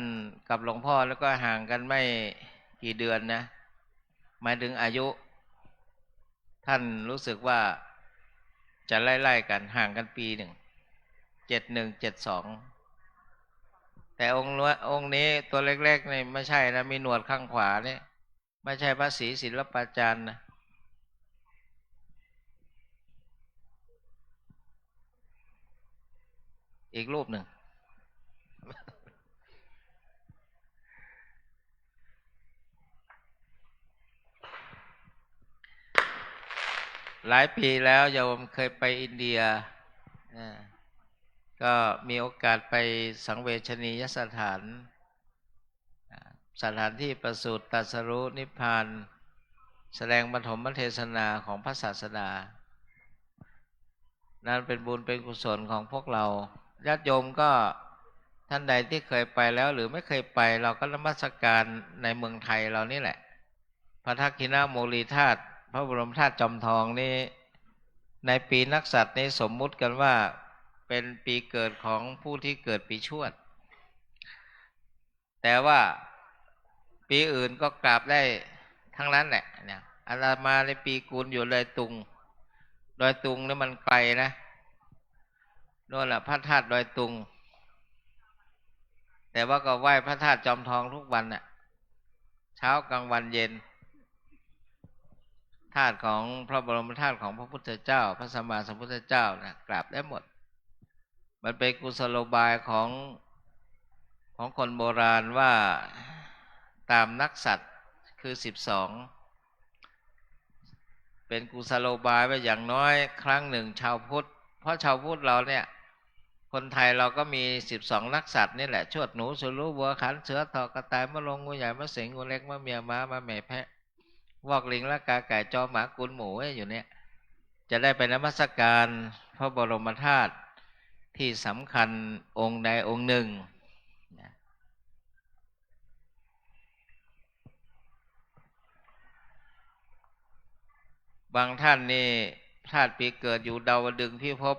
กับหลวงพ่อแล้วก็ห่างกันไม่กี่เดือนนะ หมายถึงอายุ ท่านรู้สึกว่าจะไล่ๆกัน ห่างกันปีหนึ่ง เจ็ดหนึ่ง เจ็ดสอง แต่องค์ละ องค์นี้ตัวเล็กๆนี่ไม่ใช่นะ มีหนวดข้างขวานี่ ไม่ใช่พระศรีศิลปาจารย์นะ อีกรูปหนึ่ง หลายปีแล้วโยมเคยไปอินเดีย อ่า ก็มีโอกาสไปสังเวชนียสถาน อ่า สถานที่ประสูติตรัสรู้นิพพาน แสดงปฐมเทศนาของพระศาสดา นั่นเป็นบุญเป็นกุศลของพวกเรา ญาติโยมก็ท่านใดที่เคยไปแล้วหรือไม่เคยไป เราก็นมัสการในเมืองไทยเรานี่แหละ พระทักขิณโมลีธาตุ พระบรมธาตุจอมทองนี้ ในปีนักษัตริย์นี้สมมุติกันว่าเป็นปีเกิดของผู้ที่เกิดปีชวด แต่ว่าปีอื่นก็กราบได้ทั้งนั้นแหละเนี่ย อาตมาในปีกุลอยู่ดอยตุง ดอยตุงนี่มันไกลนะ โน่นแหละพระธาตุดอยตุง แต่ว่าก็ไหว้พระธาตุจอมทองทุกวันน่ะ เช้ากลางวันเย็น ธาตุของพระบรมธาตุของพระพุทธเจ้า พระสัมมาสัมพุทธเจ้านะ กราบได้หมด มันเป็นกุศโลบายของ ของคนโบราณว่าตามนักษัตริย์คือสิบสอง เป็นกุศโลบายว่าอย่างน้อยครั้งหนึ่งชาวพุทธ เพราะชาวพุทธเราเนี่ย คนไทยเราก็มีสิบสองนักษัตริย์นี่แหละ ชวด หนู สุรุ วัว ขัน เสือ เถาะ กระต่าย มะโรง งูใหญ่ มะเสง งูเล็ก มะเมีย ม้า มะแหม่ แพะ วอก ลิง ละกา ไก่ จอ หมา กุล หมู อยู่เนี่ย จะได้ไปนมัสการพระบรมธาตุที่สำคัญองค์ใดองค์หนึ่งนะ บางท่านนี่ธาตุปีเกิดอยู่ดาวดึงส์พิภพ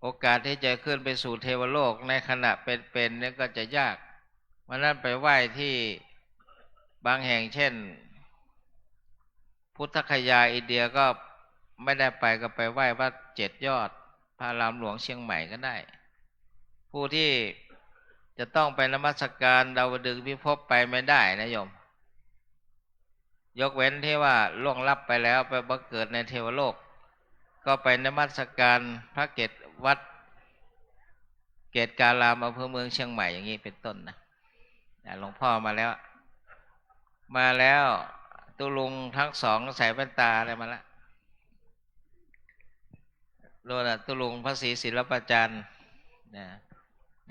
โอกาสที่จะขึ้นไปสู่เทวโลกในขณะเป็นๆเนี่ยก็จะยาก วันนั้นไปไหว้ที่บางแห่ง เช่น พุทธคยาอินเดียก็ไม่ได้ไป ก็ไปไหว้วัดเจ็ดยอด พระอารามหลวงเชียงใหม่ก็ได้ ผู้ที่จะต้องไปนมัสการดาวดึงส์พิภพไปไม่ได้นะโยม ยกเว้นที่ว่าล่วงลับไปแล้วไปบังเกิดในเทวโลก ก็ไปนมัสการพระเกศ วัดเกศการาม อำเภอเมืองเชียงใหม่อย่างนี้เป็นต้นนะ อ่ะ หลวงพ่อมาแล้ว มาแล้ว ตุ๊ลุงทั้งสองใส่แว่นตาอะไรมาละ โน่นน่ะ ตุ๊ลุงพระศรีศิลปาจารย์นะ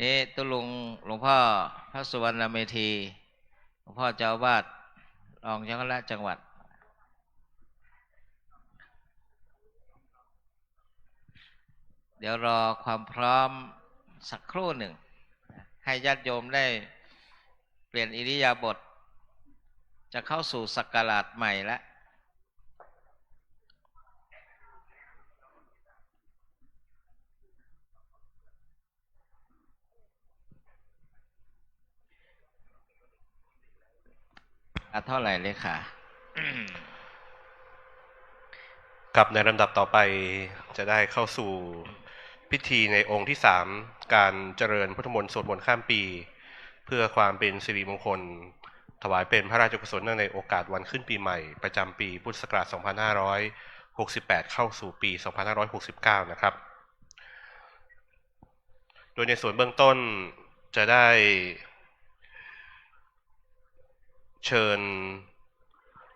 นี่ตุ๊ลุงหลวงพ่อพระสุวรรณเมธี หลวงพ่อเจ้าอาวาส รองเจ้าคณะจังหวัด เดี๋ยวรอความพร้อมสักครู่หนึ่ง ให้ญาติโยมได้เปลี่ยนอิริยาบถ จะเข้าสู่ศักราชใหม่แล้ว อ่ะ เท่าไหร่เลยค่ะ ครับ ในลำดับต่อไปจะได้เข้าสู่พิธีในองค์ที่สาม การเจริญพุทธมนต์สวดมนต์ข้ามปี เพื่อความเป็นสิริมงคล ถวายเป็นพระราชกุศลเนื่องในโอกาสวันขึ้นปีใหม่ประจำปีพุทธศักราชสองพันห้าร้อยหกสิบแปด เข้าสู่ปีสองพันห้าร้อยหกสิบเก้า นะครับ โดยในส่วนเบื้องต้นจะได้เชิญ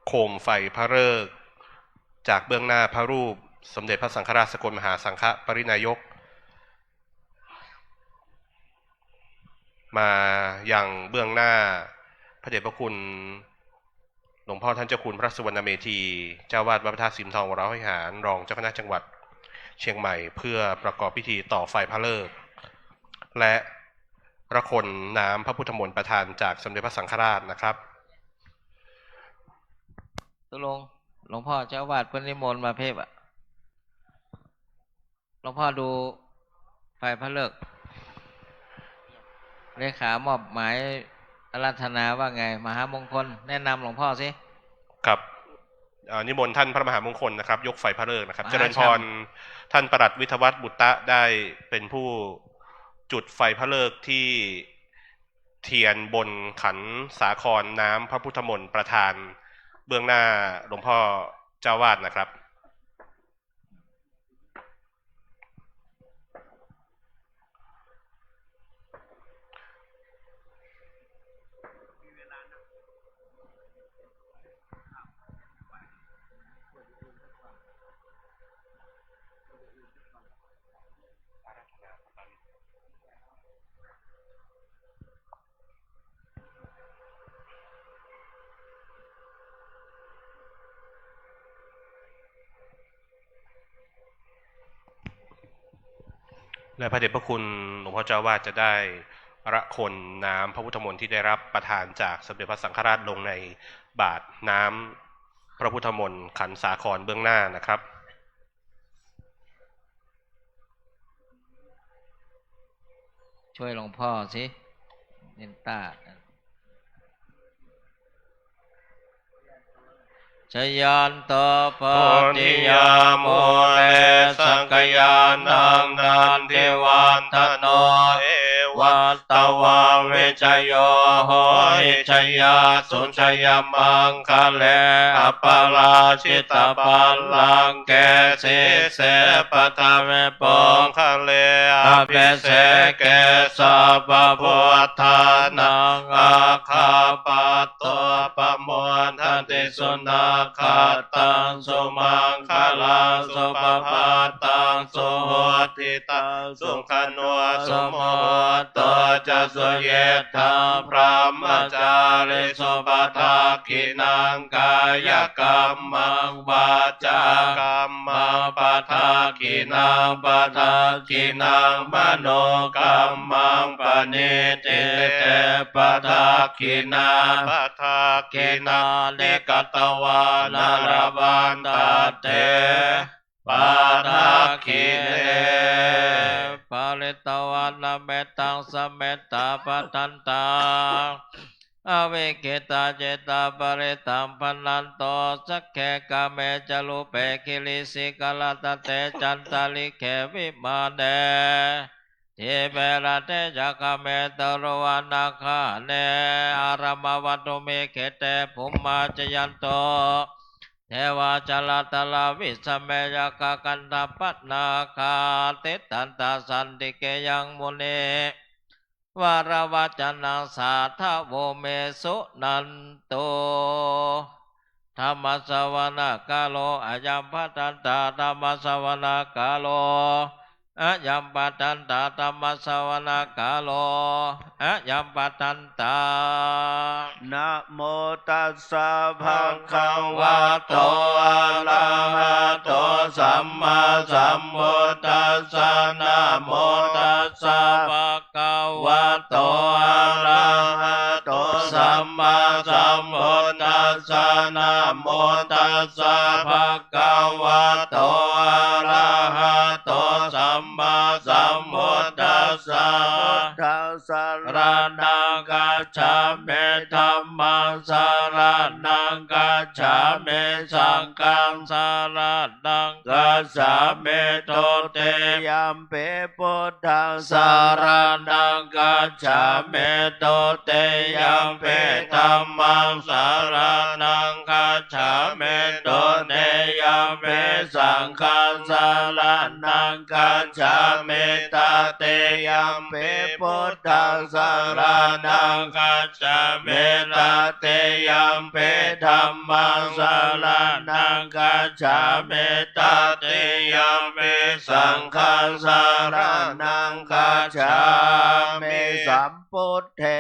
โคมไฟพระฤกษ์ จากเบื้องหน้าพระรูปสมเด็จพระสังฆราชสกลมหาสังฆปริณายก มายังเบื้องหน้าพระเดชพระคุณหลวงพ่อท่านเจ้าคุณพระสุวรรณเมธี เจ้าอาวาสวัดพระธาตุสิมทองวรวิหาร รองเจ้าคณะจังหวัดเชียงใหม่ เพื่อประกอบพิธีต่อไฟพระฤกษ์ และพระคนน้ำพระพุทธมนต์ประทานจากสมเด็จพระสังฆราชนะครับ ตกลงหลวงพ่อเจ้าอาวาสเปิ้นนิมนต์มาเพ่บ่ะ หลวงพ่อดูไฟพระฤกษ์ เลขามอบหมายอาราธนาว่าไง มหามงคล แนะนำหลวงพ่อสิ ครับ เอ่อ นิมนต์ท่านพระมหามงคลนะครับ ยกไฟพระฤกษ์นะครับ มหา เจริญพร ท่านปลัดวิทยวัฒน์บุตตะได้เป็นผู้จุดไฟพระฤกษ์ที่เทียนบนขันสาครน้ำพระพุทธมนต์ประทานเบื้องหน้าหลวงพ่อเจ้าอาวาสนะครับ และพระเดชพระคุณหลวงพ่อเจ้าอาวาสจะได้ประคนน้ำพระพุทธมนต์ที่ได้รับประทานจากสมเด็จพระสังฆราชลงในบาตรน้ำพระพุทธมนต์ขันสาครเบื้องหน้านะครับ ช่วยหลวงพ่อสิ เน้นตา Jayanto bodhiyā mūle sakyānaṃ nandivaḍḍhano, evaṃ tvaṃ vijayo hohi jayassu jayamaṅgale, aparājitapallaṅke sīse paṭhavipokkhare, abhiseke sabbabuddhānaṃ aggappatto pamodati. Sunakkhattaṃ sumaṅgalaṃ supabhātaṃ suhuṭṭhitaṃ, sukhaṇo sumuhutto ca suyiṭṭhaṃ brahmacārisu, padakkhiṇaṃ kāyakammaṃ vācākammaṃ padakkhiṇaṃ, padakkhiṇaṃ manokammaṃ paṇidhī te padakkhiṇā, padakkhiṇāni katvāna labhantatthe padakkhiṇe. Pharitvāna mettaṃ samettā bhadantā avikkhittacittā parittaṃ bhaṇanto sagge kāme ca rūpe girisikharataṭe cantalikkhe vimāne, dīpe raṭṭhe ca gāme taruvanagahane arambagatumbhīkkhette bhummā cāyanto devā jalathalavisame yakkhagandhabbanāgā tiṭṭhantā santike yaṃ munivaravacanaṃ sādhavo me suṇantu. Dhammassavanakālo ayambhadantā. Dhammassavanakālo ayambhadantā. Dhammassavanakālo ayambhadantā. Namo tassa bhagavato arahato sammāsambuddhassa. Namo tassa bhagavato arahato sammāsambuddhassa. Namo tassa bhagavato arahato sammāsambuddhassa. Buddhaṃ saraṇaṃ gacchāmi. Dhammaṃ saraṇaṃ gacchāmi. Saṅghaṃ saraṇaṃ gacchāmi. Dutiyampi buddhaṃ saraṇaṃ gacchāmi. Dutiyampi dhammaṃ saraṇaṃ gacchāmi. Dutiyampi saṅghaṃ saraṇaṃ gacchāmi. Tatiyampi buddhaṃ saraṇaṃ gacchāmi. Tatiyampi dhammaṃ saraṇaṃ gacchāmi. Tatiyampi saṅghaṃ saraṇaṃ gacchāmi. Sambuddhe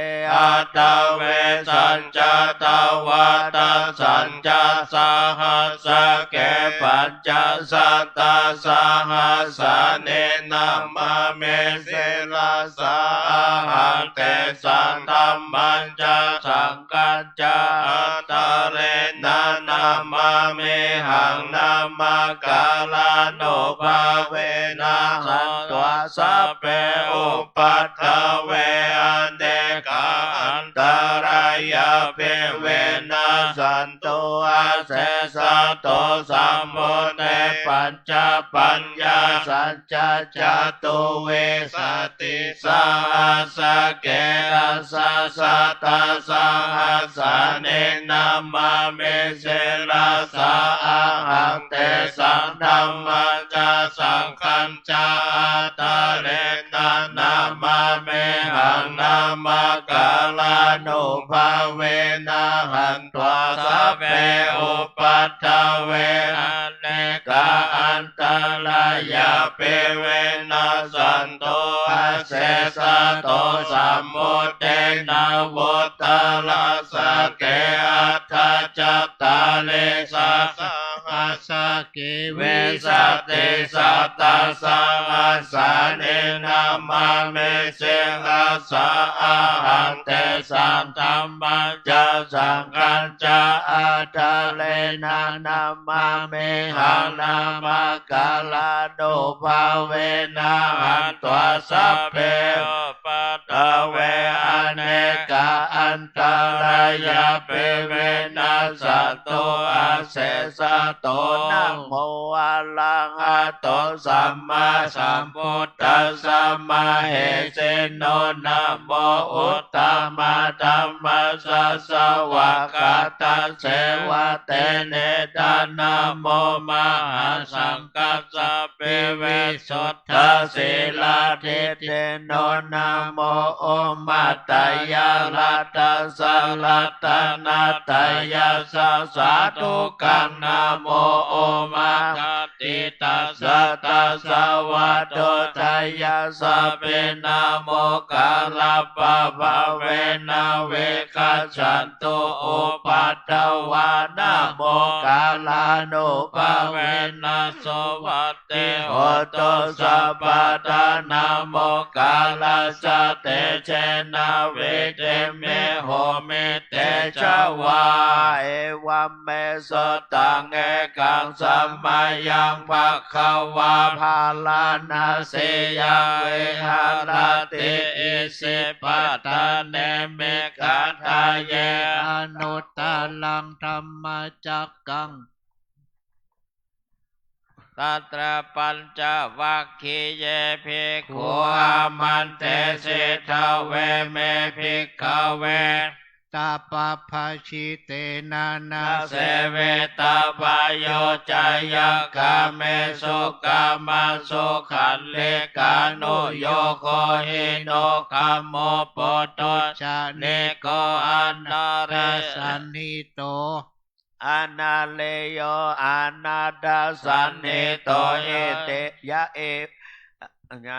aṭṭhavīsañca dvādasañca sahassake pañ casatasahassāni namāmi sirasā ahaṃ. Tesaṃ dhammañca saṅghañca ādarena namāmihaṃ. Namakārānubhāvena hantvā sabbe upaddave anekā antarāyāpi vinassan tu asesato. Sambuddhe pañcapaññāsañca catuvīsatisahassake dasasatasahassāni namāmi sirasā ahaṃ. Tesaṃ dhammañca saṅghañ ca ādarena namāmihaṃ. Namakārānubhāvena hantvā sabbe upaddave anekā antarāyāpi vinassantu asesato. Sambuddhe navuttarasake aṭṭhacattāḷīsa sahassake vīsatisatasahassāni namāmi sirasā ahaṃ. Tesaṃ dhammañca saṅghañca ādarena namāmihaṃ. Namakārānubhāvena hantvā sabbe upaddave anekā antarāyāpi vinassantu asesato. Namo arahato sammāsambuddhassa mahesino. Namo uttamadhammassa svākkhātasseva tenidha. Namo mahāsaṅghassāpi visuddhasīladiṭṭhino. Namo omātyāraddhassa ratanattayassa sādhukaṃ. Namo omakātītassa tassa vatthuttayassapi. Namokārappabhāvena vigacchantu upaddavā. Namokārānubhāvena suvatthi hotu sabbadā. Namokārassa tejena vidhimhi homi tejavā. Evaṃ me sutaṃ. Ekaṃ samayaṃ bhagavā bārāṇasiyaṃ viharati isipatane migadāye anuttaraṃ dhammacakkaṃ. Tatra pañcavaggiyā bhikkhū āmantesi. Dveme, bhikkhave, tappabhajitena na sevitabbayo cāyagāmesu kāmasukhallikānuyogo hīno gammo pothujjaniko anariyo anariyo anatthasañhito. Iti ya e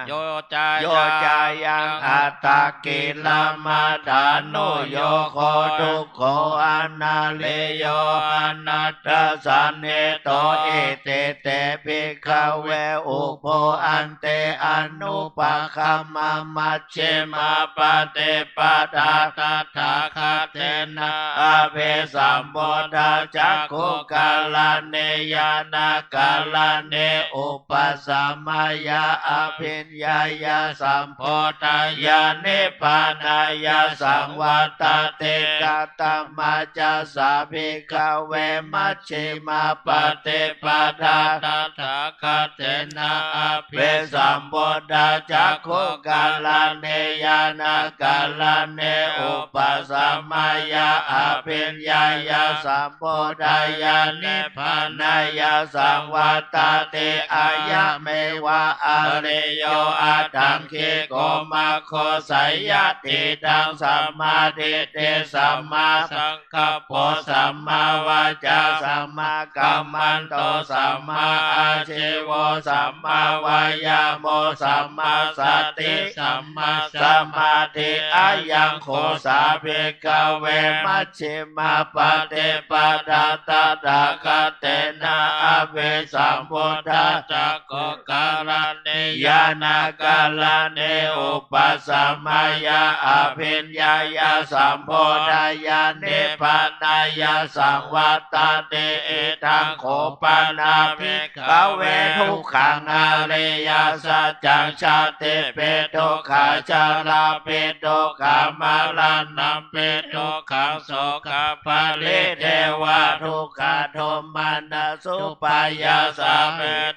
yo cāyaṃ yo cāyaṃ attakilamathānuyogo dukkho anariyo anatthasañhito. Iti te, bhikkhave, ubho ante anupagamma maj jjhimā paṭipadā tathāgatena abhisambuddhā cakkhukaraṇī ñāṇakaraṇī upasamāya ap abhiññāya sambodhāya nibbānāya saṃvattati. Katamā ca sā, bhikkhave, majjhimā paṭipadā tathāgatena abhisambuddhā cakkhukaraṇī ñāṇakaraṇī upasamāya abhiññāya sambodhāya nibbānāya saṃvattati. Ayameva ariyo aṭṭhaṅgiko maggo, seyyathīdaṃ: sammādiṭṭhi sammāsaṅkappo sammāvācā sammākammanto sammāājīvo sammāvāyāmo sammāsati sammāsamādhi. Ayaṃ kho sā, bhikkhave, majjhimā paṭipadā tathāgatena abhisambuddhā cakkhukaraṇī ñāṇakaraṇī upasamāya abhiññāya sambodhāya nibbānāya saṃvattati. Idaṃ kho pana, bhikkhave, dukkhaṃ ariyasaccaṃ: jātipi dukkhā jarāpi dukkhā maraṇampi dukkhaṃ sokaparidevadukkhadomanassupāyāsā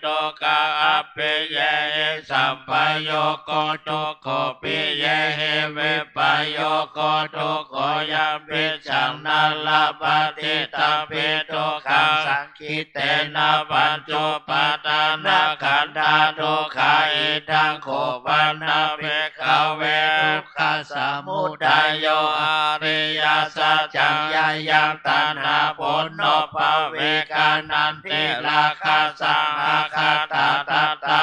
dukkhamorokapī. Appiyehi sampayogo dukkho piyehi vippayogo dukkho yampicchaṃ na labhati tampi dukkhaṃ saṅ khittena pañcupādānakkhandhā dukkhā. Idaṃ kho pana, bhikkhave, dukkhasamudayo ariyasaccaṃ: yayaṃ taṇhā ponobbhavikā nandirāgasahagatā tatratatrā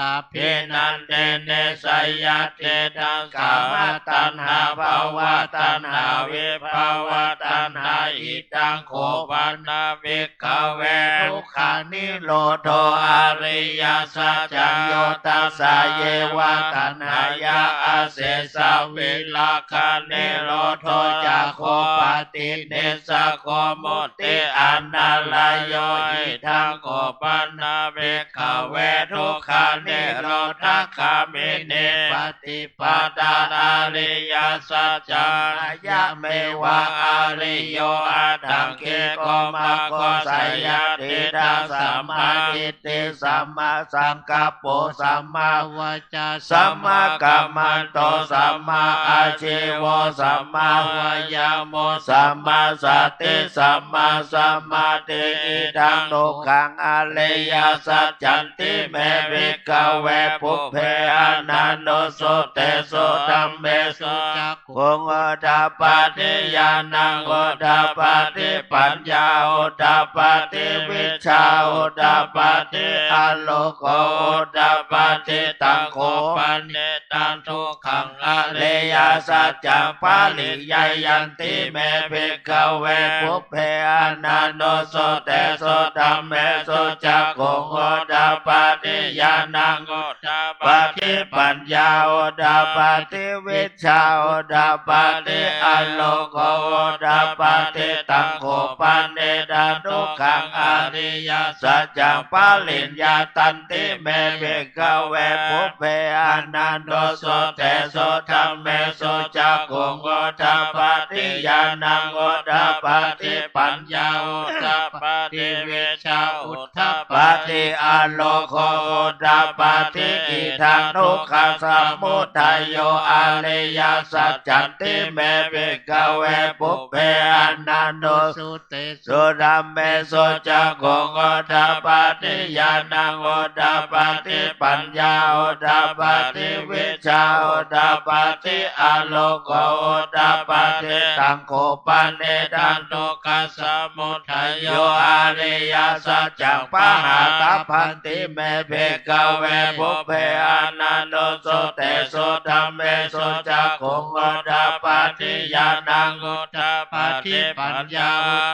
abhinandinī, seyyathīdaṃ: kāmataṇhā bhavataṇhā vibhavataṇhā. Idaṃ kho pana, bhikkhave, dukkhanirodho ariyasaccaṃ: yo tassāyeva taṇhāya asesavirāganirodho cāgo paṭinissaggo mutti anālayo. Idaṃ kho pana, bhikkhave, dukkhanirodhagāminī paṭipadā ariyasaccaṃ: ayameva ariyo aṭṭhaṅgiko maggo, seyyathīdaṃ: sammādiṭṭhi sammāsaṅkappo sammāvācā sammākammanto sammāājīvo sammāvāyāmo sammāsati sammāsamādhi. Idaṃ dukkhaṃ ariyasaccanti me, bhikkhave, pubbe ananussutesu dhammesu cak khuṃ udapādi, ñāṇaṃ udapādi, paññā udapādi, vijjā udapādi, āloko udapādi. Taṃ kho panidaṃ dukkhaṃ ariyasaccaṃ pariññeyyanti me, bhikkhave, pubbe ananussutesu dhammesu cakkhuṃ udapādi, ñāṇaṃ udapādi, paññā udapādi, vijjā udapādi, āloko udapādi. Taṃ kho panidaṃ dukkhaṃ ariyasaccaṃ pariññātanti me, bhikkhave, pubbe ananussutesu dhammesu cakkhuṃ udapādi, ñāṇaṃ udapādi, paññā udapādi, vijjā udapādi, āloko udapādi. Idaṃ dukkhasamudayo ariyasaccanti me, bhikkhave, pubbe ananussutesu dhammesu cakkhuṃ udapādi, ñāṇaṃ udapādi, paññā udapādi, vijjā udapādi, āloko udapādi. Taṃ kho panidaṃ dukkhasamudayo ariyasaccaṃ pahātabbanti me, bhikkhave, pubbe ananussutesu dhammesu cakkhuṃ udapādi, ñāṇaṃ udapādi, paññā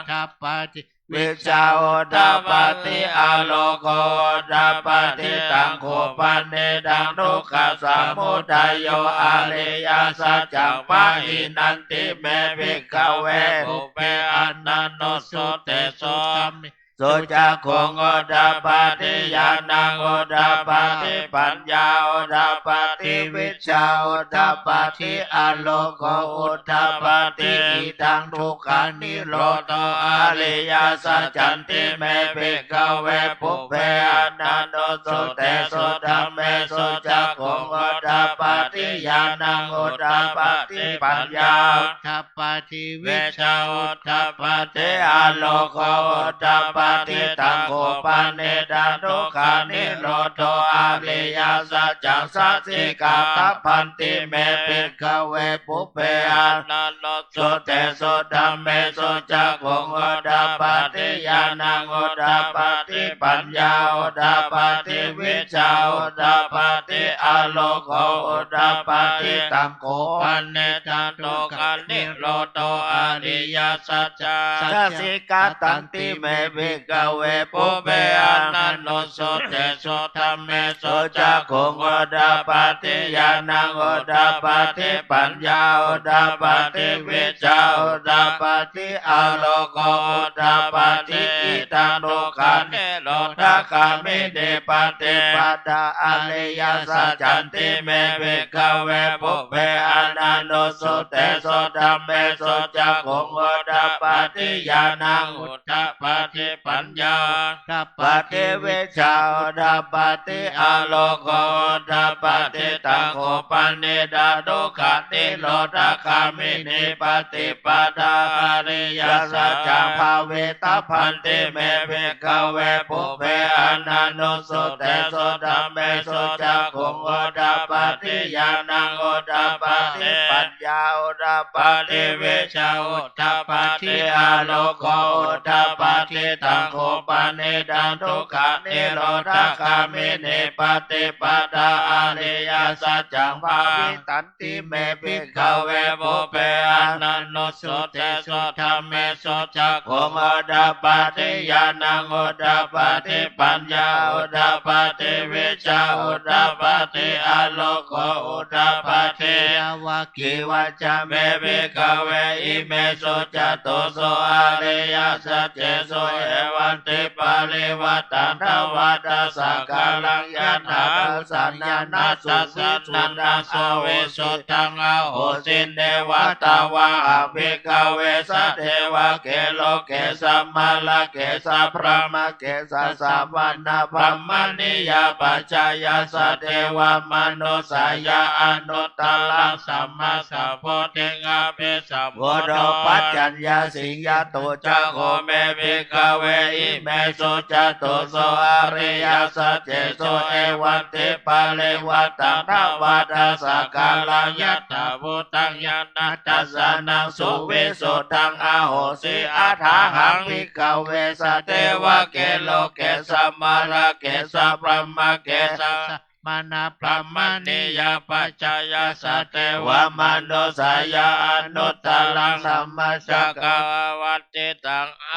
udapādi, vijjā udapādi, āloko udapādi. Taṃ kho panidaṃ dukkhasamudayo ariyasaccaṃ pahīnanti me, bhikkhave, pubbe ananussutesu dhammesu สุจักขุงอุดดาปาติ ญาณังอุดดาปาติ ปัญญาอุดดาปาติ วิชชาอุดดาปาติ อาโลโกอุดดาปาติ อิทังทุกขานิโรโธ อริยสัจจันติเม ภิกขเว ปุพเพอนันตุสสุเตสุธัมเมสุ จักขุงอุดดาปาติ ญาณังอุดดาปาติ ปัญญาอุดดาปาติ วิชชาอุดดาปาติ อาโลโกอุดดาปาติ จักขุงอุดดาปาติ ตังโขปนิฏฐังทุกขานิโรโธ อริยสัจจัง สัจฉิกาตัพพันติเม ภิกขเว ปุพเพอนันตุสสุเตสุธัมเมสุ จักขุงอุดดาปาติ ญาณังอุดดาปาติ ปัญญาอุดดาปาติ วิชชาอุดดาปาติ อาโลโกอุดดาปาติ ตังโขปนิฏฐังทุกขานิโรโธ อริยสัจจัง สัจฉิกาตันติเม ภิกขเว ปุพเพอนันตุสสุเตสุธัมเมสุ จักขุงอุดดาปาติ ญาณังอุดดาปาติ ปัญญาอุดดาปาติ วิชชาอุดดาปาติ อาโลโกอุดดาปาติ อิทังทุกขานิโรธคามินีปฏิปทา อริยสัจจันติเม ภิกขเว ปุพเพอนันตุสสุเตสุธัมเมสุ จักขุงอุดดาปาติ ญาณังอุดดาปาติ ปัญญาอุดดาปาติ วิชชาอุดดาปาติ อาโลโกอุดดาปาติ จักขุงอุดดาปาติ ตังโขปนิฏฐังทุกขานิโรธคามินีปฏิปทา อริยสัจจัง ภาวิตัพพันติเม ภิกขเว ปุพเพอนันตุสสุเตสุธัมเมสุ จักขุงอุดดาปาติ ญาณังอุดดาปาติ ปัญญาอุดดาปาติ วิชชาอุดดาปาติ อาโลโกอุดดาปาติ จักขุงอุดดาปาติ ตังโขปนิฏฐังทุกขานิโรธคามินีปฏิปทา อริยสัจจัง ภาวิตันติเม ภิกขเว ปุพเพอนันตุสสุเตสุธัมเมสุ จักขุงอุดดาปาติ ญาณังอุดดาปาติ ปัญญาอุดดาปาติ วิชชาอุดดาปาติ อาโลโกอุดดาปาติ ยาวะ กีวัจจะเม ภิกขเว อิเมสุจตุสุอริยสัจเจสุ เอวังติปริวัตตัง ทวาทัสสะกาลัง ยัตถาทัสสะญาณัสสุวิสุทธัง อวิสุทธังอโหสิ เนวะตวาหะ ภิกขเว สัตเทวะเก โลเก สัมมะระเก สัพพะมะเก สัสสะวะนะ พรหมะนิยาปัจจายัสสะ เทวะมนุสสายะ อนุตตรังสัมมาสัมโพธิง อภิสัมพุทโธ ปัจจัญญาสิง ยะโต จักโข เม ภิกขเว อิเมสุจตุสุอริยสัจเจสุ เอวังติปริวัตตัง ทวาทัสสะกาลัง ยัตถาภูตังญาณทัสสะนัง สุวิสุทธังอโหสิ อัฏฐาหัง ภิกขเว สัตเทวะเก โลเก สัมมะระเก สัพพะมะเก สัสสะ มะนะ พรหมะนิยาปัจจายัสสะ เทวะมนุสสายะ อนุตตรังสัมมาสังกัปปะวัตติตัง อ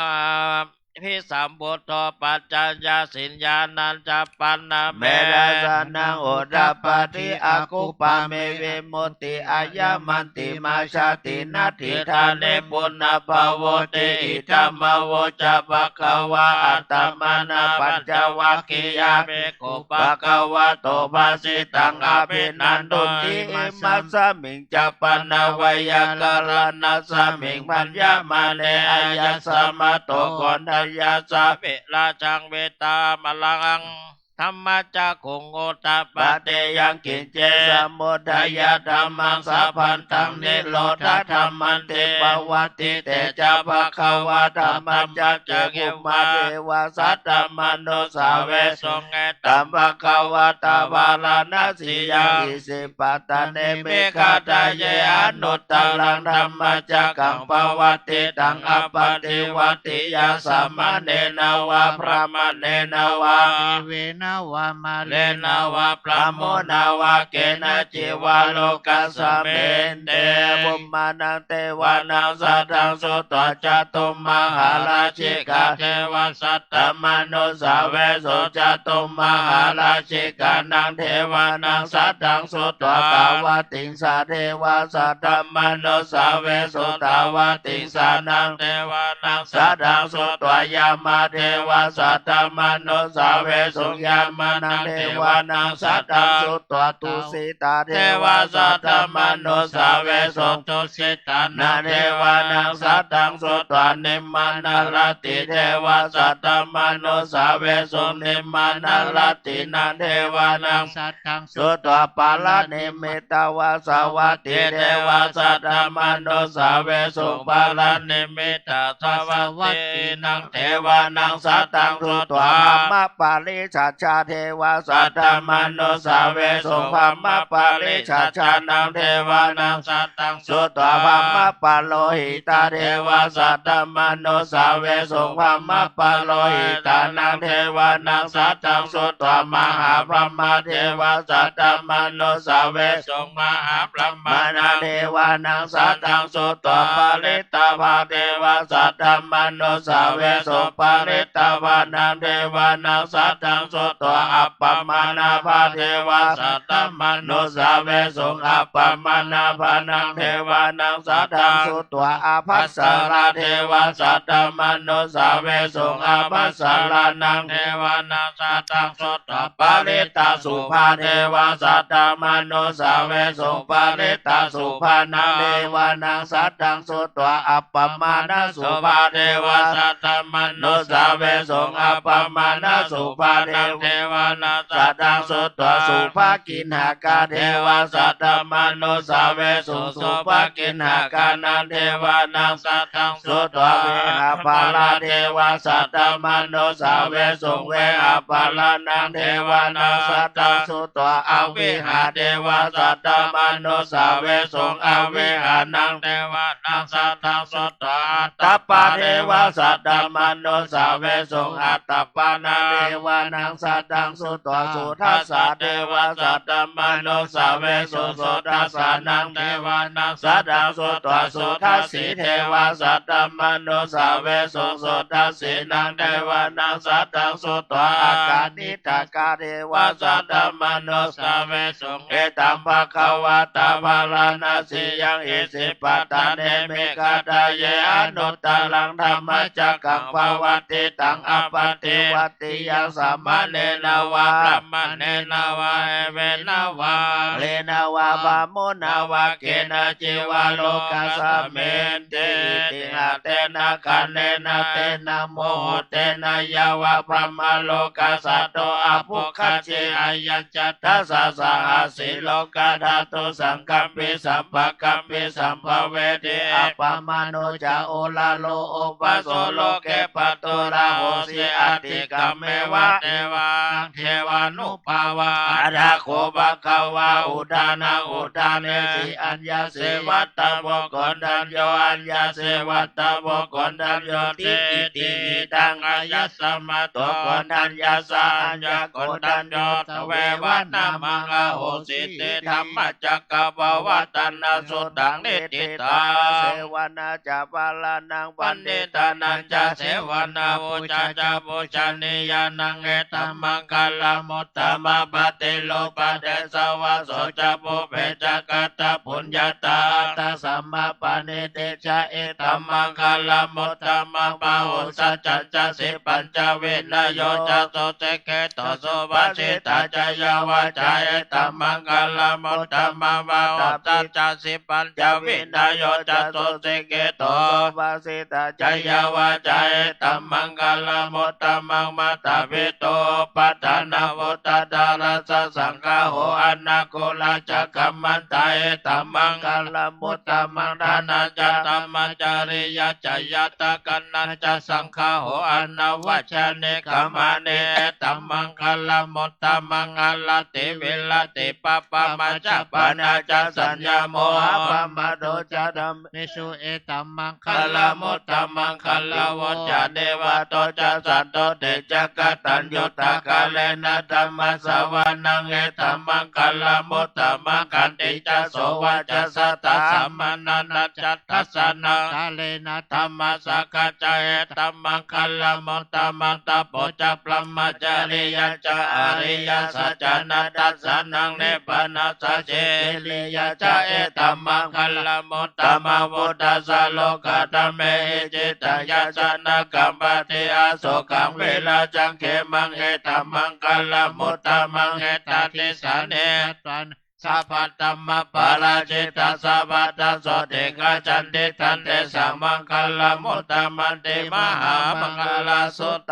ภิสัมพุทโธ ปัจจัญญาสิง ญาณัญจะปันนะ เม เม ทัสสะนัง อุดดาปาติ อกุปปะเม วิมุตติ อายะมันติมา ชาติ นัตถิ ทานิ ปุนะ ภะวะติ อิทัง มะ โวจะ ภะคะวา อัตตะมะนะ ปัญจวัคคียา ภิกขุ ภะคะวะโต ภาสิตัง อภินันทุนติ อิมัสสะมิง จะปะนะ ไวยากะระณัสสะมิง ภัญญะมะเน อายัสสะมะโต โกณฑัญญัสสะ วิราชัง เวทา มะระหัง ธัมมะจักขุง อุดดาปาติ ยังกิญจิ สมุททะยะธัมมัง สัพพันธัง นิโรธะธัมมันติ ปะวัตติ เต จะ ภะคะวา ธัมมะจักขุง เอวะเมวะ สัทธะมะนุสสาเวสุง เอตัง ภะคะวะตา วาราณะสียัง อิสิปะตะเน มิคทะเย อนุตตรังธัมมะจักขัง ปะวัตติตัง อปะติวัตติยัง สะมะเณนะวะ พะมะเณนะวะ เว nā vā mārena vā brahmunā vā kenaci vā lokasminti. Bhummānaṃ devānaṃ saddaṃ sutvā cātummahārājikā devā saddamanussāvesuṃ. Cātummahārājikānaṃ devānaṃ saddaṃ sutvā tāvatiṃsā devā saddamanussāvesuṃ. Tāvatiṃsānaṃ devānaṃ saddaṃ sutvā yāmā devā saddamanussāvesuṃ. Yāmānaṃ devānaṃ saddaṃ sutvā tusitā devā saddamanussāvesuṃ. Tusitānaṃ devānaṃ saddaṃ sutvā nimmānaratī devā saddamanussāvesuṃ. Nimmānaratīnaṃ devānaṃ saddaṃ sutvā paranimmitavasavattī devā saddamanussāvesuṃ. Paranimmitavasavatīnaṃ devānaṃ saddaṃ sutvā brahmapārisajjā devā saddamanussāvesuṃ. Brahmapārisajjānaṃ devānaṃ saddaṃ sutvā brahmapurohitā devā saddamanussāvesuṃ. Brahmapurohitānaṃ devānaṃ saddaṃ sutvā mahābrahmā devā saddamanussāvesuṃ. Mahābrahmānaṃ devānaṃ saddaṃ sutvā parittā devā saddamanussāvesuṃ. Parittā devānaṃ saddaṃ sutvā appamāṇā devā saddamanussāvesuṃ. Appamāṇānaṃ devānaṃ saddaṃ sutvā ābhassarā devā saddamanussāvesuṃ. Ābhassarānaṃ devānaṃ saddaṃ sutvā parittasubhā devā saddamanussāvesuṃ. Parittasubhānaṃ devānaṃ saddaṃ sutvā appamāṇasubhā devā saddamanussāvesuṃ. Appamāṇasubhānaṃ devānaṃ saddaṃ sutvā subhakiṇhakā devā saddamanussāvesuṃ. Subhakiṇhakānaṃ devānaṃ saddaṃ sutvā vehapphalā devā saddamanussāvesuṃ. Vehapphalānaṃ devānaṃ saddaṃ sutvā avihā devā saddamanussāvesuṃ. Avihānaṃ devānaṃ saddaṃ sutvā atappā devā saddamanussāvesuṃ. Atappānaṃ devānaṃ saddaṃ sutvā sudassā devā saddamanussāvesuṃ. Sudassānaṃ devānaṃ saddaṃ sutvā sudassī devā saddamanussāvesuṃ. Sudassīnaṃ devānaṃ saddaṃ sutvā akaniṭṭhakā devā saddamanussāvesuṃ. Etaṃ bhagavatā bārāṇasiyaṃ isipatane migadāye anuttaraṃ dhammacakkaṃ pavattitaṃ appaṭivattiyaṃ samaṇena vā brāhmaṇena vā devena vā mārena vā brahmunā vā kenaci vā lokasminti. Itiha tena khaṇena tena muhuttena yāva brahmalokā saddo abbhuggacchi. Ayañca dasasahassī lokadhātu saṅkampi sampakampi sampavedhi. Appamāṇo ca oḷāro obhāso loke pāturahosi. Atikkammeva devānaṃ devānubhāvaṃ. Atha kho bhagavā udānaṃ udānesi: Aññāsi vata bho koṇḍañño, aññāsi vata bho koṇḍaññoti. Itihidaṃ āyasmato koṇḍaññassa aññākoṇḍañño tveva nāmaṃ ahosīti. Dhammacakkappavattanasuttaṃ niṭṭhitaṃ. Sevanā ca bālānaṃ paṇḍitānañca sevanā, pūjā ca pūjanīyānaṃ etammaṅgalamuttamaṃ. Paṭirūpadesavāso ca pubbe ca katapuññatā attasammāpaṇidhi ca etammaṅgalamuttamaṃ. Bāhusaccañca sippañca vinayo ca susikkhito subhāsitā ca yā vācā etammaṅgalamuttamaṃ. Bāhusaccañca sippañca vinayo ca susikkhito subhāsitā ca yā vācā etammaṅgalamuttamaṃ. Mātāpituupaṭṭhānaṃ puttadārassa saṅgaho anākulā ca kammantā etammaṅgalamuttamaṃ. Dānañca dhammacariyā ca ñātakānañca saṅgaho anavajjāni kammāni etammaṅgalamuttamaṃ. Āratī viratī pāpā majjapānā ca saññamo appamādo ca dhammesu etammaṅgalamuttamaṃ. Gāravo ca nivāto ca santuṭṭhī ca kataññutā Sākkārena dhammassavanaṃ etammaṅgalamuttamaṃ. Khanti ca sovacassatā samaṇānañca dassanaṃ sādhāraṇena dhammasākacchā etammaṅgalamuttamaṃ. Tapo ca brahmacariyañca ariyasaccāna dassanaṃ nibbānasacchikiriyā ca etammaṅgalamuttamaṃ. Phuṭṭhassa lokadhammehi cittaṃ yassa na kampati asokaṃ virajaṃ khemaṃ etammaṅgalamuttamaṃ. Etādisāni sabbatthamaparājitā sabbattha sotthiṃ gacchanti tantesaṃ maṅgalamuttamanti. Mahāmaṅgalasuttaṃ.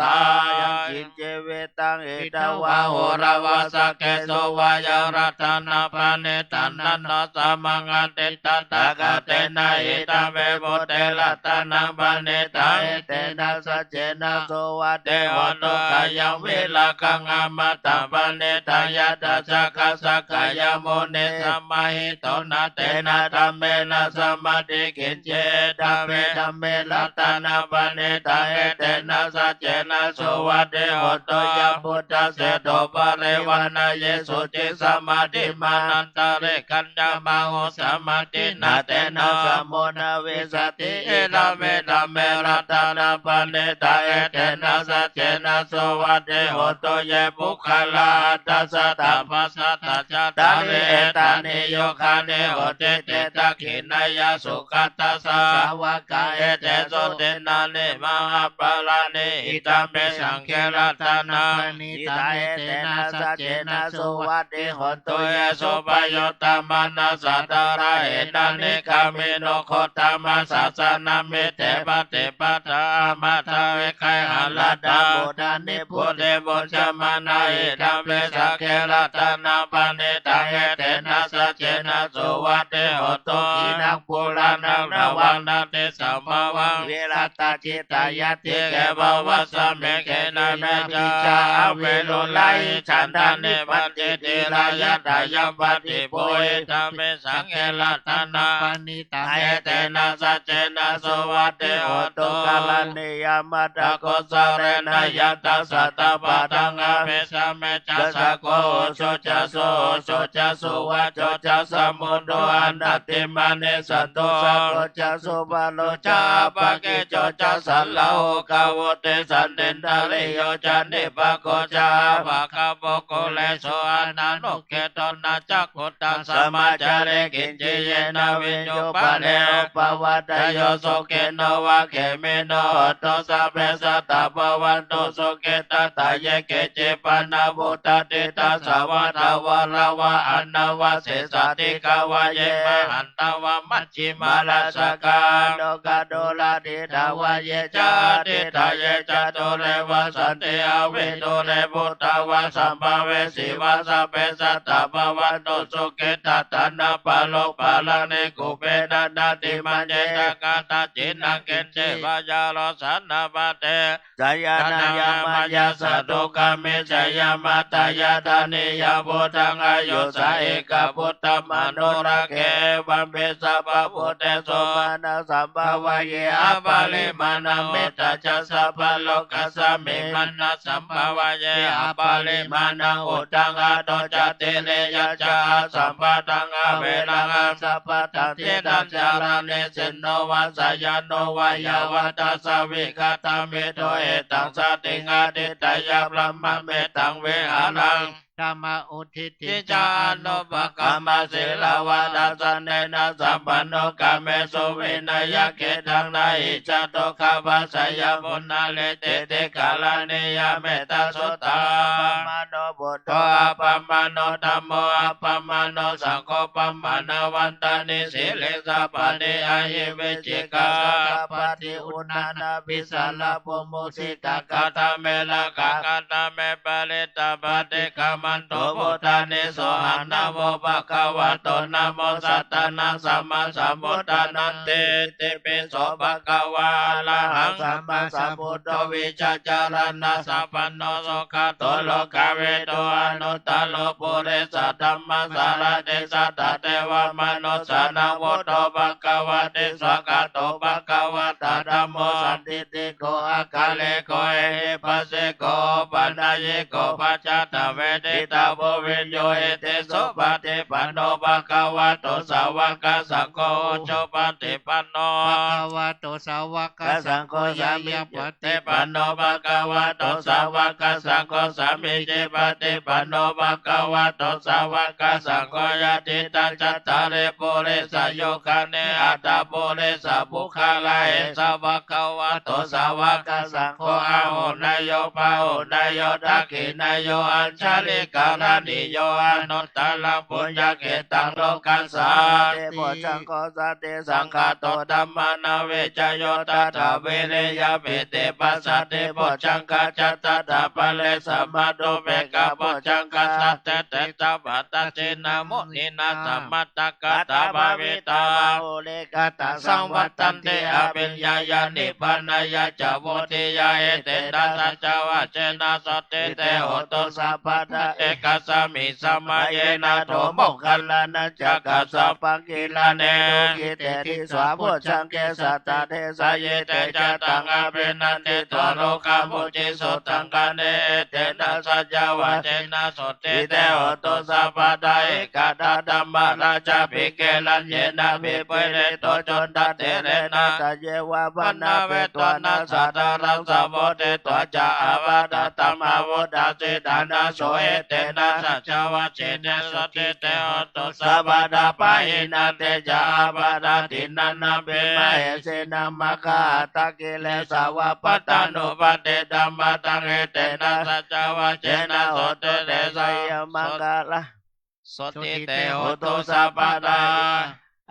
Yaṅkiñci vittaṃ idha vā huraṃ vā saggesu vā yaṃ ratanapaṇītaṃ na no samaṃ atthi tathāgatena idampi buddhe ratanapaṇītaṃ etena saccena suvatthi hotu. Khayaṃ virāgaṃ amataṃ paṇītaṃ yadajjhagā sakyamunī samāhito na tena dhammena samatthi kiñci idampi dhamme ratanapaṇītaṃ etena saccena suvatthi hotu. Yambuddhaseṭṭho parivaṇṇayī suciṃ samādhimānantarikaññamāhu samādhinā tena samo na vijjati idampi dhamme ratanapaṇītaṃ etena saccena suvatthi hotu. Ye puggalā aṭṭhasatapasaṭṭhacattāri etāni yugāni utthiṭṭhe dakkhiṇeyyā sugatassa sāvakā etesu dinnāni mahapphalāni idampi saṅghe ratanapaṇītaṃ etena saccena suvatthi hotu. Ye suppayuttā manasā daḷhena nikkāmino gotamasāsanamite pattipattā amataṃ vigayha laddhā mudhā nibbutiṃ bhuñjamānā idampi saṅghe ratanapaṇītaṃ etena saccena suvatthi hotu. Khīṇaṃ purāṇaṃ navaṃ natthi sambhavaṃ virattacittāyatike bhavasmiṃ khīṇabījā avirūḷhā icchadā nibbanti dhīrā yathāyampadīpo idampi saṅghe ratanapaṇītaṃ etena saccena suvatthi hotu. Karaṇīyamatthakusalena yattha sattapaddaṃ abhisamecca sakko ujū ca suhujū ca suvaco cassa mudu anatimānī. Santussako ca subharo ca appakicco ca sallahukavutti santindriyo ca nipako ca appagabbho kulesu ananugiddho. Na ca khuddaṃ samācare kiñci yena viññū pare upavadeyyuṃ. Sukhino vā khemino hontu sabbe sattā bhavantu sukhitattā. Ye keci pāṇabhūtatthi tasā vā thāvarā vā anavasesā dīghā vā ye mahantā vā maj jhimā rassakā aṇukathūlā diṭṭhā vā ye ca adiṭṭhā ye ca dūre vasanti avidūre bhūtā vā sambhavesī vā sabbe sattā bhavantu sukhitattā. Na paro paraṃ nikubbetha nātimaññetha katthaci naṃ kiñci vā. Yā rogaṃ na bhaḍḍe saññā na yāmā yassa dukkhamiccheyya. Mātā yathā niyaṃ puttaṃ āyusā ekaputtamanurakkhe evampi sabbabhūtesu mānasambhāvaye aparimāṇaṃ. Mettā ca sabbalokasmiṃ mānasambhāvaye aparimāṇaṃ. Uddhaṃ adho ca tiriyañca asambādhaṃ averaṃ asapattaṃ. Tiṭṭhañcaraṃ nisinno vā sayāno vā yāvatassa vigatamiddho etaṃ satiṃ adhiṭṭheyya brahmametaṃ vihāraṃ. Dhammaṃ uddidhi ca anupagamma sīlavā dassanena sampanno kāmesu vineyya gedhaṃ na hi jātu gabbhaseyyaṃ punaretīti. Karaṇīyā mettasuttā. Appamāṇo buddho appamāṇo dhammo appamāṇo saṅgho pamāṇavantāni sirīsapāni ahi vicchikā satapadī uṇṇānābhī sarabū mūsikā. Katā me rakkhā katā me parittā paṭikkamantu bhūtāni sohaṃ namo bhagavato namo sattannaṃ sammāsambuddhānanti. Itipi so bhagavā arahaṃ sammāsambuddho vijjācaraṇasampanno sugato lokavidū anuttaro purisadammasārathi satthā devamanussānaṃ buddho bhagavāti. Svākkhāto bhagavatā Dhammo sandiṭṭhiko akāliko ehipassiko opanayiko paccattaṃ veditabbo viññūhīti. Supaṭipanno bhagavato sāvakasaṅgho, ujupaṭipanno bhagavato sāvakasaṅgho, ñāyapaṭipanno bhagavato sāvakasaṅgho, sāmīcipaṭipanno bhagavato sāvakasaṅgho, yadidaṃ cattāri purisayugāni aṭṭha purisapuggalā, esa bhagavato sāvakasaṅgho, āhuneyyo pāhuneyyo dakkhiṇeyyo añjalikaraṇīyo, anuttaraṃ puññakkhettaṃ lokassāti. Satipajaṃ satisaṅkhāto dhammānaṃ vicayo tathā, viriyaṃ pīti passaddhi bojjhaṅgā ca tathāpare, samādhupekkhabojjhaṅgā sattete sabbadassinā muninā sammadakkhātā bhāvitā, bahulīkatā saṃvattanti abhiññāya nibbānāya ca vuḍḍhiyā. Etena saccavajjena sotthi te hotu sabbadā. Ekasmiṃ samaye nātho moggallānañca kassapaṃ gilāne dukkhite disvā bojjhaṅge satta desayi. Te ca taṃ abhinanditvā rogā mucciṃsu taṅkhaṇe. Etena saccavajjena sotthi te hotu sabbadā. Ekadā dhammarājāpi gelaññenābhipīḷito cundattherena, taññeva bhaṇāpetvāna sādaraṃ sammoditvā ca ābādhā tamhā vuṭṭhāsi ṭhānaso. Etena saccavajjena sotthi te hotu sabbadā. Pahīnā te ca ābādhā tiṇṇannampi mahesinaṃ, maggāhatakilesā va pattānuppattidhammataṃ. Etena saccavajjena sotthi te jayamaṅgalaṃ, sotthi te hotu sabbadā.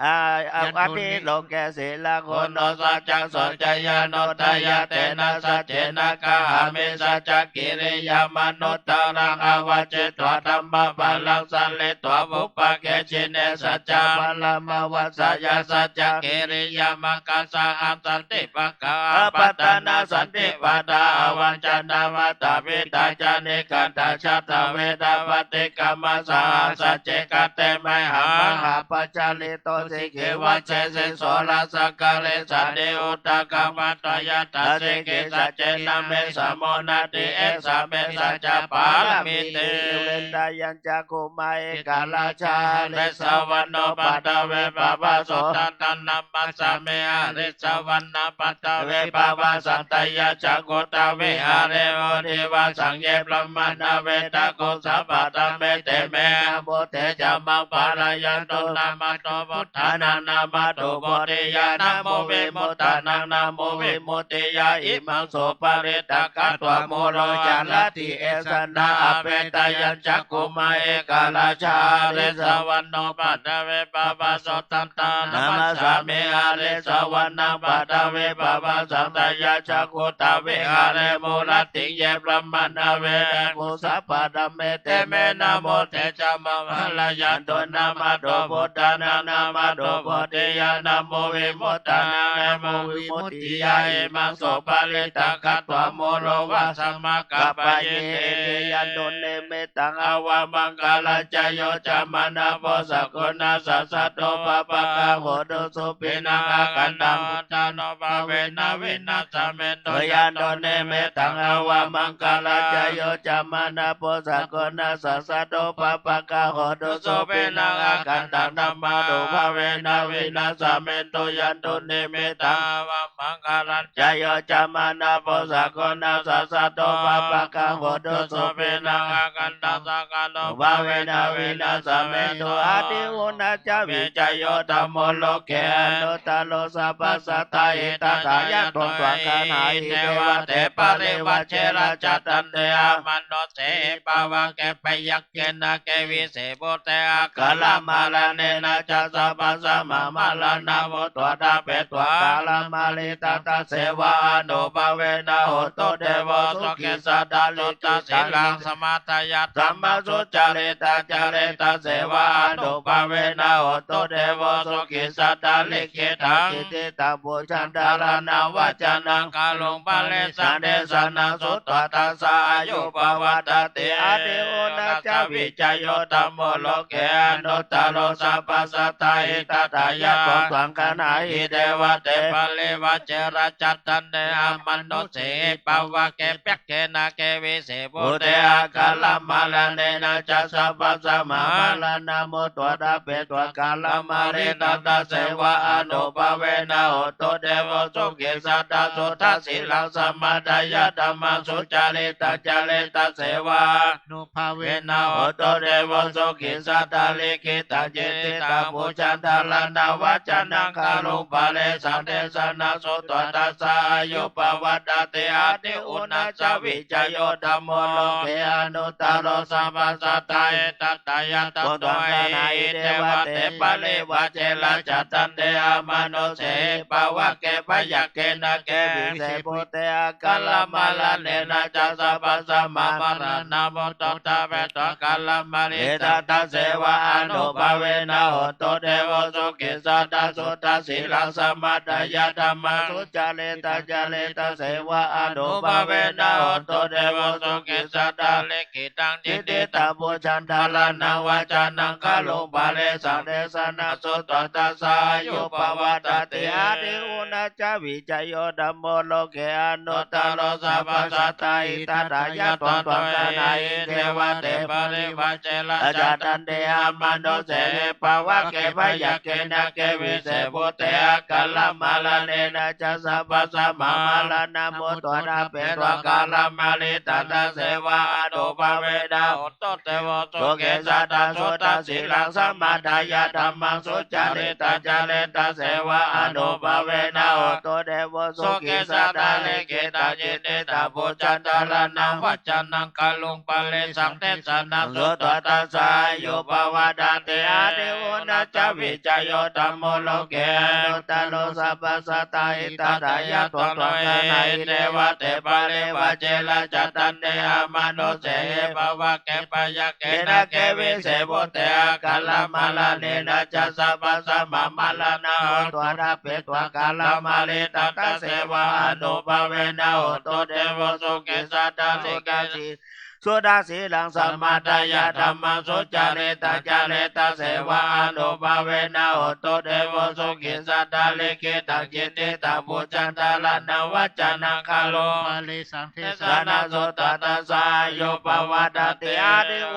A- a- Atthi loke sīlaguṇo saccaṃ soceyyanuddayā, tena saccena kāhāmi saccakiriyamanuttaraṃ. Āvajjitvā dhammabalaṃ sārītvā vuppakicchine, saccabalamavassāya saccakiriyamakkhasahaṃ. Santi pakkhā apattanā santi pādā avañcanā, mātā pitā ca nikkhantā, jātaveda paṭikkama. Saha sacce kate mayhaṃ mahāpajjalito, sikkhivajjesi soḷasakarīsāni, uddakaṃ patvā yathā sikhī, saccena me samo natthi, esā me saccapāramīti. Velayañca bhummā ekarājā harissavaṇṇo paṭhavippabhāso, taṃ taṃ namassāmi harissavaṇṇaṃ paṭhavippabhāsaṃ. Tayajja guttā viharemu divā saññe brahmā nāvetta kho sabbattham. Eteme namo te ca maṃ pālayantu, namatthu buddhānaṃ namatthu bodhiyā, namo vimuttānaṃ namo vimuttiyā. Imaṃ so parittaṃ katvā moro ca natthi esanā, apetayañca bhummā ekarājā harissavaṇṇo paṭhavippabhāso, taṃ taṃ namassāmi harissavaṇṇaṃ paṭhavippabhāsaṃ. Tayajja guttā viharemu rattiṃ, ye brahmā nāvetta kho sabbattham. Eteme namo te ca maṃ pālayantu, namatthu buddhānaṃ namatthu bodhiyā, namo vimuttānaṃ namo vimuttiyā. Imaṃ so parittaṃ katvā moro vāsamakappayīti. Yandunnimittaṃ avamaṅgalañca, yo cāmanāpo sakuṇassa saddo, pāpaggaho dussupinaṃ akantaṃ, buddhānubhāvena vināsamentu. Yandunnimittaṃ avamaṅgalañca, yo cāmanāpo sakuṇassa saddo, pāpaggaho dussupinaṃ akantaṃ, dhammānubhāvena vināsamentu. Yandunnimittaṃ avamaṅgalañca, yo cāmanāpo sakuṇassa saddo, pāpaggaho dussupinaṃ akantaṃ, saṅghānubhāvena vināsamentu. Atthi uṇhissa vijayo dhammo, loke anuttaro, sabbasatthā hitatthāya, dvandvaṃ gaṇhāhi devā, te parivajjena cātandi. Amanussāhi pāvake, byagghe nāge vise bhūte, akālamaraṇena ca sabbassā, mamaṃ raṇaṃ vuṭṭhāsi petvā, akālamariṃ. Tasseva ānubhāvena hotu devo, sukhī sadā suddhasīlaṃ, samādāya dhammaṃ sucaritaṃ careti. Tasseva ānubhāvena hotu devo, sukhī sadā likkhitaṃ cintitaṃ, pūjaṃ dhāraṇaṃ vācanaṃ garuṃ, paresaṃ desanaṃ sutvā, tassa āyu pavaḍḍhatīti. Atthi uṇhissa vijayo dhammo, loke anuttaro, sabbasatthā Tattha yattha tvaṃ gaṇhāhi devā te parivajje rājadaṇḍe amanussīhi pavakkehi byagghe nāge vise bhūte akālamaraṇena ca sabbasaṃ maraṇā mutto ṭhapetvā kālamāritaṃ tasseva ānubhāvena hotu devo sukhī sadā suddhasīlaṃ samādāya dhammaṃ sucaritaṃ care tasseva ānubhāvena hotu devo sukhī sadā likkhitaṃ cintitaṃ pūjaṃ dhāraṇaṃ vācanaṃ gārūṃ paresaṃ desanaṃ sutvā tassa āyu pavaḍḍhatīti. Uṇhissavijayo dhammo loke anuttaro sabbasattahitatthāya taṃ tumhehi devā te parivajje rājadaṇḍe amanussīhi pavakkehi byagghe nāge vise bhū te akālamaraṇena ca sabbasaṃ maraṇā mutto ṭhapetvā kālamāritaṃ tasseva ānubhāvena hotu devo sukhī sadā suddhasīlaṃ samādāya dhammaṃ sucaritaṃ care tasseva ānubhāvena hotu devo sukhī sadā likkhitaṃ cintitaṃ pūjaṃ dhāraṇaṃ vācanaṃ gārūṃ paresaṃ desanaṃ sutvā tassa āyu pavaḍḍhatīti. Uṇhissa vijayo dhammo loke anuttaro sabbasattahitatthāya taṃ tumhehi devā te parivajje rājadaṇḍe amanussīhi pavakkehi byagghe nāge vise bhūte akālamaraṇena ca sabbasaṃ maraṇā mutto ṭhapetvā kālamāritaṃ tasseva ānubhāvena hotu devo sukhī sadā suddhasīlaṃ samādāya dhammaṃ sucaritaṃ care tasseva ānubhāvena hotu devo sukhī sadā likkhitaṃ cintitaṃ pūjaṃ dhāraṇaṃ vācanaṃ gārūṃ paresaṃ desanaṃ sutvā tassa āyu pavaḍḍhatīti. Uṇhissa vijayo dhammo loke anuttaro sabbasattahitatthāya taṃ tumhehi devā te parivajje rājadaṇḍe amanussīhi pavakkehi byagghe nāge vise bhūte akālamaraṇena ca sabbasaṃ maraṇā mutto ṭhapetvā kālamāritaṃ tasseva ānubhāvena hotu devo sukhī sadā likkhitaṃ suddhasīlaṃ samādāya dhammaṃ sucaritaṃ care tasseva ānubhāvena hotu devo sukhī sadā likkhitaṃ cintitaṃ pūjaṃ dhāraṇaṃ vācanaṃ gārūṃ paresaṃ desanaṃ sutvā tassa āyu pavaḍḍhatīti.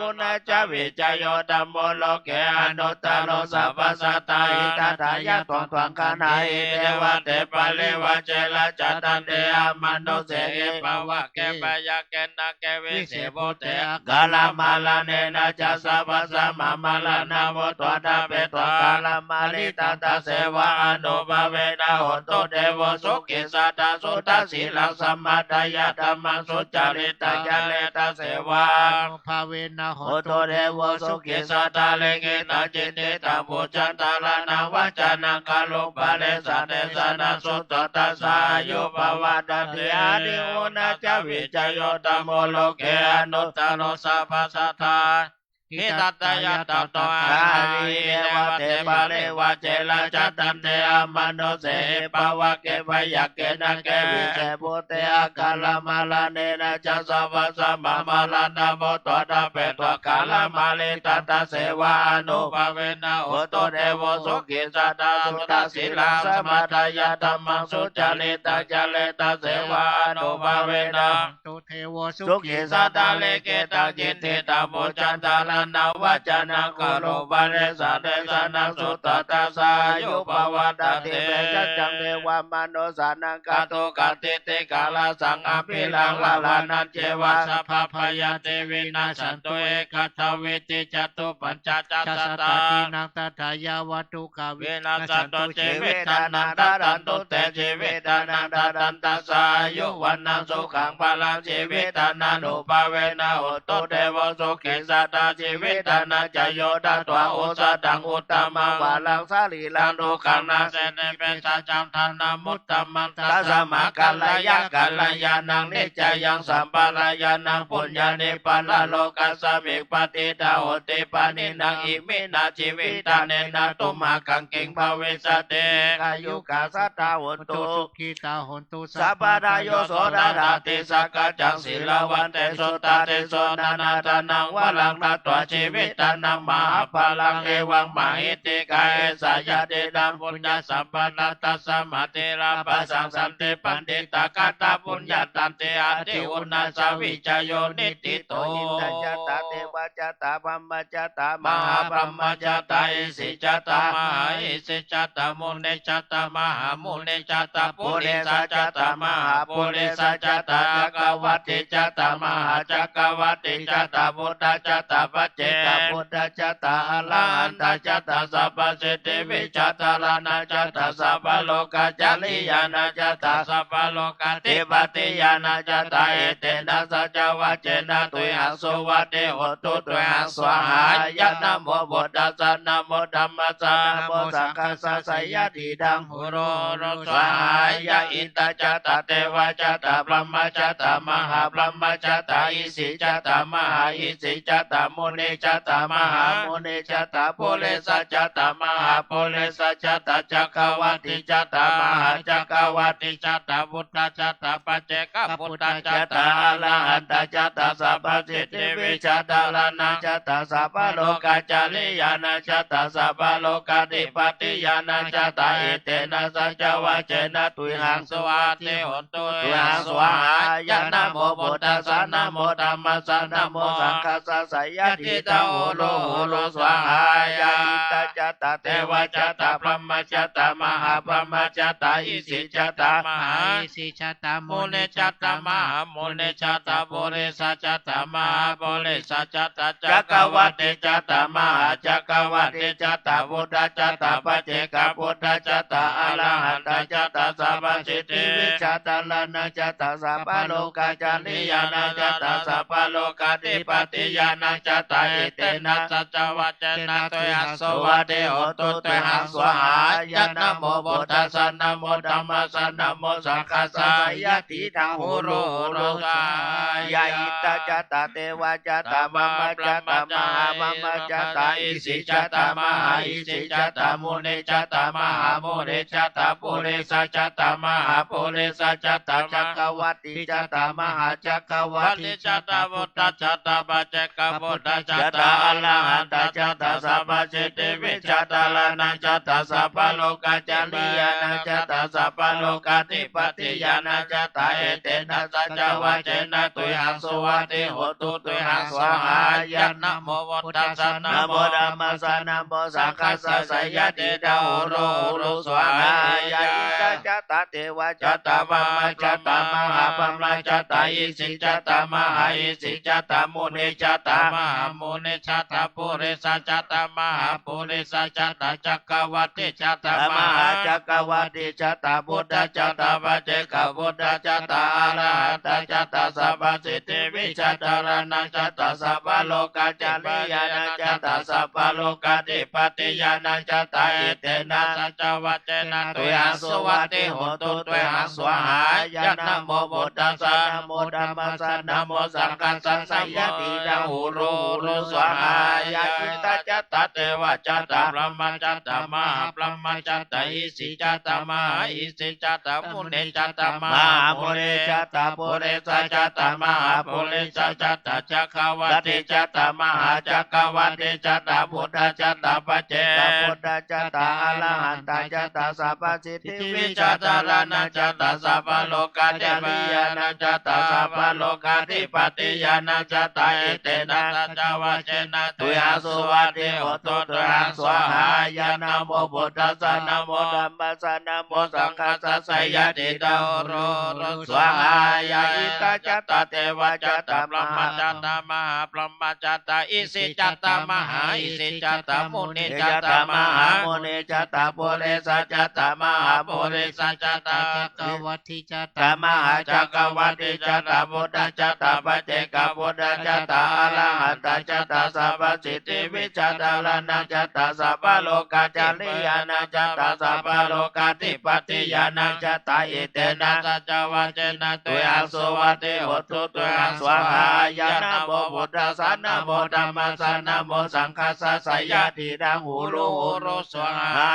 Uṇhissa vijayo dhammo loke anuttaro sabbasattahitatthāya taṃ tumhehi devā te parivajje rājadaṇḍe amanussīhi pavakkehi byagghe nāge vise bhūte akālamaraṇena ca sabbasaṃ maraṇā mutto ṭhapetvā kālamāritaṃ tasseva ānubhāvena hotu devo sukhī sadā suddhasīlaṃ samādāya dhammaṃ sucaritaṃ care tasseva ānubhāvena hotu devo sukhī sadā likkhitaṃ cintitaṃ pūjaṃ dhāraṇaṃ vācanaṃ gārūṃ paresaṃ desanaṃ sutvā tassa āyu pavaḍḍhatīti. Uṇhissa vijayo dhammo loke anuttaro sabbasattahitatthāya taṃ tumhehi devā te parivajje rājadaṇḍe amanussīhi pavakkehi byagghe nāge vise bhūte akālamaraṇena ca sabbasaṃ maraṇā mutto ṭhapetvā kālamāritaṃ tasseva ānubhāvena hotu devo sukhī sadā suddhasīlaṃ samādāya dhammaṃ sucaritaṃ care tasseva ānubhāvena hotu devo sukhī sadā likkhitaṃ cintitaṃ pūjaṃ dhāraṇaṃ vācanaṃ gārūṃ paresaṃ desanaṃ sutvā tassa āyu pavaḍḍhatīti. Bhesajjam devamanussānaṃ kātukakkhitikārasaṃ abhilaṃ ravanañceva sabbabhayāpi vinassantu ekadhāvīti. Catuppañcasatasatadīnaṃ tathāyeva dukkhā vinassantu jīvitānaṃ. Dadantu te jīvitānaṃ dadantassā āyu vaṇṇaṃ sukhaṃ balaṃ. Jīvittānānubhāvena hotu devo sukhī sadā. Jīvittānā ca yo datvā osathaṃ uttamaṃ varaṃ sarīraṃ dukkhānaṃ seni bhesajjam dānamuttamaṃ. Tasmā kalyāṇakalyāṇaṃ niccayaṃ sampadaṃ ñāṇaṃ puññāni paralokasmiṃ patiṭṭhā honti pāṇinā. Iminā jīvittānena tumhākaṃ kiṃ bhavissati? Dīghāyukā sadā hontu, sukhitā hontu sabbadā. Yo so dadanti saṅghaṃ จัง สีลาวันเต สุตาเตโส นานาทานัง วรัง ณัตถวา จีวิตานัง มหาภาลัง เอวัง มหิทธิกา เอสา ญาติตัง ปุญญสมปะทา ตัสมา เตระ ปะสัง สันติ ปัณฑิตากาตา ปุญญาตันติ อาทิอุณณาสา วิจโย นิฏฐิโต อินทจัตตา เทวจัตตา พรหมจัตตา มหาพรหมจัตตา อิสิจัตตา มหาอิสิจัตตา มุนิจัตตา มหามุนิจัตตา ปุริสจัตตา มหาปุริสจัตตา จักกวัตติจัตตา มหาจักกวัตติจัตตา พุทธจัตตา ปัจเจกพุทธจัตตา อรหันตจัตตา สัพพสิทธิวิชาจารณจัตตา สัพพโลกาจริยาณจัตตา สัพพโลกาธิปติญาณจัตตา เอเตนะสัจจวาเจนะ ตุยหังสุวัตติโหตุ ตุยหังสวาหายะ นะโมพุทธัสสะ นะโมธัมมัสสะ นะโมสังฆัสสะ สยะติดัง โหโร โหโร สวาหายะ อินทจัตตา เทวจัตตา พรหมจัตตา มหาพรหมจัตตา อิสิจัตตา มหาอิสิจัตตา มุนิจัตตา มหามุนิจัตตา ปุริสจัตตา มหาปุริสจัตตา จักกวัตติจัตตา มหาจักกวัตติจัตตา พุทธจัตตา ปัจเจกพุทธจัตตา อรหันตจัตตา สัพพสิทธิวิชาจารณจัตตา สัพพโลกาจริยาณจัตตา สัพพโลกาธิปติญาณจัตตา เอเตนะสัจจวาเจนะ ตุยหังสุวัตติโหตุ ตุยหังสวาหายะ นะโมพุทธัสสะ นะโมธัมมัสสะ นะโมสังฆัสสะ สยะติดัง โหโร โหโร สวาหายะ อินทจัตตา เทวจัตตา พรหมจัตตา มหาพรหมจัตตา อิสิจัตตา มหาอิสิจัตตา มุนิจัตตา มหามุนิจัตตา ปุริสจัตตา มหาปุริสจัตตา จักกวัตติจัตตา มหาจักกวัตติจัตตา พุทธจัตตา ปัจเจกพุทธจัตตา อรหันตจัตตา สัพพสิทธิวิชาจารณจัตตา สัพพโลกาจริยาณจัตตา สัพพโลกาธิปติญาณจัตตา เอเตนะสัจจวาเจนะ ตุยหังสุวัตติโหตุ ตุยหังสวาหายะ นะโมพุทธัสสะ นะโมธัมมัสสะ นะโมสังฆัสสะ สยะติดัง โหโร โหโร สวาหายะ อินทจัตตา เทวจัตตา พรหมจัตตา มหาพรหมจัตตา อิสิจัตตา มหาอิสิจัตตา มุนิจัตตา มหามุนิจัตตา ปุริสจัตตา มหาปุริสจัตตา จักกวัตติจัตตา มหาจักกวัตติจัตตา พุทธจัตตา ปัจเจกพุทธจัตตา อรหันตจัตตา สัพพสิทธิวิชาจารณจัตตา สัพพโลกาจริยาณจัตตา สัพพโลกาธิปติญาณจัตตา เอเตนะสัจจวาเจนะ ตุยหังสุวัตติโหตุ ตุยหังสวาหายะ นะโมพุทธัสสะ นะโมธัมมัสสะ นะโมสังฆัสสะ สยะติดัง โหโร โหโร สวาหายะ อินทจัตตา เทวจัตตา พรหมจัตตา มหาพรหมจัตตา อิสิจัตตา มหาอิสิจัตตา มุนิจัตตา มหามุนิจัตตา ปุริสจัตตา มหาปุริสจัตตา จักกวัตติจัตตา มหาจักกวัตติจัตตา พุทธจัตตา ปัจเจกพุทธจัตตา อรหันตจัตตา สัพพสิทธิวิชาจารณจัตตา สัพพโลกาจริยาณจัตตา สัพพโลกาธิปติญาณจัตตา เอเตนะสัจจวาเจนะ ตุยหังสุวัตติโหตุ ตุยหังสวาหายะ นะโมพุทธัสสะ นะโมธัมมัสสะ นะโมสังฆัสสะ สยะติดัง โหโร โหโร สวาหายะ อินทจัตตา เทวจัตตา พรหมจัตตา มหาพรหมจัตตา อิสิจัตตา มหาอิสิจัตตา มุนิจัตตา มหามุนิจัตตา ปุริสจัตตา มหาปุริสจัตตา จักกวัตติจัตตา มหาจักกวัตติจัตตา พุทธจัตตา ปัจเจกพุทธจัตตา อรหันตจัตตา สัพพสิทธิวิชาจารณจัตตา สัพพโลกาจริยาณจัตตา สัพพโลกาธิปติญาณจัตตา เอเตนะสัจจวาเจนะ ตุยหังสุวัตติโหตุ ตุยหังสวาหายะ นะโมพุทธัสสะ นะโมธัมมัสสะ นะโมสังฆัสสะ สยะติดัง โหโร โหโร สวาหายะ อินทจัตตา เทวจัตตา พรหมจัตตา มหาพรหมจัตตา อิสิจัตตา มหาอิสิจัตตา มุนิจัตตา มหามุนิจัตตา ปุริสจัตตา มหาปุริสจัตตา จักกวัตติจัตตา มหาจักกวัตติจัตตา พุทธจัตตา ปัจเจกพุทธจัตตา อรหันตจัตตา สัพพสิทธิวิชาจารณจัตตา สัพพโลกาจริยาณจัตตา สัพพโลกาธิปติญาณจัตตา เอเตนะสัจจวาเจนะ ตุยหังสุวัตติโหตุ ตุยหังสวาหายะ นะโมพุทธัสสะ นะโมธัมมัสสะ นะโมสังฆัสสะ สยะติดัง โหโร โหโร สวาหา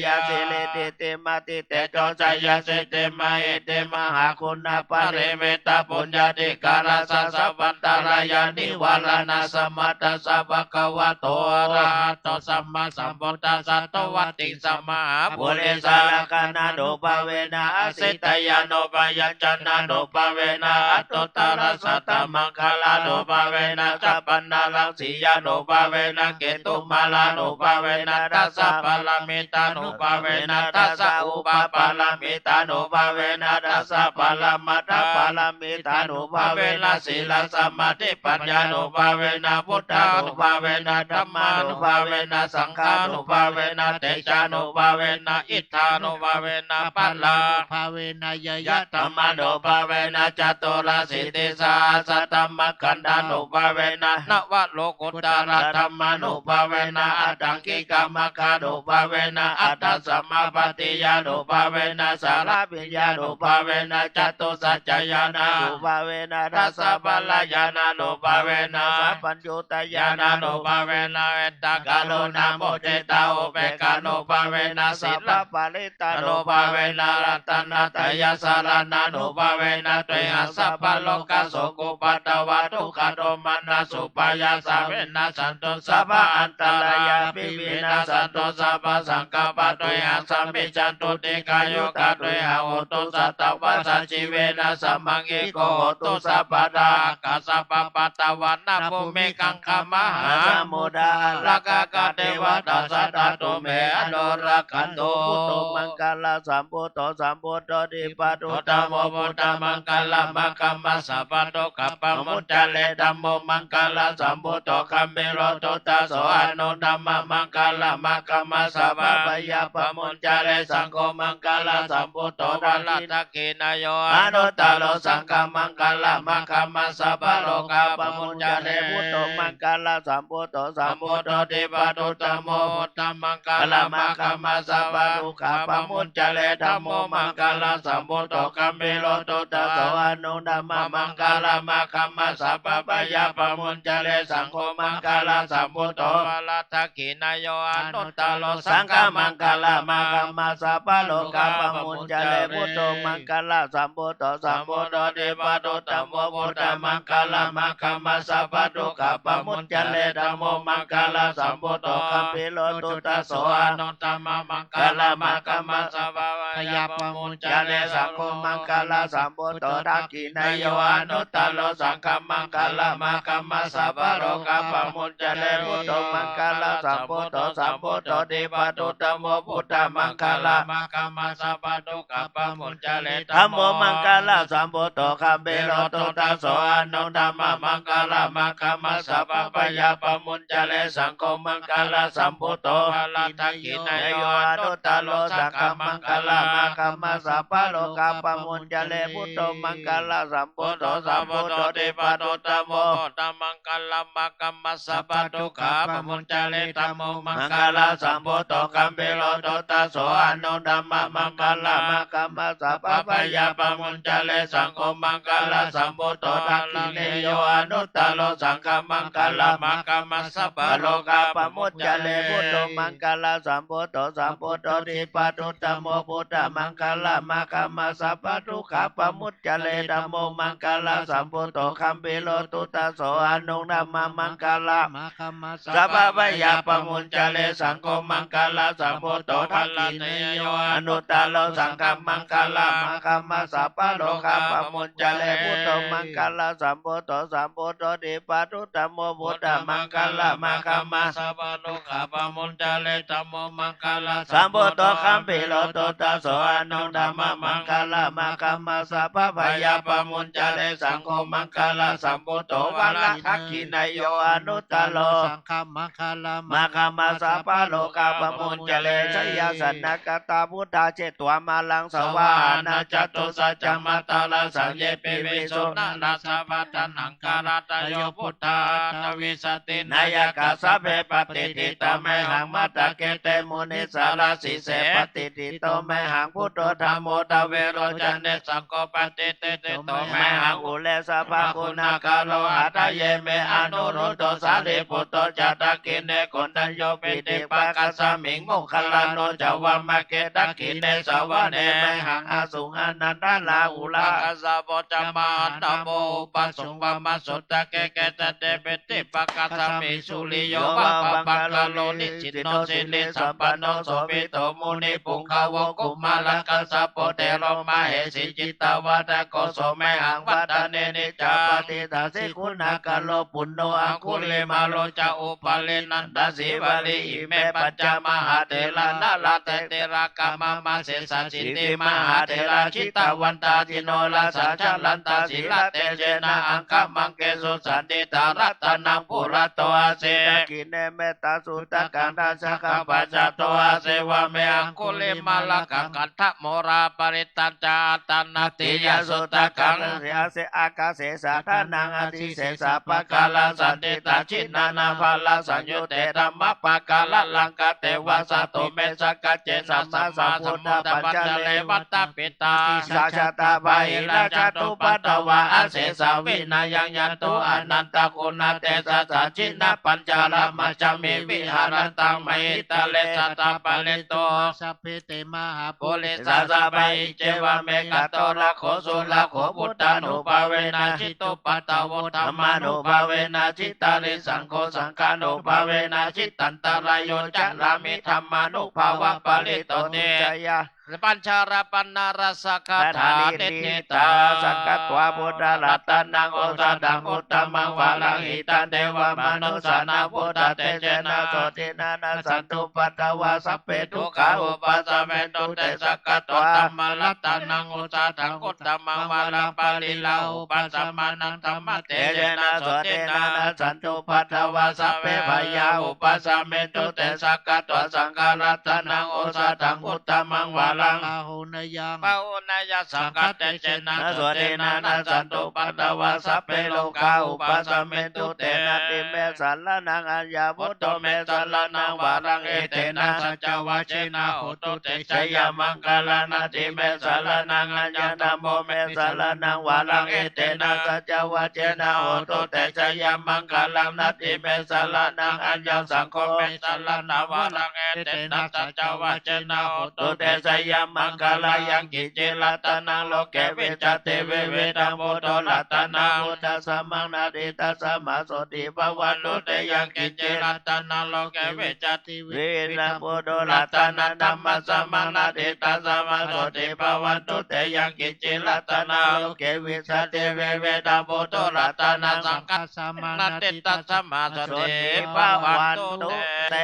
ยะ สิริทิติมาติเตโชชัยสิทธิมหิทธิมหาคุณปริมิต ตปุญญาธิการาสะสัพพันตรายานิวารณะสะมัตตะสะ ภะคะวะโต อะระหะโต สัมมาสัมพุทธัสสะ ตวะติงสะ มะหาปุริสะลักขณานุภาเวนะ อะสิตญาณุปยัญชนะานุภาเวนะ อะโตตรสะอัตตะมังคะลานุภาเวนะ สัพพันนรังสียานุภาเวนะ เกตุมาลานุภาเวนะ ทัสสะปะระมิตานุภาเวนะ ทัสสะอุปปะระมิตานุภาเวนะ ทัสสะปะระมัตถะปะระมิตานุภาเวนะ สีลสมาธิปัญญานุภาเวนะ พุทธานุภาเวนะ ธัมมานุภาเวนะ สังฆานุภาเวนะ เตจานุภาเวนะ อิทธานุภาเวนะ พะลานุภาเวนะ ญาญะธัมมานุภาเวนะ จตุรสีติสหัสสะธัมมะขันธานุภาเวนะ นวโลกุตตรธัมมานุภาเวนะ อัตถังกิกะมัคคานุภาเวนะ อัตถสมาปัตติญานุภาเวนะ สาระปิญญานุภาเวนะ จตุสัจจะญาณานุภาเวนะ ทัสสะพะละญาณานุภาเวนะ สัพพัญญูตญาณานุภาเวนะ เมตตากรุณามุทิตาอุเปกขานุภาเวนะ สีลปะริตตานุภาเวนะ รัตนตรยสรณานุภาเวนะ เตหังสัพพะโรคาโสโกปัทวะทุกขโทมนัสสุปายาสา วินาสสันตุ สัพพะอันตรายาปิ วินาสสันตุ สัพพะสังคัปปะ เตหังสะมิชชันตุ ดีฆายุกา เตหังโหนตุ สัตตะวัสสะ จีเวนะ สะมังคิโก โหนตุ สัพพะดา อากาสะปะปัตตวานะ ภูมิคังคามหาสมุทธา รักขากา เทวาตา สัทธา ตุมเห อนุรักขันตุ พุทโธมังคะละสัมพุทโธ สัมพุทโธ ทีปะทุตตะโม พุทธมังคะลามะคะมัสสะ ปะทุกขะปะมุจจะเร ธัมโมมังคะลาสัมพุทโธ กัมภีโร ทุตโต อนุตตมะมังคะลามะคะมัสสะ ปะพะยาปะมุจจะเร สังโฆมังคะลาสัมพุทโธ วะระทักขิณาโย อนุตตโร สังฆมังคะลามะคะมัสสะ ปะโรคาปะมุจจะเร พุทโธมังคะลาสัมพุทโธ สัมพุทโธ ทีปะทุตตะโม พุทธมังคะลามะคะมัสสะ ปะทุกขะปะมุจจะเร ธัมโมมังคะลาสัมพุทโธ กัมภีโร ทุตโต อนุตตมะมังคะลามะคะมัสสะ ปะพะยาปะมุจจะเร สังโฆมังคะลาสัมพุทโธ วะระทักขิณาโย อนุตตโร สังฆมังคะลามะคะมัสสะ ปะโรคาปะมุจจะเร พุทโธมังคะลาสัมพุทโธ สัมพุทโธ ทีปะทุตตะโม พุทธมังคะลามะคะมัสสะ ปะทุกขะปะมุจจะเร ธัมโมมังคะลาสัมพุทโธ กัมภีโร ทุตโต อนุตตมะมังคะลามะคะมัสสะ ปะพะยาปะมุจจะเร สังโฆมังคะลาสัมพุทโธ ทักขิณาโย อนุตตโร สังฆมังคะลามะคะมัสสะ ปะโรคาปะมุจจะเร พุทโธมังคะลาสัมพุทโธ สัมพุทโธ ทีปะทุตตะโม พุทธมังคะลามะคะมัสสะ ปะทุกขะปะมุจจะเร ธัมโมมังคะลาสัมพุทโธ กัมภีโร ทุตโต อนุตตมะมังคะลามะคะมัสสะ ปะพะยาปะมุจจะเร สังโฆมังคะลาสัมพุทโธ วะระทักขิณาโย อนุตตโร สังฆมังคะลามะคะมัสสะ ปะโรคาปะมุจจะเร พุทโธมังคะลาสัมพุทโธ สัมพุทโธ ทีปะทุตตะโม พุทธมังคะลามะคะมัสสะ ปะทุกขะปะมุจจะเร ธัมโมมังคะลาสัมพุทโธ กัมภีโร ทุตโต อนุตตมะมังคะลามะคะมัสสะ ปะพะยาปะมุจจะเร สังโฆมังคะลาสัมพุทโธ ทักขิณาโย อนุตตโร สังฆมังคะลามะคะมัสสะ ปะโรคาปะมุจจะเร พุทโธมังคะลาสัมพุทโธ สัมพุทโธ ทีปะทุตตะโม พุทธมังคะลามะคะมัสสะ ปะทุกขะปะมุจจะเร ธัมโมมังคะลาสัมพุทโธ กัมภีโร ทุตโต อนุตตมะมังคะลามะคะมัสสะ ปะพะยาปะมุจจะเร สังโฆมังคะลาสัมพุทโธ ทักขิณาโย อนุตตโร สังฆมังคะลามะคะมัสสะ ปะโรคาปะมุจจะเร พุทโธมังคะลาสัมพุทโธ สัมพุทโธ ทีปะทุตตะโม พุทธมังคะลามะคะมัสสะ ปะโรคาปะมุจจะเร ธัมโมมังคะลาสัมพุทโธ กัมภีโร ทุตโต อนุตตมะมังคะลามะคะมัสสะ ปะพะยาปะมุจจะเร สังโฆมังคะลาสัมพุทโธ วะระทักขิณาโย อนุตตโร สังฆมังคะลามะคะมัสสะ ปะโรคาปะมุจจะเร ชยาสนะกะตา พุทธาเชตวามารัง สวาหานะจะตุสัจจะมัตตาระสัง เยปิวิสุทธานาถา ปัฏฐานังคารัตโย พุทธา อัฏฐาวิสัตถินายะกา สัพเพ ปะติฏฐิตา มะหัง มัตตะเก เต มุนิสสารา สีเส ปะติฏฐิโต มะหัง พุทโธ ธัมโม ทะเวโร จะเน สังโฆ ปะติฏฐิโต มะหัง อุเร สัพพะกุณาการโณ อัฏฐาเย เม อนุรุตโธ สารีปุตโต จะ ทักขิเณ โกณฑัญโญ ปิฏฐิปากัสมิง โมคคัลลานะ จะ วามะเก ทักขิเณ สวาเณ เมหัง อสุง อานันทะ ราหุลา กัสสโป จะ มหานะโม อุปาสุง วามะโสตะเก เกสะเต ปิฏฐิปากัสมิง สุริโย วะปะภังคะโร นิสสิโน สิริสัมปันโน โสภิตโต มุนิปุงกะโว กุมารกัสสโป เถโร มะเหสี จิตตะวัฏฏะโก โส เมหัง วัฏฏะเน นิจจาปะฏิฏฐาสี ขุณากะโร ปุณโณ อังคุลิมาโล จะ อุปาลี นันทะ สีวลี อิเม ปัญจ มหาเถรา นะระเต ติลกา มะมะ เสสะสีติ มหาเถรา จิตตะวันตา จิโนรสา จะรันตา สีลเตเจนะ อังคะมังเกสุ สันทิฏฐา รัตนังปุระโต อาสี ทักขิเณ เมตตาสุตตะกัง ทัสสะกัง ปัจจาโต อาสี วาเม อังคุลิมาลกัง ขันธะโมรา ปริตตัญจะ อัตตะนาติยะสุตตะกัง ทัสสะอาคาเส สถานัง อติเสสะ ปะกาลัง สันทิฏฐา จินนานาภาระสังยุตเต ธัมมะปะกาละลังกะเต วาสะตุเม สังฆัจเจนะ สัมมาสัมพุทธะ ปัจจาเร วัตตะปิ ตา สัจจตา บาหิรัจจตุปัตตวา อเสสา วินายัง ยันตุ อนันตะกุณาเตสะสะ จินนะปัญจาลามัชฌะมิ วิหารันตัง มหิตะเล สัตตะปะริตโต สัพเพ เต มหาปุริสา สะพะ อิเจวะเม กะโต ระโข สุระโข พุทธานุภาเวนะ จิตตุปัตตโว ธัมมานุภาเวนะ จิตตาริ สังโฆ สังฆานุภาเวนะ จิตตันตะราโย จะรามิ ธัมมานุภาวะปะริตโต ติ ชยา ปัญจาลปัณณรสคาถา นิฏฐิตา สักขะ วา พุทธรัตนัง โอสถัง อุตตมัง วรัง หิตัง เทวมนุสสานัง พุทธเตเจนะ โสตินา นะสันตุปัตตวา สัพเพ ทุกขา อุปาสเมนตุ เต สักขะ วา ธัมมรัตนัง โอสถัง อุตตมัง วรัง ปะริลาหุปัสสมานัง ธัมมเตเจนะ โสตินา นะสันตุปัตตวา สัพเพ พยา อุปาสเมนตุ เต สักขะ วา สังฆรัตนัง โอสถัง อุตตมัง วรัง พาหุเนยัง พาหุเนยัง สังฆเตเจนะ นะโสตินา นะสันตุปัตตวา สัพเพ โรคา อุปาสเมนตุ เต นัตถิเม สะระณัง อัญญา พุทโธ เม สะระณัง วรัง เอเตนะ สัจจวาเจนะ โหตุ เต ชยมังคลัง นัตถิเม สะระณัง อัญญา ธัมโม เม สะระณัง วรัง เอเตนะ สัจจวาเจนะ โหตุ เต ชยมังคลัง นัตถิเม สะระณัง อัญญา สังโฆ เม สะระณัง วรัง เอเตนะ สัจจวาเจนะ โหตุ เต ชยมังคลัง ยังกิญจิรัตนัง โลเก วิชชาติ วิวิธัง ปุโต รัตนัง พุทธัสสะมัง นัตถิตัสสะ มหาโสติ ภะวันตุ เต ยังกิญจิรัตนัง โลเก วิชชาติ วิวิธัง ปุโต รัตนัง ธัมมัสสะมัง นัตถิตัสสะ มหาโสติ ภะวันตุ เต ยังกิญจิรัตนัง โลเก วิชชาติ วิวิธัง ปุโต รัตนัง สังฆัสสะมัง นัตถิตัสสะ มหาโสติ ภะวันตุ เต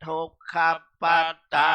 ทุกขะ ปัตตา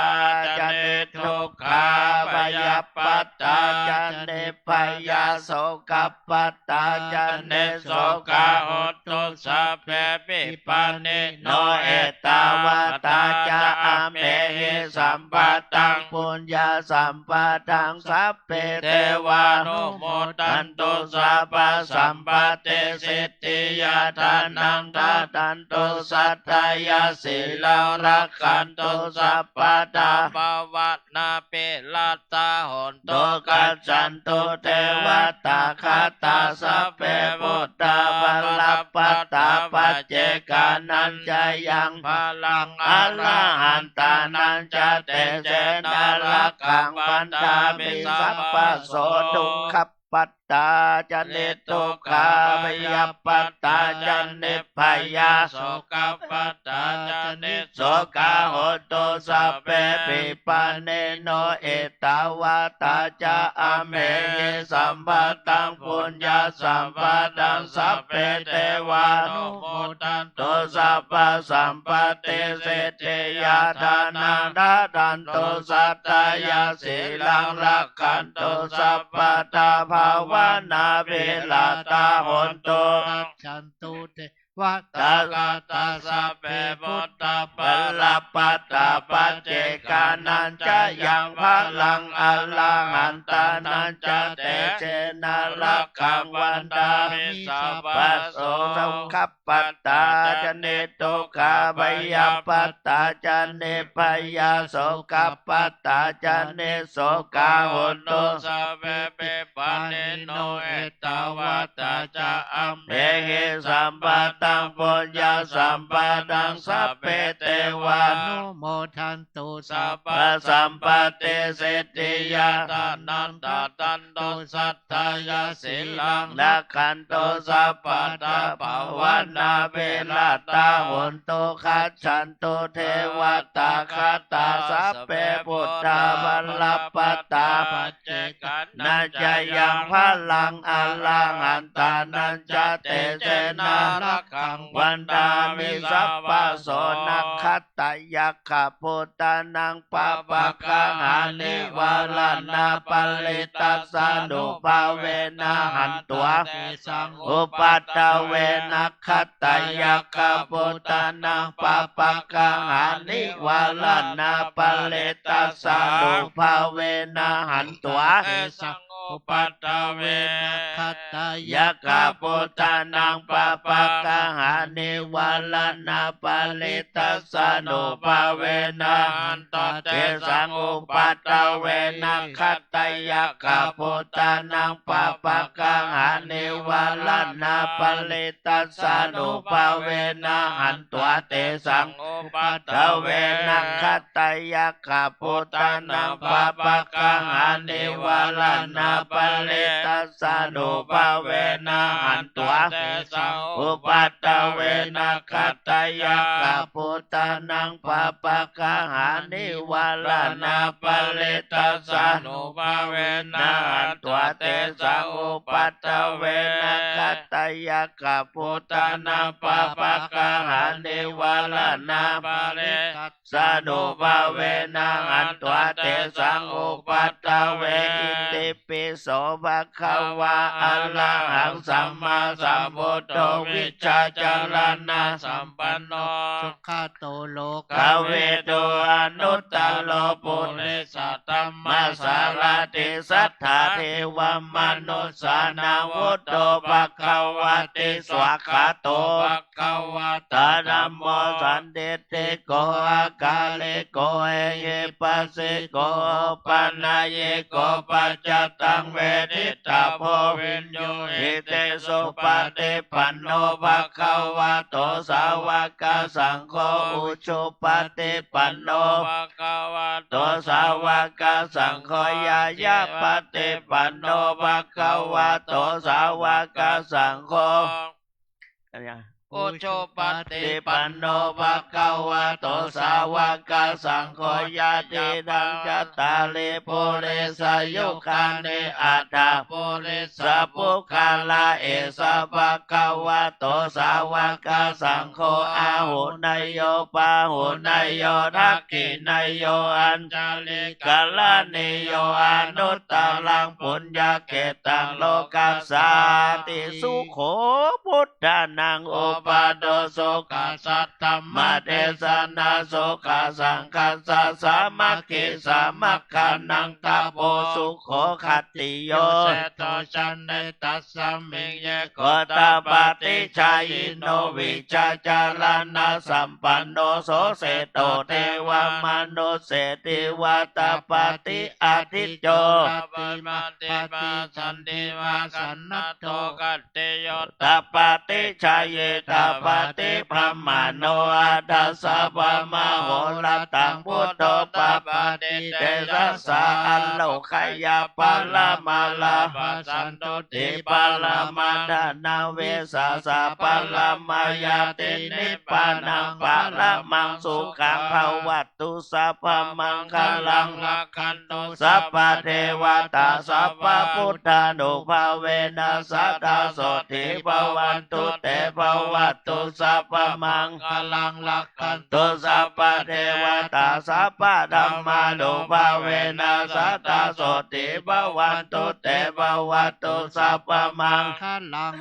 จะ นิทุกขา พยาปัตตา จะ นิพพยา โสกะ ปัตตา จะ นิโสกา โหตุ สัพเพ ปิปะเน โน เอตตาวาตา จะ อะเมหิ สัมปะตัง ปุญญะสัมปะตัง สัพเพ เทวานุโมทันตุ สัพพะสัมปะติ สิทธิยา ทานัง ดาดันตุ สัตตะยะ สีลัง รักขันตุ สัพพะทา ภะวะ นา เป รัตตา โหนตุ คัจฉันตุ เทวะตา คาตา สัพเพ บุตตา บะละปัตตา ปัจเจกานัญจะยัง บะลัง อะระหันตานัญจะ เตเจนะ รักขัง บัณฑามิ สัพพะ โส ทุกขะ ปัตตา จะ นิทุกขา พยาปัตตา จะ นิพพยา โสกะ ปัตตา จะ นิโสกา โหตุ สัพเพ ปิปะเน โน เอตตาวาตา จะ อะเมหิ สัมปะตัง ปุญญะสัมปะตัง สัพเพ เทวานุโมทันตุ สัพพะสัมปะติ สิทธิยา ทานัง ดาดันตุ สัตตะยะ สีลัง รักขันตุ สัพพะทา ภะวะนา เป รัตตา โหนตุ คัจฉันตุ เทวะตา คาตา สัพเพ บุตตา บะละปัตตา ปัจเจกานัญจะยัง บะลัง อะระหันตานัญจะ เตเจนะ รักขัง บัณฑามิ สัพพะ โส ทุกขะ ปัตตา จะ นิ ทุกขา พยาปัตตาจะนิพพยา โสกปัตตาจะนิสโสกา hontu sabbepi pāṇino. Ettāvatā ca amhehi sambhataṃ puññasampadaṃ sabbe devānumodantu sabbasampattisiddhiyā. Dānaṃ dadantu sad dāya sīlaṃ rakkhantu sabbadā bhāvanābhiratā hontu gacchantu devatāgatā. Sabbe buddhā balappattā paccekānañca yaṃ balaṃ arahantānañca tejena rakkhaṃ bandhāmi sabbaso. Nakkhattayakkhabhūtānaṃ pāpaggahanivāraṇā parittassānubhāvena hantvā tesaṃ upaddave. Nakkhattayakkhabhūtānaṃ pāpaggahanivāraṇā parittassānubhāvena hantvā tesaṃ upaddave. Nakkhattayakkhabhūtānaṃ pāpaggahanivāraṇā parittassānubhāvena hantvā tesaṃ upaddave. Nakkhattayakkhabhūtānaṃ pāpaggahanivāraṇā parittassānubhāvena hantvā tesaṃ upaddave. Nakkhattayakkhabhūtānaṃ pāpaggahanivāraṇā parittassānubhāvena hantvā tesaṃ upaddave. Nakkhattayakkhabhūtānaṃ pāpaggahanivāraṇā parittassānubhāvena hantvā tesaṃ upaddave. Nakkhattayakkhabhūtānaṃ pāpaggahanivāraṇā parittassānubhāvena hantvā tesaṃ upaddave. Itipi so bhagavā arahaṃ sammāsambuddho vijjācaraṇasampanno sugato lokavidū anuttaro purisadammasārathi satthā devamanussānaṃ buddho bhagavāti. Svākkhāto bhagavatā dhammo sandiṭṭhiko akāliko ehipassiko opanayiko paccattaṃ veditabbo viññūhīti. Supaṭipanno bhagavato sāvakasaṅgho, ujupaṭipanno bhagavato sāvakasaṅgho, ñāyapaṭipanno bhagavato sāvakasaṅgho, ujupaṭipanno bhagavato sāvakasaṅgho, yadidaṃ cattāri purisayugāni aṭṭha purisapuggalā, esa bhagavato sāvakasaṅgho āhuneyyo pāhuneyyo dakkhiṇeyyo añjalikaraṇīyo anuttaraṃ puññakkhettaṃ lokassāti. Sukho buddhānaṃ uppādo, sukhā saddhammadesanā, sukhā saṅghassa sāmaggī, samaggānaṃ tapo sukho. Khattiyo seṭṭho janetasmiṃ ye kho tapati jhāyino, vijjācaraṇasampanno so seṭṭho devamanusseshiva tapati ādicco, tapati mahābhismā santī vā kannatto. Khattiyo tapati jhāyī tapati brāhmaṇo, atha sabbamahorattaṃ buddho tapati tejasā. Ālokeyya pāramā lābhā santuṭṭhī pāramā dhanā, vissāsapārama ñāti nibbānaṃ paramaṃ sukhaṃ. Bhava tu sabbamaṅgalaṃ, rakkhantu sabbadevatā, sabbabuddhānubhāvena sadā sotthī bhavantu te. Bhavatu sabbamaṅgalaṃ, rakkhantu sabbadevatā, sabbadhammānubhāvena sadā sotthī bhavantu te. Bhavatu sabbamaṅgalaṃ,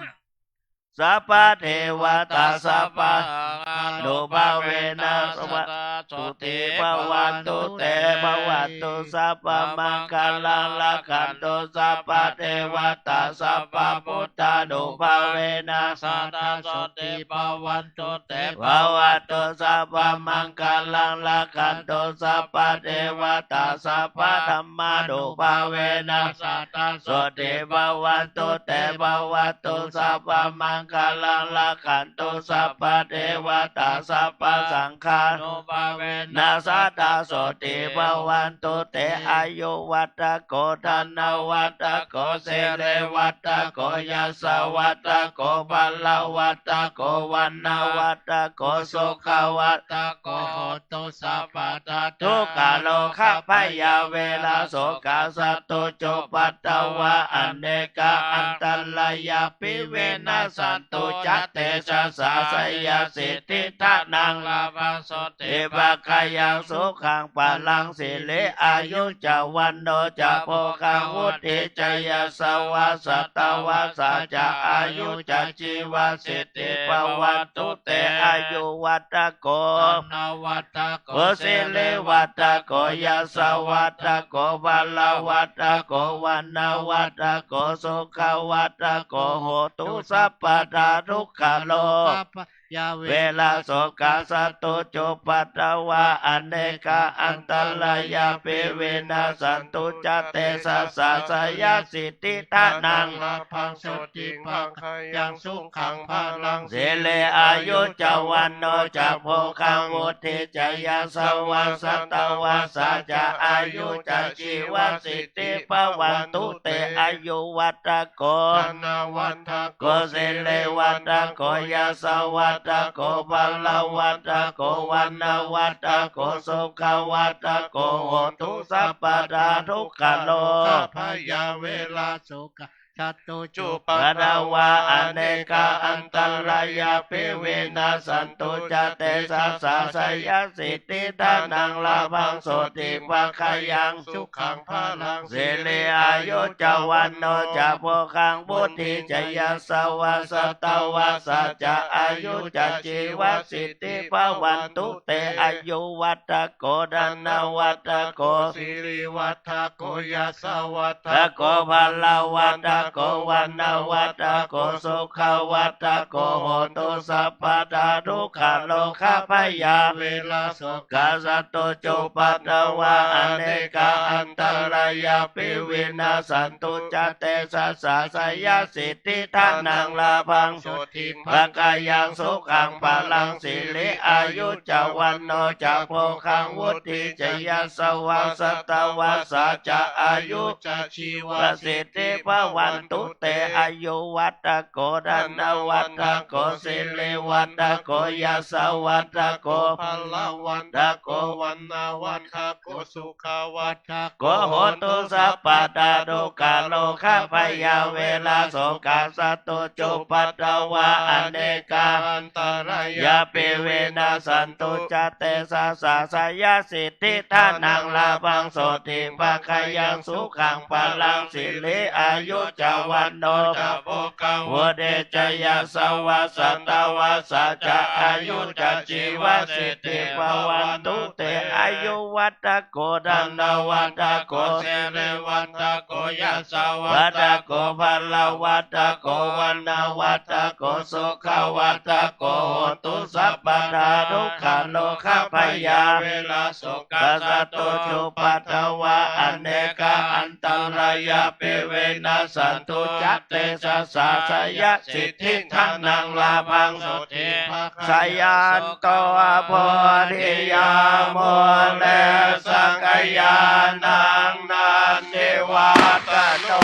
sabbadevatā, sabbadhammānubhāvena sadā sotthī bhavantu te. Bhavatu sabbamaṅgalaṃ, rakkhantu sabbadevatā, sabbabuddhānubhāvena sadā sotthī bhavantu te. Bhavatu sabbamaṅgalaṃ, rakkhantu sabbadevatā, sabbadhammānubhāvena sadā sotthī bhavantu te. Bhavatu sabbamaṅgalaṃ, rakkhantu sabbadevatā, sabbasaṅghānubhāvena sadā sotthī bhavantu te. Āyuvaḍḍhako dhanavaḍḍhako sirivaḍḍhako yasavaḍḍhako balavaḍḍhako vaṇṇavaḍḍhako sukhavaḍḍhako hotu sabbadā. Dukkharogabhayā verā sokā sattu cupaddavā anekā antarāyāpi vinassantu ca tejasā. Jayasiddhi dhanaṃ lābhaṃ sotthi bhāgyaṃ sukhaṃ balaṃ siri āyu ca vaṇṇo ca bhogaṃ vuḍḍhī ca yasavā satavassā ca āyū ca jīvasiddhī bhavantu te. Āyuvaḍḍhako dhanavaḍḍhako sirivaḍḍhako yasavaḍḍhako balavaḍḍhako vaṇṇavaḍḍhako sukhavaḍḍhako hotu sabbadā. Dukkharogabhayā verā sokā sattu cupaddavā anekā antarāyāpi vinassantu ca tejasā. Jayasiddhi dhanaṃ lābhaṃ sotthi bhāgyaṃ sukhaṃ balaṃ siri āyu ca vaṇṇo ca bhogaṃ vuḍḍhī ca yasavā satavassā ca āyū ca jīvasiddhī bhavantu te. Āyuvaḍḍhako dhanavaḍḍhako sirivaḍḍhako yasavaḍḍhako balavaḍḍhako vaṇṇavaḍḍhako sukhavaḍḍhako hotu sabbadā. Dukkharogabhayā verā sokā sattu cupaddavā anekā antarāyāpi vinassantu ca tejasā. Jayasiddhi dhanaṃ lābhaṃ sotthi bhāgyaṃ sukhaṃ balaṃ siri āyu ca vaṇṇo ca bhogaṃ vuḍḍhī ca yasavā satavassā ca āyū ca jīvasiddhī bhavantu te. Āyuvaḍḍhako dhanavaḍḍhako sirivaḍḍhako yasavaḍḍhako balavaḍḍhako vaṇṇavaḍḍhako sukhavaḍḍhako hotu sabbadā. Dukkharogabhayā verā sokā sattu cupaddavā anekā antarāyāpi vinassantu ca tejasā. Jayasiddhi dhanaṃ lābhaṃ sotthi bhāgyaṃ sukhaṃ balaṃ siri āyu ca vaṇṇo ca bhogaṃ vuḍḍhī ca yasavā satavassā ca āyū ca jīvasiddhī bhavantu te. Āyuvaḍḍhako dhanavaḍḍhako sirivaḍḍhako yasavaḍḍhako balavaḍḍhako vaṇṇavaḍḍhako sukhavaḍḍhako hotu sabbadā. Dukkharogabhayā verā sokā sattu cupaddavā anekā antarāyāpi vinassantu ca tejasā. Jayasiddhi dhanaṃ lābhaṃ sotthi bhāgyaṃ sukhaṃ balaṃ siri āyu ca vaṇṇo ca bhogaṃ vuḍḍhī ca yasavā satavassā ca āyū ca jīvasiddhī bhavantu te. Āyuvaḍḍhako dhanavaḍḍhako sirivaḍḍhako yasavaḍḍhako balavaḍḍhako vaṇṇavaḍḍhako sukhavaḍḍhako hotu sabbadā. Dukkharogabhayā verā sokā sattu cupaddavā anekā antarāyāpi vinassantu ca tejasā. Jayasiddhi dhanaṃ lābhaṃ sotthi bhāgyaṃ sukhaṃ balaṃ siri āyu ca vaṇṇo ca bhogaṃ vuḍḍhī ca yasavā satavassā ca āyū ca jīvasiddhī bhavantu te. Āyuvaḍḍhako dhanavaḍḍhako sirivaḍḍhako yasavaḍḍhako vaṇṇavaḍḍhako sukhavaḍḍhako hotu sabbadā. Dukkharogabhayā verā sokā sattu cupaddavā anekā antarāyāpi vinassantu ca tejasā. Jayassu jayanto bodhiyā mūle sakyānaṃ nandivaḍḍhano,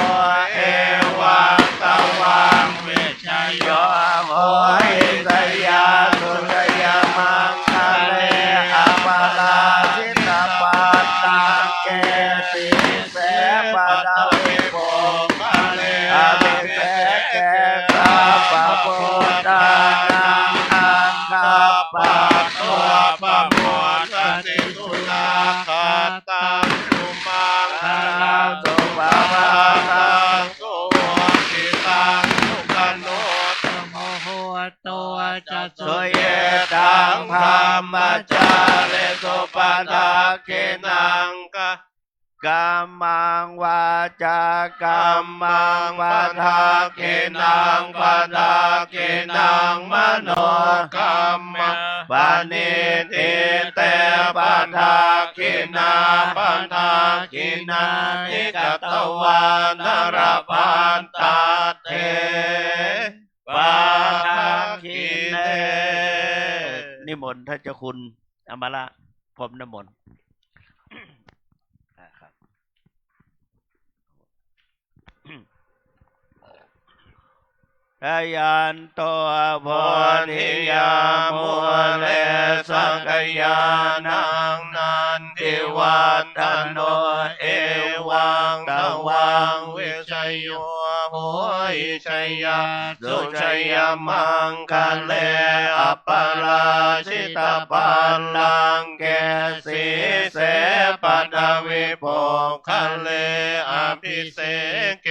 evaṃ tvaṃ vijayo hohi jayassu jayamaṅgale. Abhivādanasīlissa niccaṃ vuḍḍhāpacāyino, evaṃ tvaṃ vijayo hohi jayassu jayamaṅgale. Aparājitapallaṅke sīse paṭhavipokkhare, abhiseke sabbabuddhānaṃ aggappatto pamodati. Sunakkhattaṃ sumaṅgalaṃ supabhātaṃ suhuṭṭhitaṃ, sukhaṇo sumuhutto ca สุยิตถัง บรมจาริสุ ปะทักขิณัง กะ กัมมัง วาจากัมมัง ปะทักขิณัง ปะทักขิณัง มโนกัมมัง ปะณิฏฐิเต ปะทักขิณา ปะทักขิณานิ กัตตวานะ ละพันตัตเถ ปะทักขิเณ นิมนต์ท่านเจ้าคุณอมรพรหมนมนต์ อ่า ครับ จายันโต โพธิยา มูเล สักยานัง นันทิวัฏฐโน เอวัง ตวัง วิชโย โหติ จยาสสุ จยมังคะเล อัปปะราจิตะปัลลังเก สีเส ปัทวิโปคคะเล อะภิเสเก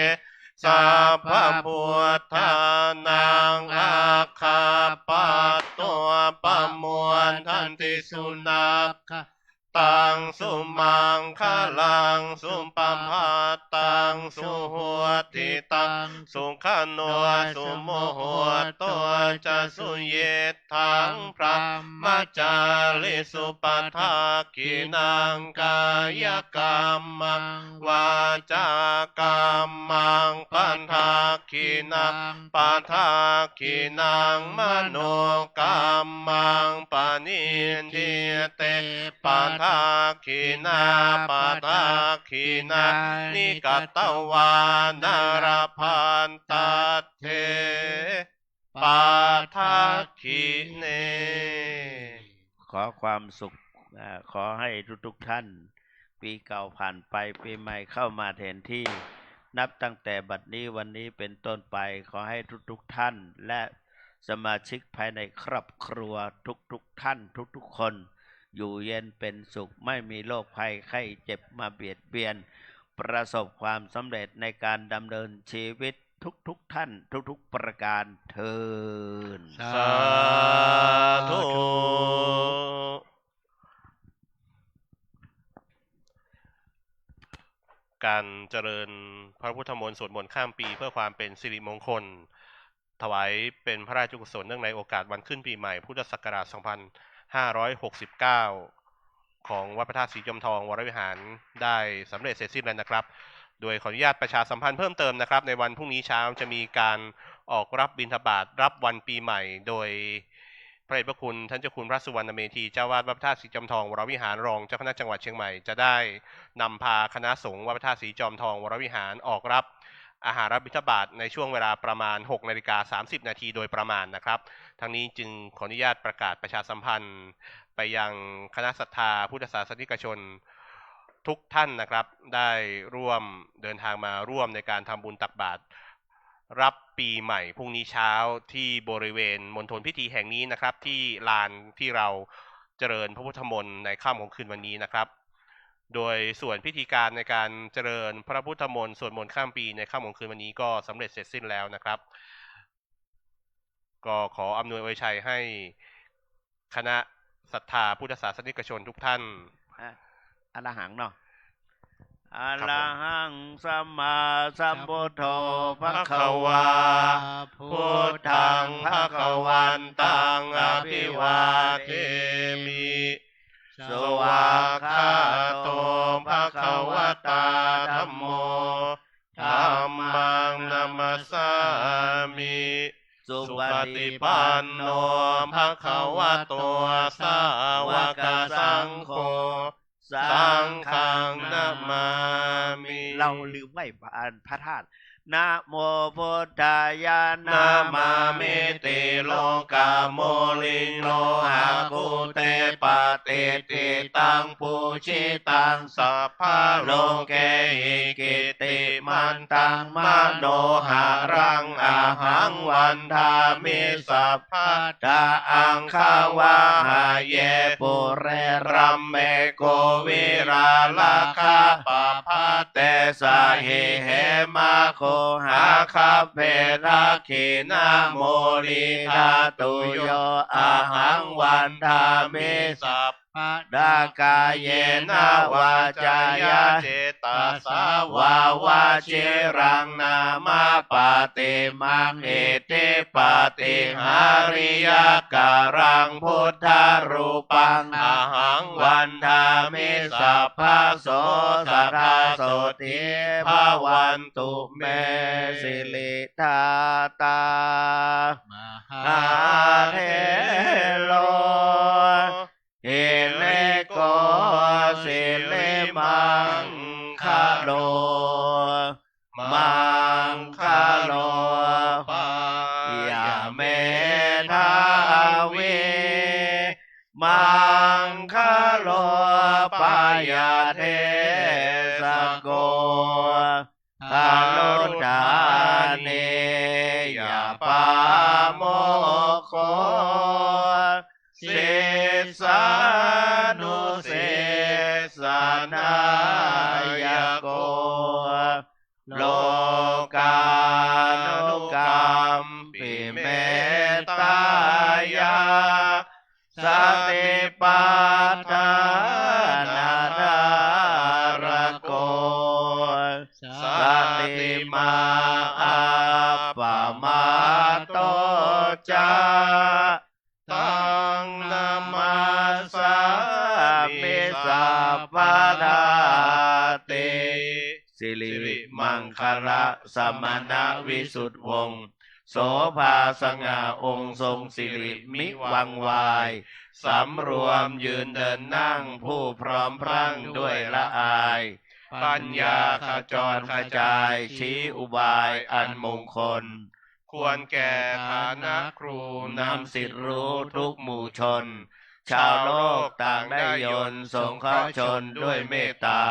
สัพพะพุทธานัง อักขะปะโต ปะโมทันติ สุนักขะ ตัง สุมังคะลัง สุปะภาตัง สุหุตติตัง สุขะโน สุมุหุตโต จะ สุยิตถัง บรมจาริสุ ปะทักขิณัง กายกัมมัง วาจากัมมัง ปะทักขิณัง ปะทักขิณัง มโนกัมมัง ปะณิฏฐิเต ปะทักขิณา ปะทักขิณานิ กัตตวานะ ละพันตัตเถ ปะทักขิเณ ขอความสุข อ่า ขอให้ทุกๆท่าน ปีเก่าผ่านไป ปีใหม่เข้ามาแทนที่ นับตั้งแต่บัดนี้วันนี้เป็นต้นไป ขอให้ทุกๆท่าน และสมาชิกภายในครอบครัวทุกๆท่าน ทุกๆคน อยู่เย็นเป็นสุข ไม่มีโรคภัยไข้เจ็บมาเบียดเบียน ประสบความสำเร็จในการดำเนินชีวิตทุกๆท่าน ทุกๆประการเทอญ สาธุ การเจริญพระพุทธมนต์สวดมนต์ข้ามปีเพื่อความเป็นสิริมงคล ถวายเป็นพระราชกุศลเนื่องในโอกาสวันขึ้นปีใหม่พุทธศักราชสองพันห้าร้อยหกสิบเก้า ของวัดพระธาตุศรีจอมทองวรวิหารได้สำเร็จเสร็จสิ้นแล้วนะครับ โดยขออนุญาตประชาสัมพันธ์เพิ่มเติมนะครับ ในวันพรุ่งนี้เช้าจะมีการออกรับบิณฑบาตรับวันปีใหม่ โดยพระเดชพระคุณท่านเจ้าคุณพระสุวรรณเมธี เจ้าอาวาสวัดพระธาตุศรีจอมทองวรวิหาร รองเจ้าคณะจังหวัดเชียงใหม่ จะได้นำพาคณะสงฆ์วัดพระธาตุศรีจอมทองวรวิหารออกรับ อาหารบิณฑบาตในช่วงเวลาประมาณหกนาฬิกาสามสิบนาทีโดยประมาณนะครับ ทั้งนี้จึงขออนุญาตประกาศประชาสัมพันธ์ไปยังคณะศรัทธาพุทธศาสนิกชนทุกท่านนะครับ ได้ร่วมเดินทางมาร่วมในการทำบุญตักบาตรรับปีใหม่พรุ่งนี้เช้าที่บริเวณมณฑลพิธีแห่งนี้นะครับ ที่ลานที่เราเจริญพระพุทธมนต์ในค่ำของคืนวันนี้นะครับ โดยส่วนพิธีการในการเจริญพระพุทธมนต์สวดมนต์ข้ามปีในค่ำของคืนวันนี้ก็สำเร็จเสร็จสิ้นแล้วนะครับ ก็ขออำนวยอวยชัยให้คณะศรัทธาพุทธศาสนิกชนทุกท่าน อ่ะ อรหังเนาะ ครับผม อะระหังสัมมาสัมพุทโธ ภะคะวา พุทธังภะคะวันตัง อะภิวาเทมิ สวากขาโต ภะคะวะตา ธัมโม ธัมมัง นะมัสสามิ สุปะฏิปันโน ภะคะวะโต สาวกสังโฆ สังฆัง นะมามิ เราลืมไหว้พระ อ่า พระธาตุ นะโมพุทธายะ นะมามิ ติโลกะมูลิง โลหะคูเต ปะติฏฐิตัง ปูจิตัง สัพพะโลเกหิ กิตติมันตัง มโนหะรัง อะหัง วันทามิ สัพพะ ทา อังคะวาหะเย ปุเร รัมเม โก วิรา ละคะ ปะพัท เตสะหิ เหมะ โคหะ คัพเพ ทักขิณะ โมลิธาตุโย อะหัง วันทามิ สัพพะ ดะ กาเยนะ วาจายะ เจตสะ วา วะ ชิรัง นามะ ปะติมัง อิทธิปาฏิหาริยะกะรัง พุทธะรูปัง อะหัง วันทามิ สัพพะ โส สะทา โสตถี ภะวันตุ เม สิริธาตา มหาเถโร หิริโก สิริมังคะโล มังคะโล ปะยะเมธาวิ มังคะโล ปะยะเทสะโก หฤทัณเณยะปาโมกโข ศิสสานุศิสนายะโก โลกานุกัมปิ เมตตายะ สติปัฏฐานะทาระโก สันติมา อัปปะมาทโต จะ ตังนะมัสสามิ สัพพะทาติ สิริมังคละ สมณวิสุทธิวงศ์ โสภาสง่าองค์ทรงสิริมิหวั่นไหว สำรวมยืนเดินนั่งผู้พร้อมพรั่งด้วยละอาย ปัญญาขจรขจายชี้อุบายอันมงคล ควรแก่ฐานะครูนำสิทธิ์รู้ทุกหมู่ชน ชาวโลกต่างได้ยนต์สงเคราะห์ชนด้วยเมตตา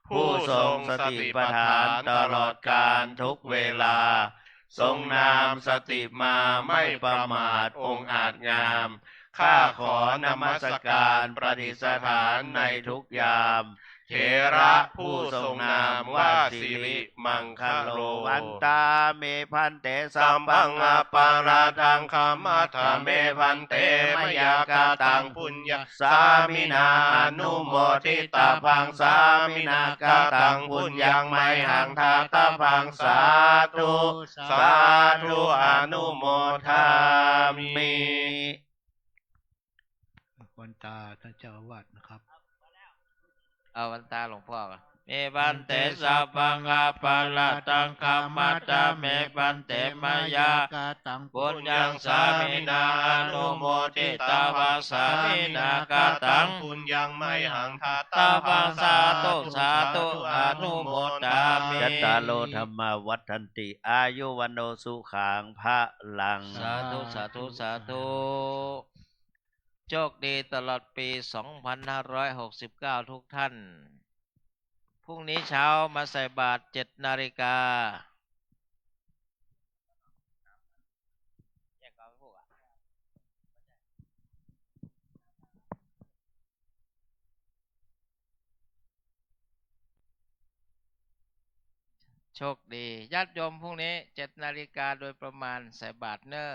ผู้ทรงสติปัฏฐานตลอดกาลทุกเวลา ทรงนามสติมาไม่ประมาทองอาจงาม ข้าขอนมัสการประดิษฐานในทุกยาม เถระผู้ทรงนามว่าสิริมังคโล วันตาเม ภันเต สัพพังอปาราธัง ขมัตถะเม ภันเต มะยากะตัง ปุญญัง สามินา อนุโมทิตาภัง สามินากะตัง ปุญญัง ไมหัง ทาตาภัง สาธุ สาธุ อนุโมทามิ วันตาท่านเจ้าอาวาสนะครับ เอาวันตาหลวงพ่อก่อน เม ภันเต สัพพังอปาราธัง ขมัตถะเม ภันเต มะยากะตัง ปุญญัง สามินา อนุโมทิตาภัง สามินากะตัง ปุญญัง ไมหัง ทาตาภัง สาธุ สาธุ อนุโมทามิ จัตตาโร ธัมมา วัฑฒันติ อายุ วัณโณ สุขัง พะลัง สาธุ สาธุ สาธุ โชคดีตลอดปี สองพันห้าร้อยหกสิบเก้า ทุกท่าน พรุ่งนี้เช้ามาใส่บาตร เจ็ดนาฬิกา โชคดี ญาติโยม พรุ่งนี้ เจ็ดนาฬิกาโดยประมาณ ใส่บาตรเน้อ